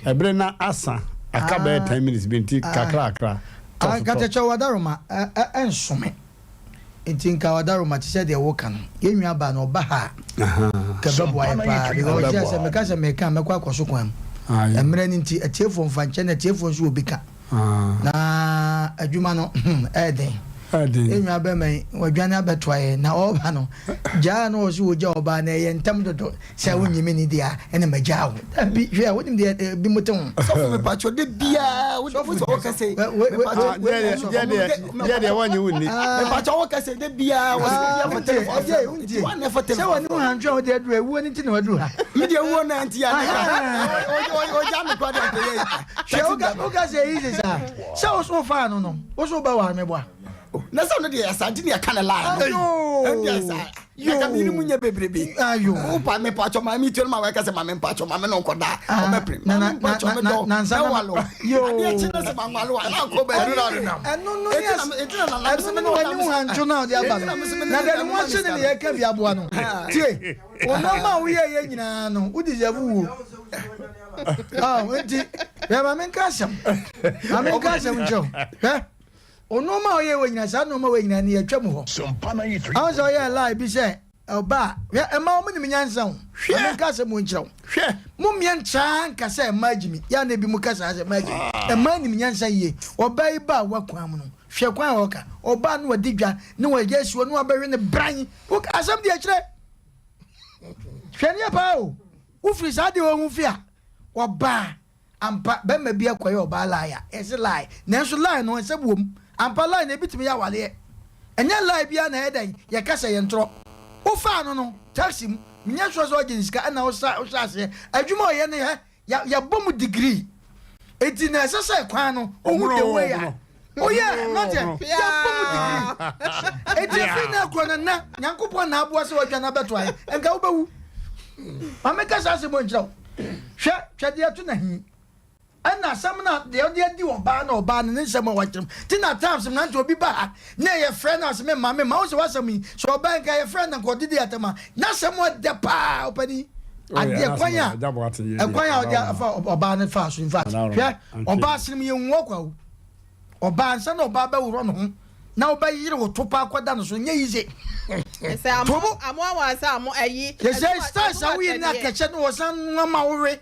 ɛbere na asa aka bɛyɛ 10 minutes bi nti kakra kakra tɔ so tɔ so. Nkatakyɛ wadaroma ɛnsome. Nti nka Wadaroma te sɛ deɛ woka no, yɛn nua baa no ɔba ha a, nka ɛbɛboa yɛ paa because ɔkyerɛ sɛ meka sɛ meka a mɛkɔ akɔ so kwan mu. Mmerɛ no nti atiefoɔ mfa nkyɛ na atiefoɔ nso wɔ bi ka. Na adwuma no hmm ɛyɛ den. Yɛn nua bɛrima yi wadwane abɛtoa yɛn na ɔreba no gyaa na ɔse ɔgya ɔbaa no ɛyɛ ntɛm dodo sɛ wonnye me nni deɛ a ɛna magyaa wo. Dabi hwɛ wonim deɛ ebi mo te ho. Sɔfo mepatwɔ de biara wo sɛ wɔka sɛ yɛ deɛ wɔnye wo nni. Mepatwɔ wɔka sɛ de biara wɔ sɛ obi afa telefon afrɛ wo nti wɔn na ɛfa telefon sɛ wɔne wo hantwe a wode aduru awuo no nti na waduru ha. Me deɛ wuo na nti a ɔgya me kora deɛ nkɛyɛ hwɛ woka sɛ eyi sɛ saa sɛ wo so wofaa no no wo so wobɛware me boa. Na sɛ no deɛ yɛ nti ne yɛka ne lie no ɛndeɛ saa yɛka bi mu nyɛ bebrebe wopa me pakyɔ ma me tuo ma wɔka sɛ ma me mpakyɔ ma me no nkɔda ɔbɛpere ma me mpakyɔ me dɔ mɛwalo adeɛ kye no sɛ manwalo a na nkɔ baabi ɛno no ɛno no wani wo hantwo no a ɔde aba no na deɛ ne ho ahye ne ne yɛka bi aboa no tie ɔnɔma a woyɛ yɛ nyinaa no wo deserve wuo nti hwɛ ma menka asɛm ma menka asɛm nkyerɛ hwɛ Nnoɔma a ɔyɛɛ wɔ nyina saa nnoɔma wei nyina ne yɛtwa mu hɔ. Ahun sɛ ɔyɛɛ lie bi sɛ ɔba a hwɛ ɛma wɔn nim nyansa o. Hwɛ. Ma menka asɛm wɔ nkyerɛ wo. Hwɛ. Mo mmea ntraa nka sɛ mmaa gyimi. Yɛ a na ebi mo ka saa sɛ mmaa gyimi. Mmaa nim nyansa yie. Ɔbaa yi ba a wakwan mu no hwɛ kwan a ɔka. Ɔbaa no wadi dwa ne wagya asi hɔ ne wabɛhwe ne bran. Wo asɛm deɛ kyerɛ. Hwɛ neɛ paa o. Wofiri saa deɛ ɔhu fi a ɔbaa. Ampa, bɛrima bi akɔyɛ ɔbaa lie a, yɛse lie. Nanso lie no, nsɛm wom. Ampa, lie no, ebi tumi yɛ awareɛ. Ɛnyɛ lie biara na ɛyɛ dɛn, yɛka sɛ ɛyɛ ntorɔ. Wofaa no no, taxi mu, menyɛ sure sɛ ɔgye ne sika ɛna wosa wohyɛ aseɛ. Adwuma a ɔyɛ no hɛ, ya yɛabɔ mu degree. Enti na ɛsɛ sɛ kwan no, wohu the way a woyɛ, mmeranteɛ, yɛabɔ mu degree. Enti ɛfiri nnɛ rekɔ no, nnɛ, Nyankopɔn na aboa sɛ woadwane abɛto ayɛ, nka wobɛwu. Ma menka saa asɛm wei nkyerɛ wo. Hwɛ, twɛdeɛ to na hi. Ɛna asɛm no a deɛ ɔde adi ɔbaa na ɔbaa no ne nsɛm a wakyerɛ mu. Ti na times mmerante obi ba ha na yɛ frɛ no ase me ma me ma wo sɛ wasɛm yi sɛ ɔbaa nka yɛ frɛ no nka ɔde di atɛm a n'asɛm ɔdɛ paa ɔpani adeɛ kwan a ɛkwan a ɔde afa ɔbaa no fa so in fact hwɛ ɔbaa senem yɛ nwu ɔkwa o. Ɔbaa ansa na ɔbaa bɛworɔ ne ho na wobɛyere wo to paa kɔda no so nyɛ yize. Sɛ amo amo awa sɛ amo ayi. Yɛsɛ styles a woyɛ ne akɛkyɛ no wɔsan noa ma wowe.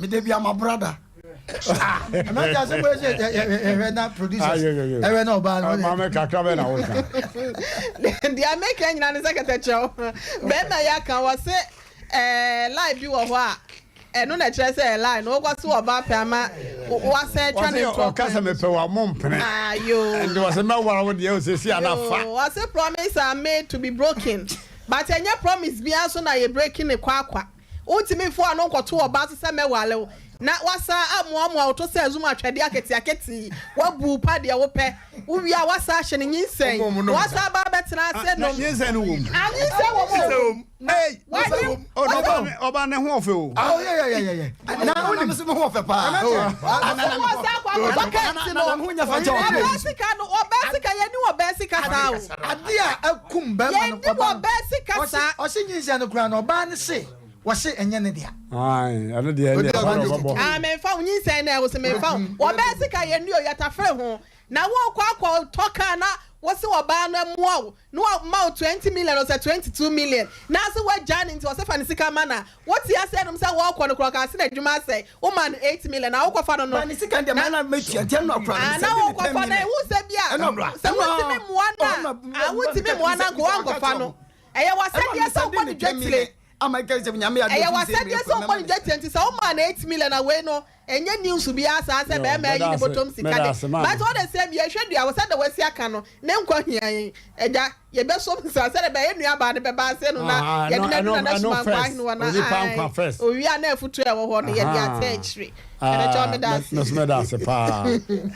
Mede bi ama brada. Ɛmɛ asɛm bɔ sɛ ɛhwɛ na producers ɛhwɛ na ɔbaa no. Maame kakra bɛ na woka. Deɛ meka nyina ne sɛ kɛtɛkyɛw bɛrima yi aka wɔ se ɛɛ lie bi wɔ hɔ a Ɛno na ɛkyerɛ sɛ ɛyɛ lie no wokɔ so ɔba pɛ ama wasan atwa ne ntorɔ kwan. Ɔka sɛ mepɛ wo a mo mpene. Ayo. Nti wɔsɛ mɛware wo deɛ osiesie ana fa. Yoo wɔse promise are made to be broken but ɛnyɛ promise biara nso na yɛ breaking no kwakwa. Wontumi mfa w'ano nkɔto ɔbaa so sɛ mɛware wo na wasan amoamoa wo to sɛ azum atwɛdeɛ aketeakete yi wabu wo pa deɛ wopɛ wowie a wasan ahyɛ no nyinsɛn na wasan aba abɛtena ase nom. Nyinsɛn no wom. Ah nyinsɛn wɔ mu o. Hey, ɔba ne ho ɔfɛ o. Oh yeah yeah yeah yeah. Na wonim sɛ me ho ɔfɛ paa. Ɔbaa sika no ɔbaa sika yɛn ni ɔbaa sika saa o. Ade a akum bɛrima no yɛn ni ɔbaa sika saa. Ɔsi nyinsɛn no koraa no ɔbaa no se wɔse ɛnyɛ ne dea. Ɛno deɛ ɛnyɛ ɛhɔ na ɔbɛbɔ. Ah mɛnfa wo nyinsɛn na ɛwɔ sɛ mɛnfa wo ɔbaa sika yɛn ni o yɛtafere ho na wɔkɔ akɔ tɔ kaa na wɔsi ɔbaa no ɛmoa wo. Na wama wo 20 million ɔsɛ 22 million na ase wagyaa no nti ɔsɛ fa ne sika ma no a wote aseɛ nom sɛ wɔɔkɔ no korɔ ɔkaa se n'adwuma asɛe woma no 8 million na wokɔfa no no Ba ne sika deɛ maa na mɛtua nti ɛno akora no ah na mesɛnde ne 10 wokɔfa no million ɛhu sɛ bi a ɛno abra sɛ wontumi mmoa no a ah wontumi mmoa no anka woankɔfa no ɛyɛ ɛno w'asɛdeɛ sɛ mesɛnde wobɔ ne no 10 dwatire. million. Ama ɛka sɛ Nyame adom Ɛyɛ firi sɛ w'asɛdeɛ mmerɛ sɛ kɔ wobɔ mɛma no no dwatia nti sɛ womaa no 8 million a wei no ɛnyɛ news biara saa sɛ Yo, bɛrima mɛda ayi ne ase, bɔtɔm sika mɛda de ase, maame. But all the same yɛhwɛ dua wɔ sɛdeɛ wasi aka no ne nkwa hia yɛn agya yɛbɛsom saa sɛdeɛ ɛbɛyɛ yɛn nuabaa no bɛba ase no na Ah, yɛde ɛno, no adu ɛno, Nana ɛno Sumankwa first. ahene hɔ na Onipa ae nkwa first. owie a na afutuo a ɛwɔ hɔ no yɛde ata akyire. Ɛnɛ kyɛw meda ase. Me nso mɛda ase paa.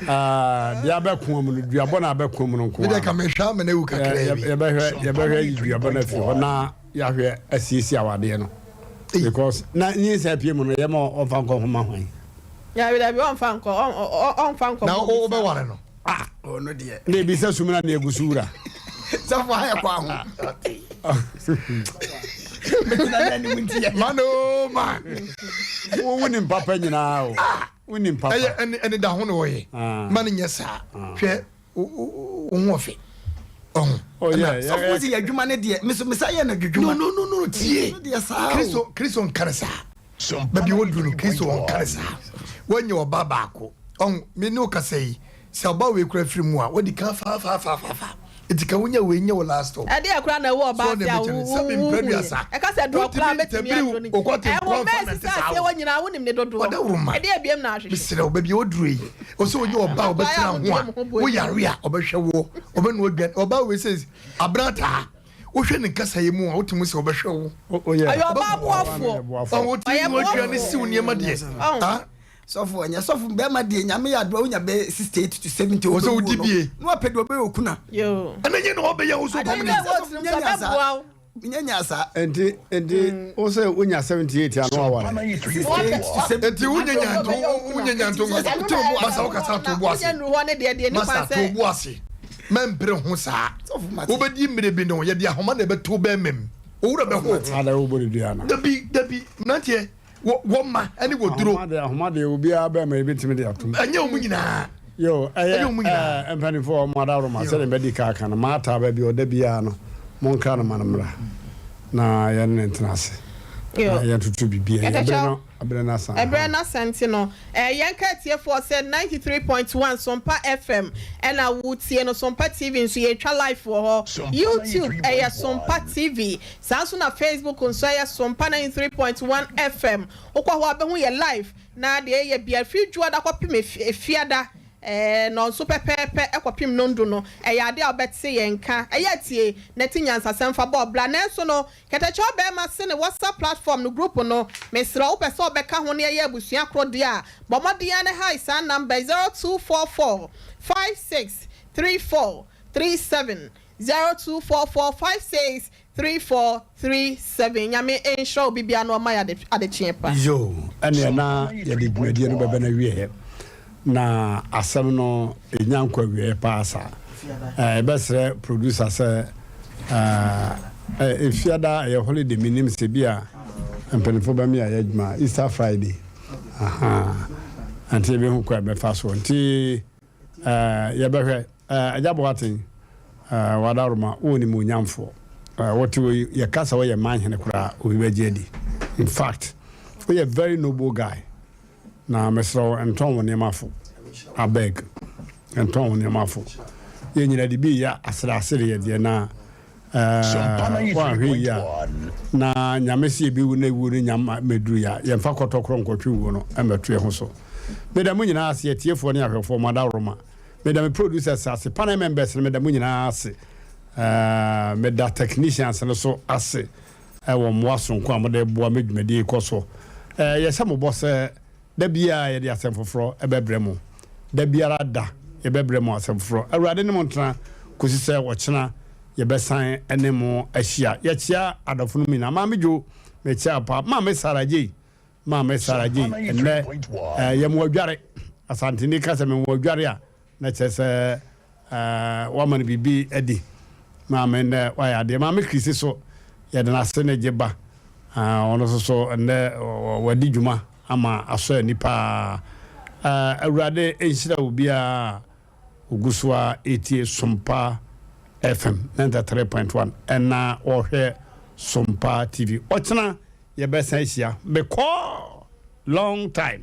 Ah, deɛ abɛko mu no, duabɔ na abɛko mu no nko Mede ara. ka mehwɛ ama no awu kakraa bi. Yɛbɛhwɛ, yɛbɛhwɛ ayi duabɔ no afiri hɔ na yɛahwɛ asiesie awadeɛ no. Because na nyinsɛn pie mu no, yɛma ɔmfa nkɔ nhoma hwan? Dabi dabi ɔmfa nkɔ ɔmfa nkɔ. Na wobɛware no? Ah, ɔno deɛ. Na ebi sɛ sumina na egu so wura. Sɔfo ayɛ kɔ aho. Man oh man. Wo wonim papa nyinaa o. Wonim papa. Ɛyɛ ɛne ɛne da ho na ɔyɛ. Ma no nyɛ saa. Hwɛ wo wo ho ɔfɛ. Ɔho. Oh yeah. Sɔfo si yɛ adwuma ne deɛ. Meso mesa yɛ no adwuma. No no no no tie. No deɛ saa o. Kristo Kristo nkare saa. Baabi wɔduru no Kristo ɔnkare saa. Wɔnyɛ ɔba baako. Ɔho me ne wo kasa yi sɛ ɔba wei kura firi mu a wadi kan fa fa fa fa fa. Eti ka wonya wei nyɛ wo last stop. Ɛdeɛ kora na ɛwɔ ɔbaa ase a wo wo hu yɛ. Ɛka sɛ drɔ koraa bɛtumi aduro no. Ɛwɔ mɛɛsi sɛ aseɛ wɔ nyinaa wonim ne dodoɔ. Ɛdeɛ ebiem na ahwehwɛ. Mesrɛ wo baabi a wɔduru yi ɔsɛ wonyɛ ɔba a ɔbɛtena ho a woyare a ɔbɛhwɛ woɔ ɔbɛnoa aduane ɔbaa wei sɛ abrataa wohwɛ ne nkasayɛ mu a wotumi sɛ ɔbɛhwɛ wo. Ɔyɛ ɔbaa boafoɔ. Ɔwɔ noa aduane siw nneɛma deɛ. Ah. Sɔfo ɛnyɛ sɔfo bɛrima deɛ nyame yɛ adoa wonya bɛyɛ 68 to 70 Wɔ sɛ wodi bie. Na wapɛ deɛ ɔbɛyɛ okuna. Ɛna nyɛ na ɔbɛyɛ wo so Adwene permanent. bɛɛ wɔ tirim sɛ ɔbɛboa wo. Nyɛ nya saa. Nti nti wo sɛ wonya 78 a na waware. Nti wonya nyanto wonya nyanto masa wokasa to bo ase. Wonya nuru hɔ ne deɛ deɛ nipa Masa sɛ. to bo ase. Mɛmpere ho saa. Wobɛdi mmerɛ bi no yɛde ahoma na ɛbɛto bɛrima mu. Owura bɛho. Ada wobɔ ne dua no. Dabi dabi mmeranteɛ wɔ wɔ mma ɛne wɔ duro. Ahoma deɛ ahoma deɛ obiara bɛrima ebetumi de atum. Ɛnyɛ wɔn nyinaa. Yo ɛyɛ Ɛnyɛ wɔn nyinaa. ɛɛ mpanimfoɔ wɔn adaworoma sɛdeɛ mbɛdi kaa kan no maataa baabi ɔda biara no monkra no ma no mmra na yɛne ne ntena ase na yɛntoto biribiara yɛ ɛberɛ no ɛberɛ no asa. Ɛberɛ no asa nti no eh, yɛnka atiefoɔ sɛ 93.1 Sompa FM ɛna wotie no, Sompa TV nso yɛtwa live wɔ hɔ, YouTube ɛyɛ Sompa TV, saa nso na Facebook nso ɛyɛ Sompa 93.1 FM. Wokɔ hɔ a wobɛhu yɛ live na deɛ yɛyɛ biara firi Dwoada kɔpem Efiada eh, nnɔnso pɛpɛɛpɛ kɔpem nnɔndu no, ɛyɛ adeɛ a wobɛte yɛn nka. Ɛyɛ a tie na te nyansasɛm fa bɔ bra. Nanso no, Kɛtɛkyɛw bɛɛma se ne WhatsApp platform no group no, mesrɛ wo wopɛ sɛ wobɛka ho na yɛyɛ abusua koro deɛ a, bɔ mmɔden ara na hae saa number yi, 0244 56 34 37, 0244 56 34 37. Nyame nhyira obi biara na ɔma yɛ adekyeɛ pa. Yoo, ɛneɛ na yɛde dwumadie no bɛbɛ no awieɛ, na asɛm no ɛnya nkɔ awieɛ paa saa. Yɛbɛsrɛ producer sɛ Efiada ɛyɛ holiday menim sɛ bi a mpanimfoɔ bɛme ayɛ adwuma Easter Friday, ahaa, nti yɛbɛhu kwan a yɛbɛfa soɔ nti yɛbɛhwɛ. Agya Boateng, W'adaworoma, wo onimuonyamfoɔ, wote hɔ yi, yɛka sɛ woyɛ man hene koraa a, obi bɛgye adi. In fact, woyɛ very noble guy. Na mesrɛ wo, ntɔn wo nneɛma fo. Abeg, ntɔn wo nneɛma fo. Yɛn nyina de bi reyɛ asereasereɛ deɛ na woanhwɛ yie a, na Nyame se yɛbɛwu na wuo no nya mmɛduru yɛ a, yɛmfa kɔtɔkorɔ nkɔtwe wuo no mmɛto yɛn ho so. Meda mo nyinaa ase, atiefoɔ ne ahwɛfoɔ, mo adaworoma. Meda me producers ase, panel members no meda mo nyinaa ase. Meda technicians no so ase wɔ mmoa soronko a mode boa me dwumadie yi kɔ so. Yɛhyɛ mo bɔ sɛ da biara yɛde asɛm foforɔ bɛbrɛ mo. Da biara da yɛbɛbrɛ mo asɛm foforɔ. Awurade ne mo ntena kɔsi sɛ ɔkyena yɛbɛsan ne mo ahyia. Yɛkyea adɔfo no nyinaa. Maame Dwo, mekyea wo paa. Maame Sarah Gyei, Maame Sarah Gyei, ɛnnɛ yɛ mo adware. Asanteni ka sɛ me mo adware a, na kyerɛ sɛ wama no biribi adi. Maame nnɛ wayɛ adeɛ. Maame Chrissy so yɛde no ase ne gye ba. Ɔno nso so nnɛ wadi dwuma ama asɔ ani paa. Awurade nhyira obiara a ɔgu so a ɛtie Sompa FM 93.1 ɛna ɔhwɛ Sompa TV. Ɔkyena yɛbɛsan ahyia. Mekɔ long time.